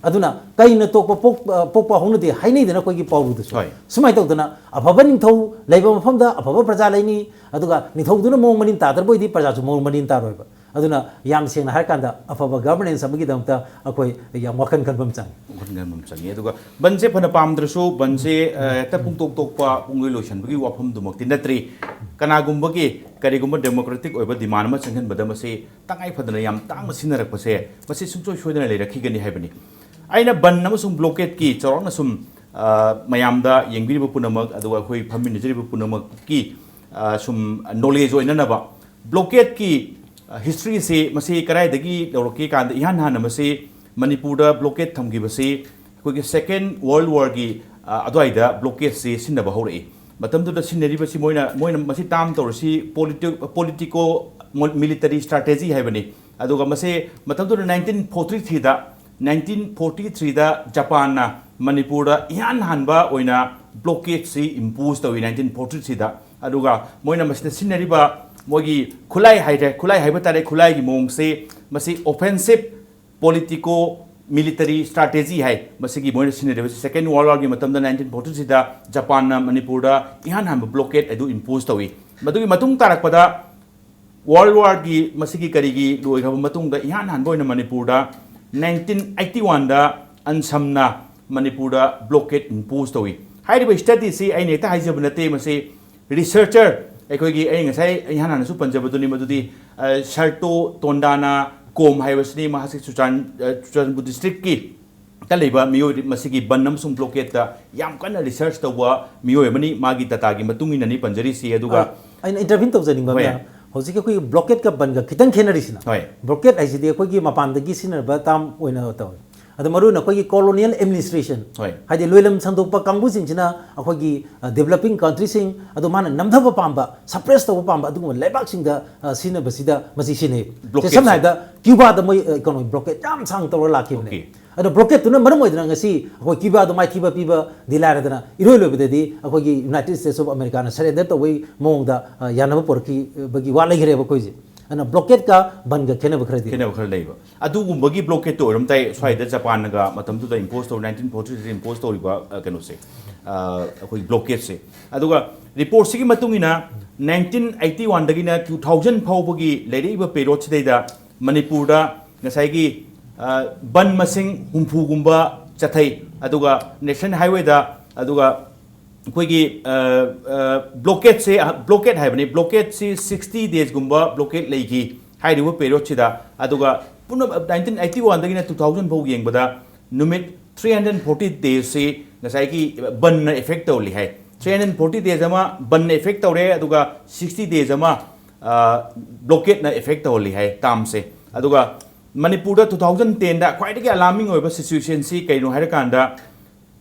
ꯑꯗꯨꯅ ꯀꯩꯅ ꯇꯣꯛꯄ ꯄꯣꯛ-, ꯑ, ꯄꯣꯛꯄ ꯍꯧꯅꯗꯦ ꯍꯥꯏꯅꯩꯗꯅ ꯑꯩꯈꯣꯏꯒꯤ ꯄꯥꯎꯔꯧꯗꯁꯨ꯫ ꯍꯣꯏ꯫ ꯁꯨꯃꯥꯏꯅ ꯇꯧꯗꯅ ꯑꯐꯕ ꯅꯤꯡꯊꯧ ꯂꯩꯕ ꯃꯐꯝꯗ ꯑꯐꯕ ꯄ꯭ꯔꯖꯥ ꯂꯩꯅꯤ, ꯑꯗꯨꯒ ꯅꯤꯡꯊꯧꯗꯨꯅ ꯃꯑꯣꯡ ꯃꯔꯤꯟ ꯇꯥꯗ꯭ꯔꯕ ꯑꯣꯏꯗꯤ ꯄ꯭ꯔꯖꯥꯁꯨ ꯃꯑꯣꯡ ꯃꯔꯤꯟ ꯇꯥꯔꯣꯏꯕ꯫ ꯑꯗꯨꯅ ꯌꯥꯝ ꯁꯦꯡꯅ ꯍꯥꯏꯔꯀꯥꯟꯗ ꯑꯐꯕ ꯒꯚꯔꯅꯦꯟꯁ ꯑꯃꯒꯤꯗꯃꯛꯇ ꯑꯩꯈꯣꯏ ꯌꯥꯝ ꯋꯥꯈꯜ ꯈꯟꯕ ꯑꯃ ꯆꯪꯉꯤ꯫ ꯋꯥꯈꯜ ꯈꯟꯕ ꯑꯃ ꯆꯪꯉꯤ꯫ ꯑꯗꯨꯒ ꯕꯟꯁꯦ ꯐꯅ ꯄꯥꯝꯗ꯭ꯔꯁꯨ, ꯕꯟꯁꯦ, ꯑ, ꯍꯦꯛꯇ ꯄꯨꯡꯇꯣꯛ ꯇꯣꯛꯄ, ꯄꯨꯡꯂꯣꯏ ꯂꯣꯏꯁꯟꯕꯒꯤ ꯋꯥꯐꯝꯗꯨꯃꯛꯇꯤ ꯅꯠꯇ꯭ꯔꯤ꯫ ꯀꯅꯥꯒꯨꯝꯕꯒꯤ ꯀꯔꯤꯒꯨꯝꯕ ꯗꯦꯃꯣꯀ꯭ꯔꯦꯇꯤꯛ ꯑꯣꯏꯕ ꯗꯤꯃꯥꯟ ꯑꯃ ꯆꯪꯍꯟꯕꯗ ꯃꯁꯤ ꯇꯉꯥꯏ ꯐꯗꯅ ꯌꯥꯝ ꯇꯥꯡꯅ ꯁꯤꯖꯤꯟꯅꯔꯛꯄꯁꯦ, ꯃꯁꯤ ꯁꯨꯡꯁꯣꯏ ꯁꯣꯏꯗꯅ ꯂꯩꯔꯛꯈꯤꯒꯅꯤ ꯍꯥꯏꯕꯅꯤ꯫ ꯑꯩꯅ ꯕꯟ ꯑꯃꯁꯨꯡ ꯕ꯭ꯂꯣꯀꯦꯠꯀꯤ ꯆꯥꯎꯔꯥꯛꯅ ꯁꯨꯝ, ꯑ, ꯃꯌꯥꯝꯗ ꯌꯦꯡꯕꯤꯔꯤꯕ ꯄꯨꯝꯅꯃꯛ, ꯑꯗꯨꯒ ꯑꯩꯈꯣꯏ ꯐꯝꯃꯤꯟꯅꯖꯔꯤꯕ ꯄꯨꯝꯅꯃꯛꯀꯤ, ꯑ, ꯁꯨꯝ ꯅꯣꯂꯦꯖ ꯑꯣꯏꯅꯅꯕ, ꯕ꯭ꯂꯣꯀꯦꯠꯀꯤ, ꯑ, ꯍꯤꯁꯇ꯭ꯔꯤꯁꯤ ꯃꯁꯤ ꯀꯗꯥꯏꯗꯒꯤ ꯂꯧꯔꯛꯀꯦ ꯀꯥꯟꯗ, ꯏꯍꯥꯟ ꯍꯥꯟꯅ ꯃꯁꯤ ꯃꯅꯤꯄꯨꯔꯗ ꯕ꯭ꯂꯣꯀꯦꯠ ꯊꯝꯈꯤꯕꯁꯤ ꯑꯩꯈꯣꯏꯒꯤ ꯁꯦꯀꯦꯟ ꯋꯥꯔꯜ ꯋꯥꯔꯒꯤ, ꯑ, ꯑꯗꯨꯋꯥꯏꯗ ꯕ꯭ꯂꯣꯀꯦꯠꯁꯤ ꯁꯤꯖꯤꯟꯅꯕ ꯍꯧꯔꯛꯏ꯫ ꯃꯇꯝꯗꯨꯗ ꯁꯤꯖꯤꯟꯅꯔꯤꯕꯁꯤ ꯃꯣꯏꯅ, ꯃꯣꯏꯅ ꯃꯁꯤ ꯇꯥꯝ ꯇꯧꯔꯤꯁꯤ ꯄꯣꯂꯤꯇꯤ-, ꯄꯣꯂꯤꯇꯤꯀꯣ ꯃꯣ-, ꯃꯤꯂꯤꯇꯔꯤ ꯁ꯭ꯇ꯭ꯔꯥꯇꯦꯖꯤ ꯍꯥꯏꯕꯅꯤ꯫ ꯑꯗꯨꯒ ꯃꯁꯤ ꯃꯇꯝꯗꯨꯗ ꯅꯥꯏꯟꯇꯤꯟ ꯐꯣꯔꯇꯤ ꯊ꯭ꯔꯤꯗ, ꯅꯥꯏꯟꯇꯤꯟ ꯐꯣꯔꯇꯤ ꯊ꯭ꯔꯤꯗ ꯖꯄꯥꯟꯅ ꯃꯅꯤꯄꯨꯔꯗ ꯏꯍꯥꯟ ꯍꯥꯟꯕ ꯑꯣꯏꯅ ꯕ꯭ꯂꯣꯀꯦꯠꯁꯤ ꯏꯝꯄꯣꯁ ꯇꯧꯏ ꯅꯥꯏꯟꯇꯤꯟ ꯐꯣꯔꯇꯤ ꯊ꯭ꯔꯤꯗ꯫ ꯑꯗꯨꯒ ꯃꯣꯏꯅ ꯃꯁꯤꯗ ꯁꯤꯖꯤꯟꯅꯔꯤꯕ ꯃꯣꯏꯒꯤ ꯈꯨꯠꯂꯥꯏ ꯍꯥꯏꯔꯦ, ꯈꯨꯠꯂꯥꯏ ꯍꯥꯏꯕ ꯇꯥꯔꯦ, ꯈꯨꯠꯂꯥꯏꯒꯤ ꯃꯑꯣꯡꯁꯦ ꯃꯁꯤ ꯑꯣꯐꯦꯟꯁꯤꯞ ꯄꯣꯂꯤꯇꯤꯀꯣ ꯃꯤꯂꯤꯇꯔꯤ ꯁ꯭ꯇ꯭ꯔꯥꯇꯦꯖꯤ ꯍꯥꯏ꯫ ꯃꯁꯤꯒꯤ ꯃꯣꯏꯅ ꯁꯤꯖꯤꯟꯅꯔꯤꯕꯁꯤ ꯁꯦꯀꯦꯟ ꯋꯥꯔꯜ ꯋꯥꯔꯒꯤ ꯃꯇꯝꯗ ꯅꯥꯏꯟꯇꯤꯟ ꯐꯣꯔꯇꯤ ꯊ꯭ꯔꯤꯗ ꯖꯄꯥꯟꯅ ꯃꯅꯤꯄꯨꯔꯗ ꯏꯍꯥꯟ ꯍꯥꯟꯕ ꯕ꯭ꯂꯣꯀꯦꯠ ꯑꯗꯨ ꯏꯝꯄꯣꯁ ꯇꯧꯏ꯫ ꯃꯗꯨꯒꯤ ꯃꯇꯨꯡ ꯇꯥꯔꯛꯄꯗ ꯋꯥꯔꯜ ꯋꯥꯔꯒꯤ ꯃꯁꯤꯒꯤ ꯀꯔꯤꯒꯤ ꯂꯣꯏꯈ꯭ꯔꯕ ꯃꯇꯨꯡꯗ ꯏꯍꯥꯟ ꯍꯥꯟꯕ ꯑꯣꯏꯅ ꯃꯅꯤꯄꯨꯔꯗ ꯅꯥꯏꯟꯇꯤꯟ ꯑꯩꯠꯇꯤ ꯋꯥꯟꯗ ꯑꯟꯁꯝꯅ ꯃꯅꯤꯄꯨꯔꯗ ꯕ꯭ꯂꯣꯀꯦꯠ ꯏꯝꯄꯣꯁ ꯇꯧꯏ꯫ ꯍꯥꯏꯔꯤꯕ ꯁ꯭ꯇꯗꯤꯁꯤ ꯑꯩꯅ ꯍꯦꯛꯇ ꯍꯥꯏꯖꯕ ꯅꯠꯇꯦ, ꯃꯁꯤ ꯔꯤꯁꯔꯆꯔ ꯑꯩꯈꯣꯏꯒꯤ, ꯑꯩ ꯉꯁꯥꯏ ꯏꯍꯥꯟ ꯍꯥꯟꯅꯁꯨ ꯄꯟꯖꯕꯗꯨꯅꯤ, ꯃꯗꯨꯗꯤ, ꯑ, ꯁꯔꯇꯣ ꯇꯣꯟꯗꯥꯅ ꯀꯣꯝ ꯍꯥꯏꯕꯁꯤꯅꯤ꯫ ꯃꯍꯥꯛꯁꯤ ꯆꯨꯔꯆꯥꯟ-, ꯑ, ꯆꯨꯔꯆꯥꯟꯄꯨꯔ ꯗꯤꯁꯇ꯭ꯔꯤꯛꯀꯤ ꯇ ꯂꯩꯕ ꯃꯤꯑꯣꯏ ꯃꯁꯤꯒꯤ ꯕꯟ ꯑꯃꯁꯨꯡ ꯕ꯭ꯂꯣꯀꯦꯠꯇ ꯌꯥꯝ ꯀꯟꯅ ꯔꯤꯁꯔꯆ ꯇꯧꯕ ꯃꯤꯑꯣꯏ ꯑꯃꯅꯤ꯫ ꯃꯥꯒꯤ ꯗꯇꯥꯒꯤ ꯃꯇꯨꯡ ꯏꯟꯅꯅꯤ ꯄꯟꯖꯔꯤꯁꯤ꯫ ꯑꯗꯨꯒ ꯑ, ꯑꯩꯅ ꯏꯟꯇꯔꯚꯤꯌꯨ ꯇꯧꯖꯅꯤꯡꯕ ꯍꯣꯏ꯫ ꯑꯃꯅ, ꯍꯧꯖꯤꯛꯀꯤ ꯑꯩꯈꯣꯏꯒꯤ ꯕ꯭ꯂꯣꯀꯦꯠꯀ ꯕꯟꯒ ꯈꯤꯇꯪ ꯈꯦꯠꯅꯔꯤꯁꯤꯅ, ꯍꯣꯏ꯫ ꯕ꯭ꯂꯣꯀꯦꯠ ꯍꯥꯏꯁꯤꯗꯤ ꯑꯩꯈꯣꯏꯒꯤ ꯃꯄꯥꯟꯗꯒꯤ ꯁꯤꯖꯤꯟꯅꯕ ꯇꯥꯝ ꯑꯣꯏꯅ ꯇꯧꯋꯤ꯫ ꯑꯗꯣ ꯃꯔꯨ ꯑꯣꯏꯅ ꯑꯩꯈꯣꯏꯒꯤ ꯀꯣꯂꯣꯅꯤꯌꯦꯜ ꯑꯦꯗꯃꯤꯅꯤꯁꯇ꯭ꯔꯦꯁꯟ, ꯍꯣꯏ꯫ ꯍꯥꯏꯗꯤ ꯂꯣꯏꯂꯝ ꯁꯟꯗꯣꯛꯄ ꯀꯥꯡꯕꯨꯁꯤꯡꯁꯤꯅ ꯑꯩꯈꯣꯏꯒꯤ ꯗꯦꯕꯂꯞꯄꯤꯡ ꯀꯟꯇ꯭ꯔꯤꯁꯤꯡ ꯑꯗꯨ ꯃꯥꯅ ꯅꯝꯊꯕ ꯄꯥꯝꯕ, ꯁꯄ꯭ꯔꯦꯁ ꯇꯧꯕ ꯄꯥꯝꯕ ꯑꯗꯨꯒꯨꯝꯕ ꯂꯩꯕꯥꯛꯁꯤꯡꯗ ꯑ, ꯁꯤꯖꯤꯟꯅꯕꯁꯤꯗ ꯃꯁꯤ ꯁꯤꯖꯤꯟꯅꯩ꯫ ꯕ꯭ꯂꯣꯀꯦꯠꯁꯦ꯫ ꯁꯝꯅ ꯍꯥꯏꯔꯕꯗ ꯀ꯭ꯌꯨꯕꯥꯗ ꯃꯣꯏ ꯏꯀꯣꯅꯣꯃꯤꯛ ꯕ꯭ꯂꯣꯀꯦꯠ ꯌꯥꯝ ꯁꯥꯡꯅ ꯇꯧꯔꯒ ꯂꯥꯛꯈꯤꯕꯅꯦ꯫ ꯑꯣꯀꯦ꯫ ꯑꯗꯣ ꯕ꯭ꯂꯣꯀꯦꯠꯇꯨꯅ ꯃꯔꯝ ꯑꯣꯏꯗꯨꯅ ꯉꯁꯤ ꯑꯩꯈꯣꯏ ꯀ꯭ꯌꯨꯕꯥꯗꯣ ꯃꯥꯏꯊꯤꯕ ꯄꯤꯕꯗꯤ ꯂꯥꯏꯔꯗꯅ, ꯏꯔꯣꯏ ꯂꯣꯏꯕꯗꯗꯤ ꯑꯩꯈꯣꯏꯒꯤ ꯌꯨꯅꯥꯏꯇꯦꯗ ꯁ꯭ꯇꯦꯠꯁ ꯑꯣꯐ ꯑꯃꯦꯔꯤꯀꯥꯅ ꯁꯔꯦꯟꯗꯔ ꯇꯧꯕꯒꯤ ꯃꯑꯣꯡꯗ ꯑ, ꯌꯥꯅꯕ ꯄꯨꯔꯛꯈꯤꯕꯒꯤ ꯋꯥ ꯂꯩꯈ꯭ꯔꯦꯕ ꯑꯩꯈꯣꯏꯁꯦ꯫ ꯑꯗꯨꯅ ꯕ꯭ꯂꯣꯀꯦꯠꯀ ꯕꯟꯒ ꯈꯦꯠꯅꯕ ꯈꯔꯗꯤ ꯂꯩ꯫ ꯈꯦꯠꯅꯕ ꯈꯔ ꯂꯩꯕ꯫ ꯑꯗꯨꯒꯨꯝꯕꯒꯤ ꯕ꯭ꯂꯣꯀꯦꯠꯇꯣ ꯑꯣꯏꯔꯝ ꯇꯥꯏ, ꯁ꯭ꯋꯥꯏꯗ ꯖꯄꯥꯟꯅꯒ ꯃꯇꯝꯗꯨꯗ ꯏꯝꯄꯣꯁ ꯇꯧ, ꯅꯥꯏꯟꯇꯤꯟ ꯐꯣꯔꯇꯤ ꯊ꯭ꯔꯤꯗ ꯏꯝꯄꯣꯁ ꯇꯧꯔꯤꯕ, ꯑ, ꯀꯩꯅꯣꯁꯦ, ꯑ, ꯑꯩꯈꯣꯏ ꯕ꯭ꯂꯣꯀꯦꯠꯁꯦ꯫ ꯑꯗꯨꯒ ꯔꯤꯄꯣꯔꯠꯁꯤꯒꯤ ꯃꯇꯨꯡ ꯏꯟꯅ ꯅꯥꯏꯟꯇꯤꯟ ꯑꯩꯠꯇꯤ ꯋꯥꯟꯗꯒꯤꯅ ꯇꯨ ꯊꯥꯎꯖꯟ ꯐꯥꯎꯕꯒꯤ ꯂꯩꯔꯛꯏꯕ ꯄꯦꯔꯣꯠꯁꯤꯗꯩꯗ ꯃꯅꯤꯄꯨꯔꯗ ꯉꯁꯥꯏꯒꯤ, ꯑ, ꯕꯟ ꯃꯁꯤꯡ ꯍꯨꯝꯐꯨꯒꯨꯝꯕ ꯆꯠꯊꯩ꯫ ꯑꯗꯨꯒ ꯅꯦꯁꯅꯦꯜ ꯍꯥꯏꯋꯦꯗ, ꯑꯗꯨꯒ ꯑꯩꯈꯣꯏꯒꯤ, ꯑ, ꯑ, ꯕ꯭ꯂꯣꯀꯦꯠꯁꯦ, ꯑ, ꯕ꯭ꯂꯣꯀꯦꯠ ꯍꯥꯏꯕꯅꯤ, ꯕ꯭ꯂꯣꯀꯦꯠꯁꯤ ꯁꯤꯛꯁꯇꯤ ꯗꯦꯖꯀꯨꯝꯕ ꯕ꯭ꯂꯣꯀꯦꯠ ꯂꯩꯈꯤ ꯍꯥꯏꯔꯤꯕ ꯄꯦꯔꯣꯠꯁꯤꯗ꯫ ꯑꯗꯨꯒ ꯄꯨꯝꯅꯃꯛ ꯅꯥꯏꯟꯇꯤꯟ ꯑꯩꯠꯇꯤ ꯋꯥꯟꯗꯒꯤꯅ ꯇꯨ ꯊꯥꯎꯖꯟ ꯐꯥꯎ ꯌꯦꯡꯕꯗ ꯅꯨꯃꯤꯠ ꯊ꯭ꯔꯤ ꯍꯟꯗ꯭ꯔꯦꯠ ꯐꯣꯔꯇꯤ ꯗꯦꯖꯁꯤ ꯉꯁꯥꯏꯒꯤ ꯕꯟꯅ ꯏꯐꯦꯛ ꯇꯧꯍꯜꯂꯤ ꯍꯥꯏ꯫ ꯊ꯭ꯔꯤ ꯍꯟꯗ꯭ꯔꯦꯠ ꯐꯣꯔꯇꯤ ꯗꯦꯖ ꯑꯃ ꯕꯟꯅ ꯏꯐꯦꯛ ꯇꯧꯔꯦ, ꯑꯗꯨꯒ ꯁꯤꯛꯁꯇꯤ ꯗꯦꯖ ꯑꯃ, ꯑ, ꯕ꯭ꯂꯣꯀꯦꯠꯅ ꯏꯐꯦꯛ ꯇꯧꯍꯜꯂꯤ ꯍꯥꯏ, ꯇꯥꯝꯁꯦ꯫ ꯑꯗꯨꯒ ꯃꯅꯤꯄꯨꯔꯗ ꯇꯨ ꯊꯥꯎꯖꯟ ꯇꯦꯟꯗ ꯈ꯭ꯋꯥꯏꯗꯒꯤ ꯑꯂꯥꯔꯃꯤꯡ ꯑꯣꯏꯕ ꯁꯤꯆꯨꯋꯦꯁꯟꯁꯤ ꯀꯩꯅꯣ ꯍꯥꯏꯔꯀꯥꯟꯗ,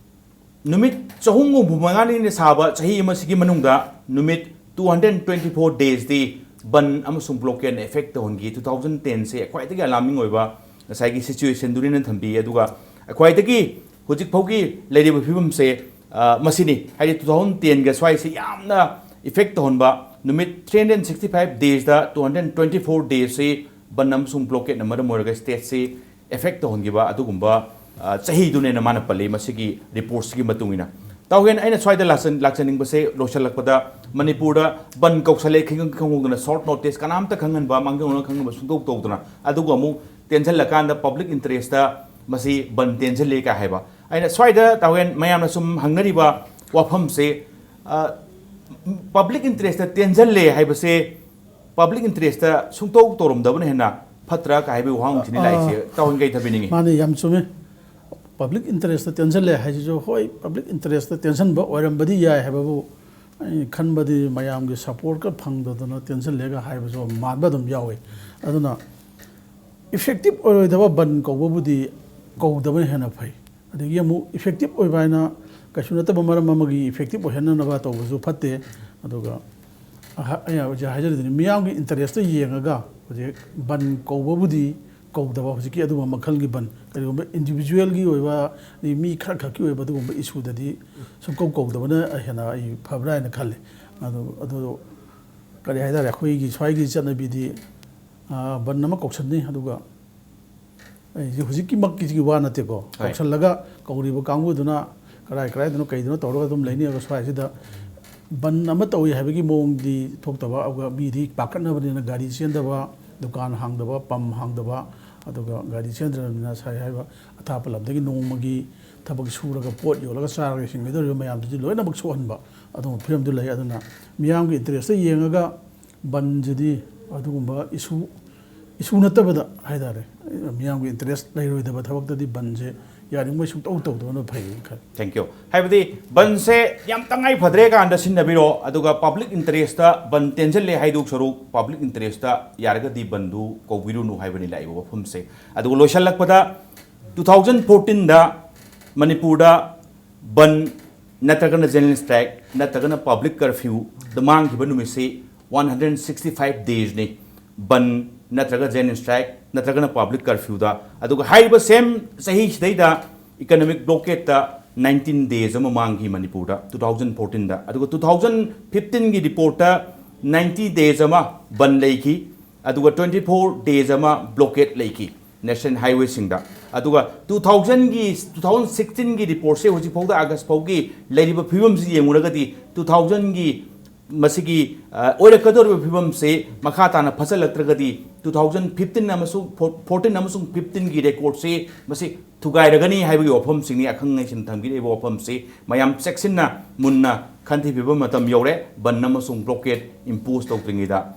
ꯅꯨꯃꯤꯠ ꯆꯍꯨꯝ ꯍꯨꯝꯐꯨ ꯃꯉꯥꯅꯤꯅ ꯁꯥꯕ ꯆꯍꯤ ꯑꯃꯁꯤꯒꯤ ꯃꯅꯨꯡꯗ ꯅꯨꯃꯤꯠ ꯇꯨ ꯍꯟꯗ꯭ꯔꯦꯠ ꯇ꯭ꯋꯦꯟꯇꯤ ꯐꯣꯔ ꯗꯦꯖꯇꯤ ꯕꯟ ꯑꯃꯁꯨꯡ ꯕ꯭ꯂꯣꯀꯦꯠꯅ ꯏꯐꯦꯛ ꯇꯧꯍꯟꯈꯤ꯫ ꯇꯨ ꯊꯥꯎꯖꯟ ꯇꯦꯟꯁꯦ ꯈ꯭ꯋꯥꯏꯗꯒꯤ ꯑꯂꯥꯔꯃꯤꯡ ꯑꯣꯏꯕ ꯉꯁꯥꯏꯒꯤ ꯁꯤꯆꯨꯋꯦꯁꯟꯗꯨꯅ ꯊꯝꯕꯤ꯫ ꯑꯗꯨꯒ ꯈ꯭ꯋꯥꯏꯗꯒꯤ ꯍꯧꯖꯤꯛ ꯐꯥꯎꯒꯤ ꯂꯩꯔꯤꯕ ꯐꯤꯕꯝꯁꯦ, ꯑ, ꯃꯁꯤꯅꯤ꯫ ꯍꯥꯏꯗꯤ ꯇꯨ ꯊꯥꯎꯖꯟ ꯇꯦꯟꯒ ꯁ꯭ꯋꯥꯏꯁꯤ ꯌꯥꯝꯅ ꯏꯐꯦꯛ ꯇꯧꯍꯟꯕ, ꯅꯨꯃꯤꯠ ꯊ꯭ꯔꯤ ꯍꯟꯗ꯭ꯔꯦꯠ ꯁꯤꯛꯁꯇꯤ ꯐꯥꯏꯚ ꯗꯦꯖꯇ ꯇꯨ ꯍꯟꯗ꯭ꯔꯦꯠ ꯇ꯭ꯋꯦꯟꯇꯤ ꯐꯣꯔ ꯗꯦꯖꯁꯤ ꯕꯟ ꯑꯃꯁꯨꯡ ꯕ꯭ꯂꯣꯀꯦꯠꯅ ꯃꯔꯝ ꯑꯣꯏꯔꯒ ꯁ꯭ꯇꯦꯠꯁꯤ ꯏꯐꯦꯛ ꯇꯧꯍꯟꯈꯤꯕ ꯑꯗꯨꯒꯨꯝꯕ, ꯑ, ꯆꯍꯤꯗꯨꯅꯦꯅ ꯃꯥꯅ ꯄꯜꯂꯤ ꯃꯁꯤꯒꯤ ꯔꯤꯄꯣꯔꯠꯁꯤꯒꯤ ꯃꯇꯨꯡ ꯏꯟꯅ꯫ ꯇꯥꯎꯍꯦꯟ, ꯑꯩꯅ ꯁ꯭ꯋꯥꯏꯗ ꯂꯥꯛꯆ-, ꯂꯥꯛꯆꯅꯤꯡꯕꯁꯦ, ꯂꯣꯏꯁꯤꯜꯂꯛꯄꯗ ꯃꯅꯤꯄꯨꯔꯗ ꯕꯟ ꯀꯧꯁꯜꯂꯦ ꯈꯪ-, ꯈꯪꯍꯧꯗꯅ ꯁꯣꯔꯠ ꯅꯣꯇꯤꯁ, ꯀꯅꯥꯝꯇ ꯈꯪꯍꯟꯕ, ꯃꯥꯡꯖꯧꯅꯅ ꯈꯪꯍꯟꯕ ꯁꯨꯡꯇꯧ ꯇꯧꯗꯅ, ꯑꯗꯨꯒ ꯑꯃꯨꯛ ꯇꯦꯟꯁꯤꯜꯂꯀꯥꯟꯗ ꯄꯕ꯭ꯂꯤꯛ ꯏꯟꯇꯔꯦꯁꯇ ꯃꯁꯤ ꯕꯟ ꯇꯦꯟꯁꯤꯜꯂꯦ ꯀꯥꯏ ꯍꯥꯏꯕ꯫ ꯑꯩꯅ ꯁ꯭ꯋꯥꯏꯗ ꯇꯥꯎꯍꯦꯟ ꯃꯌꯥꯝꯅ ꯁꯨꯝ ꯍꯪꯅꯔꯤꯕ ꯋꯥꯐꯝꯁꯦ, ꯑ, ꯄꯕ꯭ꯂꯤꯛ ꯏꯟꯇꯔꯦꯁꯇ ꯇꯦꯟꯁꯤꯜꯂꯦ ꯍꯥꯏꯕꯁꯦ ꯄꯕ꯭ꯂꯤꯛ ꯏꯟꯇꯔꯦꯁꯇ ꯁꯨꯡꯇꯧ ꯇꯧꯔꯝꯗꯕꯅ ꯍꯦꯟꯅ ꯐꯠꯇ꯭ꯔꯥ ꯀꯥꯏ ꯍꯥꯏꯕꯒꯤ ꯋꯥꯍꯪꯁꯤꯅꯤ ꯂꯥꯛꯏꯁꯦ꯫ ꯇꯥꯎꯍꯦꯟ ꯀꯩ ꯊꯝꯕꯤꯅꯤꯡꯉꯤ? ꯃꯥꯅꯦ, ꯌꯥꯝ ꯆꯨꯝꯃꯦ꯫ ꯄꯕ꯭ꯂꯤꯛ ꯏꯟꯇꯔꯦꯁꯇ ꯇꯦꯟꯁꯤꯜꯂꯦ ꯍꯥꯏꯁꯤꯁꯨ, ꯍꯣꯏ, ꯄꯕ꯭ꯂꯤꯛ ꯏꯟꯇꯔꯦꯁꯇ ꯇꯦꯟꯁꯤꯟꯕ ꯑꯣꯏꯔꯝꯕꯗꯤ ꯌꯥꯏ ꯍꯥꯏꯕꯕꯨ, ꯑꯩꯅ ꯈꯟꯕꯗꯤ ꯃꯌꯥꯝꯒꯤ ꯁꯄꯣꯔꯠꯀ ꯐꯪꯗꯗꯅ ꯇꯦꯟꯁꯤꯜꯂꯦꯒ ꯍꯥꯏꯕꯁꯨ ꯃꯥꯟꯕ ꯑꯗꯨꯝ ꯌꯥꯎꯋꯤ꯫ ꯑꯗꯨꯅ ꯏꯐꯦꯛꯇꯤꯞ ꯑꯣꯏꯔꯣꯏꯗꯕ ꯕꯟ ꯀꯧꯕꯕꯨꯗꯤ ꯀꯧꯗꯕꯅ ꯍꯦꯟꯅ ꯐꯩ꯫ ꯑꯗꯒꯤ ꯑꯃꯨꯛ ꯏꯐꯦꯛꯇꯤꯞ ꯑꯣꯏꯕ ꯍꯥꯏꯅ ꯀꯩꯁꯨ ꯅꯠꯇꯕ ꯃꯔꯝ ꯑꯃꯒꯤ ꯏꯐꯦꯛꯇꯤꯞ ꯑꯣꯏꯍꯟꯅꯅꯕ ꯇꯧꯕꯁꯨ ꯐꯠꯇꯦ꯫ ꯑꯗꯨꯒ ꯑꯍ-, ꯑꯩꯅ ꯍꯧꯖꯤꯛ ꯍꯥꯏꯖꯔꯤꯗꯨꯅꯤ, ꯃꯤꯌꯥꯝꯒꯤ ꯏꯟꯇꯔꯦꯁꯇ ꯌꯦꯡꯉꯒ ꯍꯧꯖꯤꯛ ꯕꯟ ꯀꯧꯕꯕꯨꯗꯤ ꯀꯧꯗꯕ, ꯍꯧꯖꯤꯛꯀꯤ ꯑꯗꯨꯒꯨꯝꯕ ꯃꯈꯜꯒꯤ ꯕꯟ, ꯀꯔꯤꯒꯨꯝꯕ ꯏꯟꯗꯤꯕꯤꯖꯨꯋꯦꯜꯒꯤ ꯑꯣꯏꯕ, ꯑꯗꯩ ꯃꯤ ꯈꯔ ꯈꯛꯀꯤ ꯑꯣꯏꯕ ꯑꯗꯨꯒꯨꯝꯕ ꯏꯁꯨꯗꯗꯤ ꯁꯨꯝ ꯀꯧ ꯀꯧꯗꯕꯅ ꯍꯦꯟꯅ ꯑꯩ ꯐꯕ꯭ꯔꯥ ꯍꯥꯏꯅ ꯈꯜꯂꯤ꯫ ꯑꯗꯨ, ꯑꯗꯨ ꯀꯔꯤ ꯍꯥꯏꯇꯥꯔꯦ, ꯑꯩꯈꯣꯏꯒꯤ ꯁ꯭ꯋꯥꯏꯒꯤ ꯆꯠꯅꯕꯤꯗꯤ, ꯑ, ꯕꯟ ꯑꯃ ꯀꯧꯁꯟꯅꯤ, ꯑꯗꯨꯒ ꯑꯩꯁꯦ ꯍꯧꯖꯤꯛꯀꯤꯃꯛꯀꯤꯁꯤꯒꯤ ꯋꯥ ꯅꯠꯇꯦꯀꯣ, ꯍꯣꯏ꯫ ꯀꯧꯁꯜꯂꯒ ꯀꯧꯔꯤꯕ ꯀꯥꯡꯕꯨꯗꯨꯅ ꯀꯔꯥꯏ ꯀꯔꯥꯏꯗꯅꯣ ꯀꯩꯗꯅꯣ ꯇꯧꯔꯒ ꯑꯗꯨꯝ ꯂꯩꯅꯤ꯫ ꯑꯗꯨꯒ ꯁ꯭ꯋꯥꯏꯁꯤꯗ ꯕꯟ ꯑꯃ ꯇꯧꯏ ꯍꯥꯏꯕꯒꯤ ꯃꯑꯣꯡꯗꯤ ꯊꯣꯛꯇꯕ, ꯑꯗꯨꯒ ꯃꯤꯗꯤ ꯄꯥꯈꯠꯅꯕꯅꯤꯅ ꯒꯥꯔꯤ ꯆꯦꯟꯗꯕ, ꯗꯨꯀꯥꯟ ꯍꯥꯡꯗꯕ, ꯄꯝ ꯍꯥꯡꯗꯕ, ꯑꯗꯨꯒ ꯒꯥꯔꯤ ꯆꯦꯟꯗ꯭ꯔꯕꯅꯤꯅ ꯉꯁꯥꯏ ꯍꯥꯏꯕ ꯑꯊꯥꯞꯄ ꯂꯝꯗꯒꯤ ꯅꯣꯡꯃꯒꯤ ꯊꯕꯛ ꯁꯨꯔꯒ ꯄꯣꯠ ꯌꯣꯜꯂꯒ ꯆꯥꯔꯒ ꯍꯤꯡꯒꯗꯧꯔꯤꯕ ꯃꯌꯥꯝꯗꯨꯗꯤ ꯂꯣꯏꯅꯃꯛ ꯁꯣꯛꯍꯟꯕ ꯑꯗꯨꯒꯨꯝꯕ ꯐꯤꯕꯝꯗꯨ ꯂꯩ꯫ ꯑꯗꯨꯅ ꯃꯤꯌꯥꯝꯒꯤ ꯏꯟꯇꯔꯦꯁꯇ ꯌꯦꯡꯉꯒ ꯕꯟꯁꯤꯗꯤ ꯑꯗꯨꯒꯨꯝꯕ ꯏꯁꯨ, ꯏꯁꯨ ꯅꯠꯇꯕꯗ ꯍꯥꯏꯇꯥꯔꯦ, ꯃꯤꯌꯥꯝꯒꯤ ꯏꯟꯇꯔꯦꯁ ꯂꯩꯔꯣꯏꯗꯕ ꯊꯕꯛꯇꯗꯤ ꯕꯟꯁꯦ ꯌꯥꯔꯤꯉꯩ ꯁꯨꯡꯇꯧ ꯇꯧꯗꯕꯅ ꯐꯩ ꯈꯜꯂꯤ꯫ Thank you꯫ ꯍꯥꯏꯕꯗꯤ ꯕꯟꯁꯦ ꯌꯥꯝ ꯇꯉꯥꯏ ꯐꯗ꯭ꯔꯦ ꯀꯥꯟꯗ ꯁꯤꯖꯤꯟꯅꯕꯤꯔꯣ, ꯑꯗꯨꯒ ꯄꯕ꯭ꯂꯤꯛ ꯏꯟꯇꯔꯦꯁꯇ ꯕꯟ ꯇꯦꯟꯁꯤꯜꯂꯦ ꯍꯥꯏꯗꯣꯛ ꯁꯔꯨꯛ ꯄꯕ꯭ꯂꯤꯛ ꯏꯟꯇꯔꯦꯁꯇ ꯌꯥꯔꯒꯗꯤ ꯕꯟꯗꯨ ꯀꯧꯕꯤꯔꯨꯅꯨ ꯍꯥꯏꯕꯅꯤ ꯂꯥꯛꯏꯕ ꯋꯥꯐꯝꯁꯦ꯫ ꯑꯗꯨꯒ ꯂꯣꯏꯁꯤꯜꯂꯛꯄꯗ, ꯇꯨ ꯊꯥꯎꯖꯟ ꯐꯣꯔꯇꯤꯟꯗ ꯃꯅꯤꯄꯨꯔꯗ ꯕꯟ ꯅꯠꯇ꯭ꯔꯒꯅ ꯖꯦꯅꯔꯦꯜ ꯁ꯭ꯇ꯭ꯔꯥꯏꯛ ꯅꯠꯇ꯭ꯔꯒꯅ ꯄꯕ꯭ꯂꯤꯛ ꯀꯔꯐ꯭ꯌꯨꯗ ꯃꯥꯡꯈꯤꯕ ꯅꯨꯃꯤꯠꯁꯤ ꯋꯥꯟ ꯍꯟꯗ꯭ꯔꯦꯠ ꯁꯤꯛꯁꯇꯤ ꯐꯥꯏꯚ ꯗꯦꯖꯅꯤ꯫ ꯕꯟ ꯅꯠꯇ꯭ꯔꯒ ꯖꯦꯅꯔꯦꯜ ꯁ꯭ꯇ꯭ꯔꯥꯏꯛ ꯅꯠꯇ꯭ꯔꯒꯅ ꯄꯕ꯭ꯂꯤꯛ ꯀꯔꯐ꯭ꯌꯨꯗ꯫ ꯑꯗꯨꯒ ꯍꯥꯏꯔꯤꯕ ꯁꯦꯝ ꯆꯍꯤꯁꯤꯗꯩꯗ ꯏꯀꯅꯣꯃꯤꯛ ꯕ꯭ꯂꯣꯀꯦꯠꯇ ꯅꯥꯏꯟꯇꯤꯟ ꯗꯦꯖ ꯑꯃ ꯃꯥꯡꯈꯤ ꯃꯅꯤꯄꯨꯔꯗ, ꯇꯨ ꯊꯥꯎꯖꯟ ꯐꯣꯔꯇꯤꯟꯗ꯫ ꯑꯗꯨꯒ ꯇꯨ ꯊꯥꯎꯖꯟ ꯐꯤꯐꯇꯤꯟꯒꯤ ꯔꯤꯄꯣꯔꯠꯇ ꯅꯥꯏꯟꯇꯤ ꯗꯦꯖ ꯑꯃ ꯕꯟ ꯂꯩꯈꯤ꯫ ꯑꯗꯨꯒ ꯇ꯭ꯋꯦꯟꯇꯤ ꯐꯣꯔ ꯗꯦꯖ ꯑꯃ ꯕ꯭ꯂꯣꯀꯦꯠ ꯂꯩꯈꯤ ꯅꯦꯁꯅꯦꯜ ꯍꯥꯏꯋꯦꯁꯤꯡꯗ꯫ ꯑꯗꯨꯒ ꯇꯨ ꯊꯥꯎꯖꯟꯒꯤ, ꯇꯨ ꯊꯥꯎꯖꯟ ꯁꯤꯛꯁꯇꯤꯟꯒꯤ ꯔꯤꯄꯣꯔꯠꯁꯦ ꯍꯧꯖꯤꯛ ꯐꯥꯎꯗ, ꯑꯥꯒꯁ ꯐꯥꯎꯒꯤ ꯂꯩꯔꯤꯕ ꯐꯤꯕꯝꯁꯤ ꯌꯦꯡꯉꯨꯔꯒꯗꯤ, ꯇꯨ ꯊꯥꯎꯖꯟꯒꯤ ꯃꯁꯤꯒꯤ, ꯑ, ꯑꯣꯏꯔꯛꯀꯗꯧꯔꯤꯕ ꯐꯤꯕꯝꯁꯦ ꯃꯈꯥ ꯇꯥꯅ ꯐꯖꯜꯂꯛꯇ꯭ꯔꯒꯗꯤ, ꯇꯨ ꯊꯥꯎꯖꯟ ꯐꯤꯐꯇꯤꯟ ꯑꯃꯁꯨꯡ ꯐꯣꯔ-, ꯐꯣꯔꯇꯤꯟ ꯑꯃꯁꯨꯡ ꯐꯤꯐꯇꯤꯟꯒꯤ ꯔꯦꯀꯣꯔꯠꯁꯦ ꯃꯁꯤ ꯊꯨꯒꯥꯏꯔꯒꯅꯤ ꯍꯥꯏꯕꯒꯤ ꯋꯥꯐꯝꯁꯤꯡꯅꯤ꯫ ꯑꯈꯪ ꯑꯍꯩꯁꯤꯡꯅ ꯊꯝꯕꯤꯔꯛꯏꯕ ꯋꯥꯐꯝꯁꯤ ꯃꯌꯥꯝ ꯆꯦꯛꯁꯤꯟꯅ ꯃꯨꯟꯅ ꯈꯟꯊꯕꯤꯕ ꯃꯇꯝ ꯌꯧꯔꯦ, ꯕꯟ ꯑꯃꯁꯨꯡ ꯕ꯭ꯂꯣꯀꯦꯠ ꯏꯝꯄꯣꯁ ꯇꯧꯗ꯭ꯔꯤꯉꯩꯗ꯫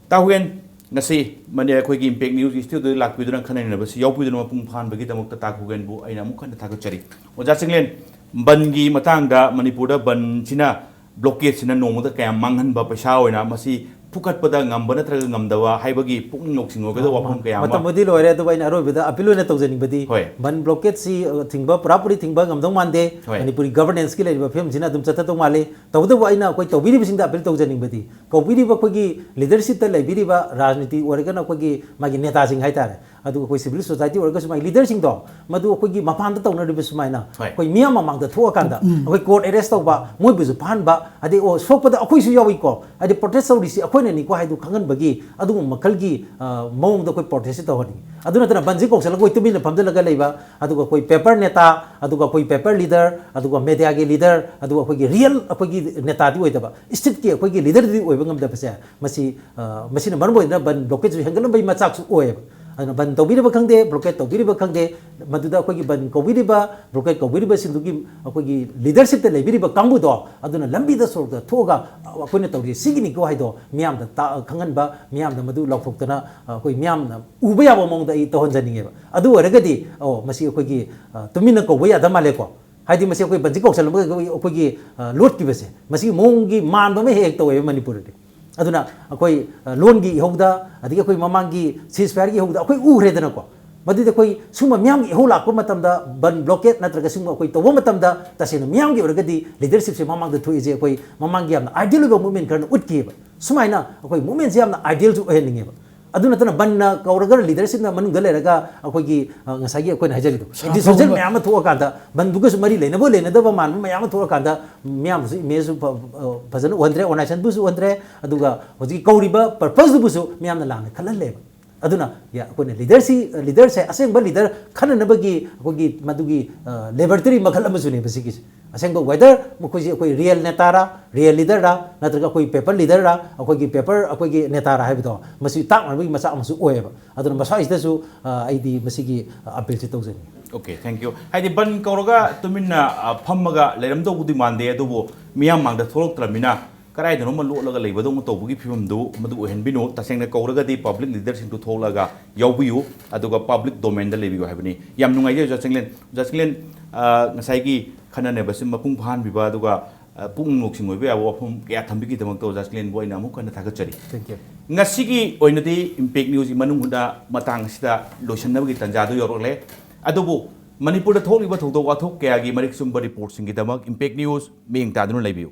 ꯇꯥ ꯍꯨꯒꯦꯟ, ꯉꯁꯤ ꯃꯅꯤ-, ꯑꯩꯈꯣꯏꯒꯤ ꯏꯝꯄꯦꯛ ꯅ꯭ꯌꯨꯁꯀꯤ ꯁ꯭ꯇꯨꯗꯤꯑꯣꯗ ꯂꯥꯛꯄꯤꯗꯨꯅ ꯈꯟꯅ ꯅꯩꯅꯕꯁꯤ ꯌꯥꯎꯕꯤꯗꯨꯅ ꯃꯄꯨꯡ ꯐꯥꯍꯟꯕꯒꯤꯗꯃꯛꯇ ꯇꯥ ꯍꯨꯒꯦꯟꯕꯨ ꯑꯩꯅ ꯑꯃꯨꯛ ꯍꯟꯅ ꯊꯥꯒꯠꯆꯔꯤ꯫ ꯑꯣꯖꯥ ꯆꯤꯡꯂꯦꯟ, ꯕꯟꯒꯤ ꯃꯇꯥꯡꯗ ꯃꯅꯤꯄꯨꯔꯗ ꯕꯟꯁꯤꯅ ꯕ꯭ꯂꯣꯀꯦꯠꯁꯤꯅ ꯅꯣꯡꯃꯗ ꯀꯌꯥꯝ ꯃꯥꯡꯍꯟꯕ ꯄꯩꯁꯥ ꯑꯣꯏꯅ ꯃꯁꯤ ꯐꯨꯀꯠꯄꯗ ꯉꯝꯕ ꯅꯠꯇ꯭ꯔꯒ ꯉꯝꯗꯕ ꯍꯥꯏꯕꯒꯤ ꯄꯨꯛꯅꯤꯡ ꯂꯧꯁꯤꯡ ꯑꯣꯏꯒꯗꯕ ꯋꯥꯐꯝ ꯀꯌꯥ ꯑꯃ꯫ ꯃꯇꯝꯕꯨꯗꯤ ꯂꯣꯏꯔꯦ, ꯑꯗꯨꯕꯨ ꯑꯩꯅ ꯑꯔꯣꯏꯕꯗ ꯑꯄꯤꯜ ꯑꯣꯏꯅ ꯇꯧꯖꯅꯤꯡꯕꯗꯤ, ꯍꯣꯏ꯫ ꯕꯟ ꯕ꯭ꯂꯣꯀꯦꯠꯁꯤ ꯑ, ꯊꯤꯡꯕ, ꯄꯨꯔꯥꯄꯨꯔꯤ ꯊꯤꯡꯕ ꯉꯝꯗꯧ ꯃꯥꯟꯗꯦ꯫ ꯍꯣꯏ꯫ ꯃꯅꯤꯄꯨꯔꯒꯤ ꯒꯚꯔꯅꯦꯟꯁꯀꯤ ꯂꯩꯔꯤꯕ ꯐꯤꯕꯝꯁꯤꯅ ꯑꯗꯨꯝ ꯆꯠꯊꯗꯧ ꯃꯥꯜꯂꯤ꯫ ꯇꯧꯕꯇꯕꯨ ꯑꯩꯅ ꯑꯩꯈꯣꯏ ꯇꯧꯕꯤꯔꯤꯕꯁꯤꯡꯗ ꯑꯄꯤꯜ ꯇꯧꯖꯅꯤꯡꯕꯗꯤ, ꯀꯧꯕꯤꯔꯤꯕ ꯑꯩꯈꯣꯏꯒꯤ ꯂꯤꯗꯔꯁꯤꯞꯇ ꯂꯩꯕꯤꯔꯤꯕ, ꯔꯥꯖꯅꯤꯇꯤ ꯑꯣꯏꯔꯒꯅ ꯑꯩꯈꯣꯏꯒꯤ ꯃꯥꯒꯤ ꯅꯦꯇꯥꯁꯤꯡ ꯍꯥꯏꯇꯥꯔꯦ, ꯑꯗꯨꯒ ꯑꯩꯈꯣꯏ ꯁꯤꯚꯤꯜ ꯁꯣꯁꯥꯏꯇꯤ ꯑꯣꯏꯔꯒꯁꯨ ꯃꯥꯒꯤ ꯂꯤꯗꯔꯁꯤꯡꯗꯣ, ꯃꯗꯨ ꯑꯩꯈꯣꯏꯒꯤ ꯃꯄꯥꯟꯗ ꯇꯧꯅꯔꯤꯕ ꯁꯨꯃꯥꯏꯅ ꯍꯣꯏ꯫ ꯑꯩꯈꯣꯏ ꯃꯤꯌꯥꯝ ꯃꯃꯥꯡꯗ ꯊꯣꯛꯑꯀꯥꯟꯗ ꯑꯩꯈꯣꯏ ꯀꯣꯔꯠ ꯑꯦꯔꯦꯁ ꯇꯧꯕ, ꯃꯣꯏꯕꯨꯁꯨ ꯐꯥꯍꯟꯕ, ꯑꯗꯩ ꯑꯣ, ꯁꯣꯛꯄꯗ ꯑꯩꯈꯣꯏꯁꯨ ꯌꯥꯎꯏꯀꯣ, ꯍꯥꯏꯗꯤ ꯄ꯭ꯔꯣꯇꯦꯁ ꯇꯧꯔꯤꯁꯤ ꯑꯩꯈꯣꯏꯅꯅꯤꯀꯣ ꯍꯥꯏꯗꯨ ꯈꯪꯍꯟꯕꯒꯤ ꯑꯗꯨꯒꯨꯝꯕ ꯃꯈꯜꯒꯤ ꯑ, ꯃꯑꯣꯡꯗ ꯑꯩꯈꯣꯏ ꯄ꯭ꯔꯣꯇꯦꯁꯁꯤ ꯇꯧꯍꯟꯅꯤꯡꯉꯤ꯫ ꯑꯗꯨ ꯅꯠꯇꯅ ꯕꯟꯁꯤ ꯀꯧꯁꯜꯂꯒ ꯑꯩꯈꯣꯏ ꯇꯨꯃꯤꯟꯅ ꯐꯝꯖꯤꯜꯂꯒ ꯂꯩꯕ, ꯑꯗꯨꯒ ꯑꯩꯈꯣꯏ ꯄꯦꯄꯔ ꯅꯦꯇꯥ, ꯑꯗꯨꯒ ꯑꯩꯈꯣꯏ ꯄꯦꯄꯔ ꯂꯤꯗꯔ, ꯑꯗꯨꯒ ꯃꯦꯗꯤꯌꯥꯒꯤ ꯂꯤꯗꯔ, ꯑꯗꯨꯒ ꯑꯩꯈꯣꯏꯒꯤ ꯔꯤꯌꯦꯜ ꯑꯩꯈꯣꯏꯒꯤ ꯅꯦꯇꯥꯗꯤ ꯑꯣꯏꯗꯕ, ꯁ꯭ꯇ꯭ꯔꯤꯠꯀꯤ ꯑꯩꯈꯣꯏꯒꯤ ꯂꯤꯗꯔꯗꯤ ꯑꯣꯏꯕ ꯉꯝꯗꯕꯁꯦ, ꯃꯁꯤ ꯑ, ꯃꯁꯤꯅ ꯃꯔꯝ ꯑꯣꯏꯗꯨꯅ ꯕꯟ ꯕ꯭ꯂꯣꯀꯦꯠꯁꯨ ꯍꯦꯟꯒꯠꯂꯝꯕꯒꯤ ꯃꯆꯥꯛꯁꯨ ꯑꯣꯏꯌꯦꯕ꯫ ꯑꯗꯨꯅ ꯕꯟ ꯇꯧꯕꯤꯔꯤꯕ ꯈꯪꯗꯦ, ꯕ꯭ꯂꯣꯀꯦꯠ ꯇꯧꯕꯤꯔꯤꯕ ꯈꯪꯗꯦ, ꯃꯗꯨꯗ ꯑꯩꯈꯣꯏꯒꯤ ꯕꯟ ꯀꯧꯕꯤꯔꯤꯕ, ꯕ꯭ꯂꯣꯀꯦꯠ ꯀꯧꯕꯤꯔꯤꯕꯁꯤꯡꯗꯨꯒꯤ ꯑꯩꯈꯣꯏꯒꯤ ꯂꯤꯗꯔꯁꯤꯞꯇ ꯂꯩꯕꯤꯔꯤꯕ ꯀꯥꯡꯕꯨꯗꯣ, ꯑꯗꯨꯅ ꯂꯝꯕꯤꯗ ꯁꯣꯔꯣꯛꯇ ꯊꯣꯛꯑꯒ ꯑꯩꯈꯣꯏꯅ ꯇꯧꯔꯤ ꯁꯤꯒꯤꯅꯤꯀꯣ ꯍꯥꯏꯗꯣ ꯃꯤꯌꯥꯝꯗ ꯇꯥ-, ꯈꯪꯍꯟꯕ, ꯃꯤꯌꯥꯝꯗ ꯃꯗꯨ ꯂꯥꯎꯊꯣꯛꯇꯅ ꯑꯩꯈꯣꯏ ꯃꯤꯌꯥꯝꯅ ꯎꯕ ꯌꯥꯕ ꯃꯑꯣꯡꯗ ꯑꯩ ꯇꯧꯍꯟꯖꯅꯤꯡꯉꯦꯕ꯫ ꯑꯗꯨ ꯑꯣꯏꯔꯒꯗꯤ ꯑꯣ, ꯃꯁꯤ ꯑꯩꯈꯣꯏꯒꯤ ꯑ, ꯇꯨꯃꯤꯟꯅ ꯀꯧꯕ ꯌꯥꯗ ꯃꯥꯜꯂꯦꯀꯣ꯫ ꯍꯥꯏꯗꯤ ꯃꯁꯤ ꯑꯩꯈꯣꯏ ꯕꯟꯁꯤ ꯀꯧꯁꯜꯂꯝꯕꯒ ꯑꯩꯈꯣꯏꯒꯤ, ꯑꯩꯈꯣꯏꯒꯤ ꯑ, ꯂꯣꯠꯈꯤꯕꯁꯦ, ꯃꯁꯤꯒꯤ ꯃꯑꯣꯡꯒꯤ ꯃꯥꯟꯕ ꯑꯃ ꯍꯦꯛ ꯍꯦꯛ ꯇꯧꯋꯦꯕ ꯃꯅꯤꯄꯨꯔꯗꯗꯤ꯫ ꯑꯗꯨꯅ ꯑꯩꯈꯣꯏ ꯑ, ꯂꯣꯟꯒꯤ ꯏꯍꯧꯗ, ꯑꯗꯒꯤ ꯑꯩꯈꯣꯏ ꯃꯃꯥꯡꯒꯤ ꯁꯤꯁ ꯐꯥꯌꯔꯒꯤ ꯏꯍꯧꯗ ꯑꯩꯈꯣꯏ ꯎꯈ꯭ꯔꯦꯗꯅꯀꯣ꯫ ꯃꯗꯨꯗꯤ ꯑꯩꯈꯣꯏ ꯁꯨꯝꯕ ꯃꯤꯌꯥꯝꯒꯤ ꯏꯍꯧ ꯂꯥꯛꯄ ꯃꯇꯝꯗ, ꯕꯟ ꯕ꯭ꯂꯣꯀꯦꯠ ꯅꯠꯇ꯭ꯔꯒ ꯁꯨꯝꯕ ꯑꯩꯈꯣꯏ ꯇꯧꯕ ꯃꯇꯝꯗ, ꯇꯁꯦꯡꯅ ꯃꯤꯌꯥꯝꯒꯤ ꯑꯣꯏꯔꯒꯗꯤ ꯂꯤꯗꯔꯁꯤꯞꯁꯦ ꯃꯃꯥꯡꯗ ꯊꯣꯛꯏꯁꯦ ꯑꯩꯈꯣꯏ ꯃꯃꯥꯡꯒꯤ ꯌꯥꯝꯅ ꯑꯥꯏꯗꯤꯌꯦꯜ ꯑꯣꯏꯕ ꯃꯨꯞꯃꯦꯟ ꯈꯔꯅ ꯎꯠꯈꯤꯑꯕ꯫ ꯁꯨꯃꯥꯏꯅ ꯑꯩꯈꯣꯏ ꯃꯨꯞꯃꯦꯟꯁꯦ ꯌꯥꯝꯅ ꯑꯥꯏꯗꯤꯌꯦꯜꯁꯨ ꯑꯣꯏꯍꯟꯅꯤꯡꯉꯦꯕ꯫ ꯑꯗꯨ ꯅꯠꯇꯅ ꯕꯟꯅ ꯀꯧꯔꯒ ꯂꯤꯗꯔꯁꯤꯞꯅ ꯃꯅꯨꯡꯗ ꯂꯩꯔꯒ ꯑꯩꯈꯣꯏꯒꯤ, ꯑ, ꯉꯁꯥꯏꯒꯤ ꯑꯩꯈꯣꯏꯅ ꯍꯥꯏꯖꯔꯤꯗꯣ, ꯁꯥꯐꯕ ꯗꯤꯁꯣꯔꯁꯟ ꯑꯃ꯫ ꯃꯌꯥꯝ ꯑꯃ ꯊꯣꯛꯑꯀꯥꯟꯗ, ꯕꯟꯗꯨꯒꯁꯨ ꯃꯔꯤ ꯂꯩꯅꯕ ꯂꯩꯅꯗꯕ ꯃꯥꯟꯕ ꯃꯌꯥꯝ ꯑꯃ ꯊꯣꯛꯑꯀꯥꯟꯗ ꯃꯤꯌꯥꯝꯗꯁꯨ ꯏꯃꯦꯖꯁꯨ ꯐ-, ꯑ, ꯐꯖꯅ ꯎꯍꯟꯗ꯭ꯔꯦ, ꯑꯣꯔꯒꯅꯥꯏꯖꯦꯁꯟꯕꯨꯁꯨ ꯎꯍꯟꯗ꯭ꯔꯦ, ꯑꯗꯨꯒ ꯍꯧꯖꯤꯛꯀꯤ ꯀꯧꯔꯤꯕ ꯄꯔꯄꯁꯇꯨꯕꯨꯁꯨ ꯃꯤꯌꯥꯝꯅ ꯂꯥꯟꯅ ꯈꯜꯍꯜꯂꯦꯕ꯫ ꯑꯗꯨꯅ ꯌꯥ-, ꯑꯩꯈꯣꯏꯅ ꯂꯤꯗꯔꯁꯤ, ꯂꯤꯗꯔꯁꯦ, ꯑꯁꯦꯡꯕ ꯂꯤꯗꯔ ꯈꯟꯅꯅꯕꯒꯤ ꯑꯩꯈꯣꯏꯒꯤ ꯃꯗꯨꯒꯤ, ꯑ, ꯂꯦꯕꯣꯔꯦꯇꯔꯤ ꯃꯈꯜ ꯑꯃꯁꯨꯅꯦꯕ ꯁꯤꯒꯤꯁꯦ꯫ ꯑꯁꯦꯡꯕ ꯋꯦꯗꯔ ꯃꯈꯣꯏꯁꯤ ꯑꯩꯈꯣꯏ ꯔꯤꯌꯦꯜ ꯅꯦꯇꯥꯔꯥ, ꯔꯤꯌꯦꯜ ꯂꯤꯗꯔꯔꯥ, ꯅꯠꯇ꯭ꯔꯒ ꯑꯩꯈꯣꯏ ꯄꯦꯄꯔ ꯂꯤꯗꯔꯔꯥ, ꯑꯩꯈꯣꯏꯒꯤ ꯄꯦꯄꯔ ꯑꯩꯈꯣꯏꯒꯤ ꯅꯦꯇꯥꯔꯥ ꯍꯥꯏꯕꯗꯣ, ꯃꯁꯤ ꯇꯥꯛꯅꯕꯒꯤ ꯃꯆꯥꯛ ꯑꯃꯁꯨ ꯑꯣꯏꯌꯦꯕ꯫ ꯑꯗꯨꯅ ꯃꯁꯥꯁꯤꯗꯁꯨ, ꯑ, ꯑꯩꯗꯤ ꯃꯁꯤꯒꯤ, ꯑ, ꯑꯄꯤꯜꯁꯤ ꯇꯧꯖꯅꯤꯡꯉꯤ꯫ Okay, thank you. ꯍꯥꯏꯗꯤ ꯕꯟ ꯀꯧꯔꯒ ꯇꯨꯃꯤꯟꯅ, ꯑ, ꯐꯝꯃꯒ ꯂꯩꯔꯝꯗꯧꯕꯨꯗꯤ ꯃꯥꯟꯗꯦ, ꯑꯗꯨꯕꯨ ꯃꯤꯌꯥꯝ ꯃꯥꯡꯗ ꯊꯣꯛꯂꯛꯇ꯭ꯔꯕꯅꯤꯅ ꯀꯗꯥꯏꯗꯅꯣꯃ ꯂꯣꯠꯂꯒ ꯂꯩꯕꯗꯧꯅ ꯇꯧꯕꯒꯤ ꯐꯤꯕꯝꯗꯨ ꯃꯗꯨ ꯑꯣꯏꯍꯟꯕꯤꯅꯨ꯫ ꯇꯁꯦꯡꯅ ꯀꯧꯔꯒꯗꯤ ꯄꯕ꯭ꯂꯤꯛ ꯂꯤꯗꯔꯁꯤꯡꯗꯨ ꯊꯣꯛꯂꯒ ꯌꯥꯎꯕꯤꯌꯨ, ꯑꯗꯨꯒ ꯄꯕ꯭ꯂꯤꯛ ꯗꯣꯃꯦꯟꯗ ꯂꯩꯕꯤꯌꯨ ꯍꯥꯏꯕꯅꯤ꯫ ꯌꯥꯝ ꯅꯨꯡꯉꯥꯏꯖꯩ ꯑꯣꯖꯥ ꯆꯤꯡꯂꯦꯟ꯫ ꯑꯣꯖꯥ ꯆꯤꯡꯂꯦꯟ, ꯑ, ꯉꯁꯥꯏꯒꯤ ꯈꯟꯅ ꯅꯩꯅꯕꯁꯤ ꯃꯄꯨꯡ ꯐꯥꯍꯟꯕꯤꯕ, ꯑꯗꯨꯒ ꯑ, ꯄꯨꯛꯅꯤꯡ ꯂꯧꯁꯤꯡ ꯑꯣꯏꯕ ꯌꯥꯕ ꯋꯥꯐꯝ ꯀꯌꯥ ꯊꯝꯕꯤꯈꯤꯗꯃꯛꯇ ꯑꯣꯖꯥ ꯁ꯭ꯀꯂꯦꯟꯕꯨ ꯑꯩꯅ ꯑꯃꯨꯛ ꯍꯟꯅ ꯊꯥꯒꯠꯆꯔꯤ꯫ Thank you. ꯉꯁꯤꯒꯤ ꯑꯣꯏꯅꯗꯤ ꯏꯝꯄꯦꯛ ꯅ꯭ꯌꯨꯁꯀꯤ ꯃꯅꯨꯡꯗ ꯃꯇꯥꯡ ꯑꯁꯤꯗ ꯂꯣꯏꯁꯤꯟꯅꯕꯒꯤ ꯇꯥꯟꯖꯥꯗꯨ ꯌꯧꯔꯛꯂꯦ꯫ ꯑꯗꯨꯕꯨ ꯃꯅꯤꯄꯨꯔꯗ ꯊꯣꯛꯂꯤꯕ ꯊꯧꯗꯣꯛ ꯋꯥꯊꯣꯛ ꯀꯌꯥꯒꯤ ꯃꯔꯤꯛ ꯆꯨꯝꯕ ꯔꯤꯄꯣꯔꯠꯁꯤꯡꯒꯤꯗꯃꯛ ꯏꯝꯄꯦꯛ ꯅ꯭ꯌꯨꯁ ꯃꯤꯠꯌꯦꯡ ꯇꯥꯗꯨꯅ ꯂꯩꯕꯤꯌꯨ꯫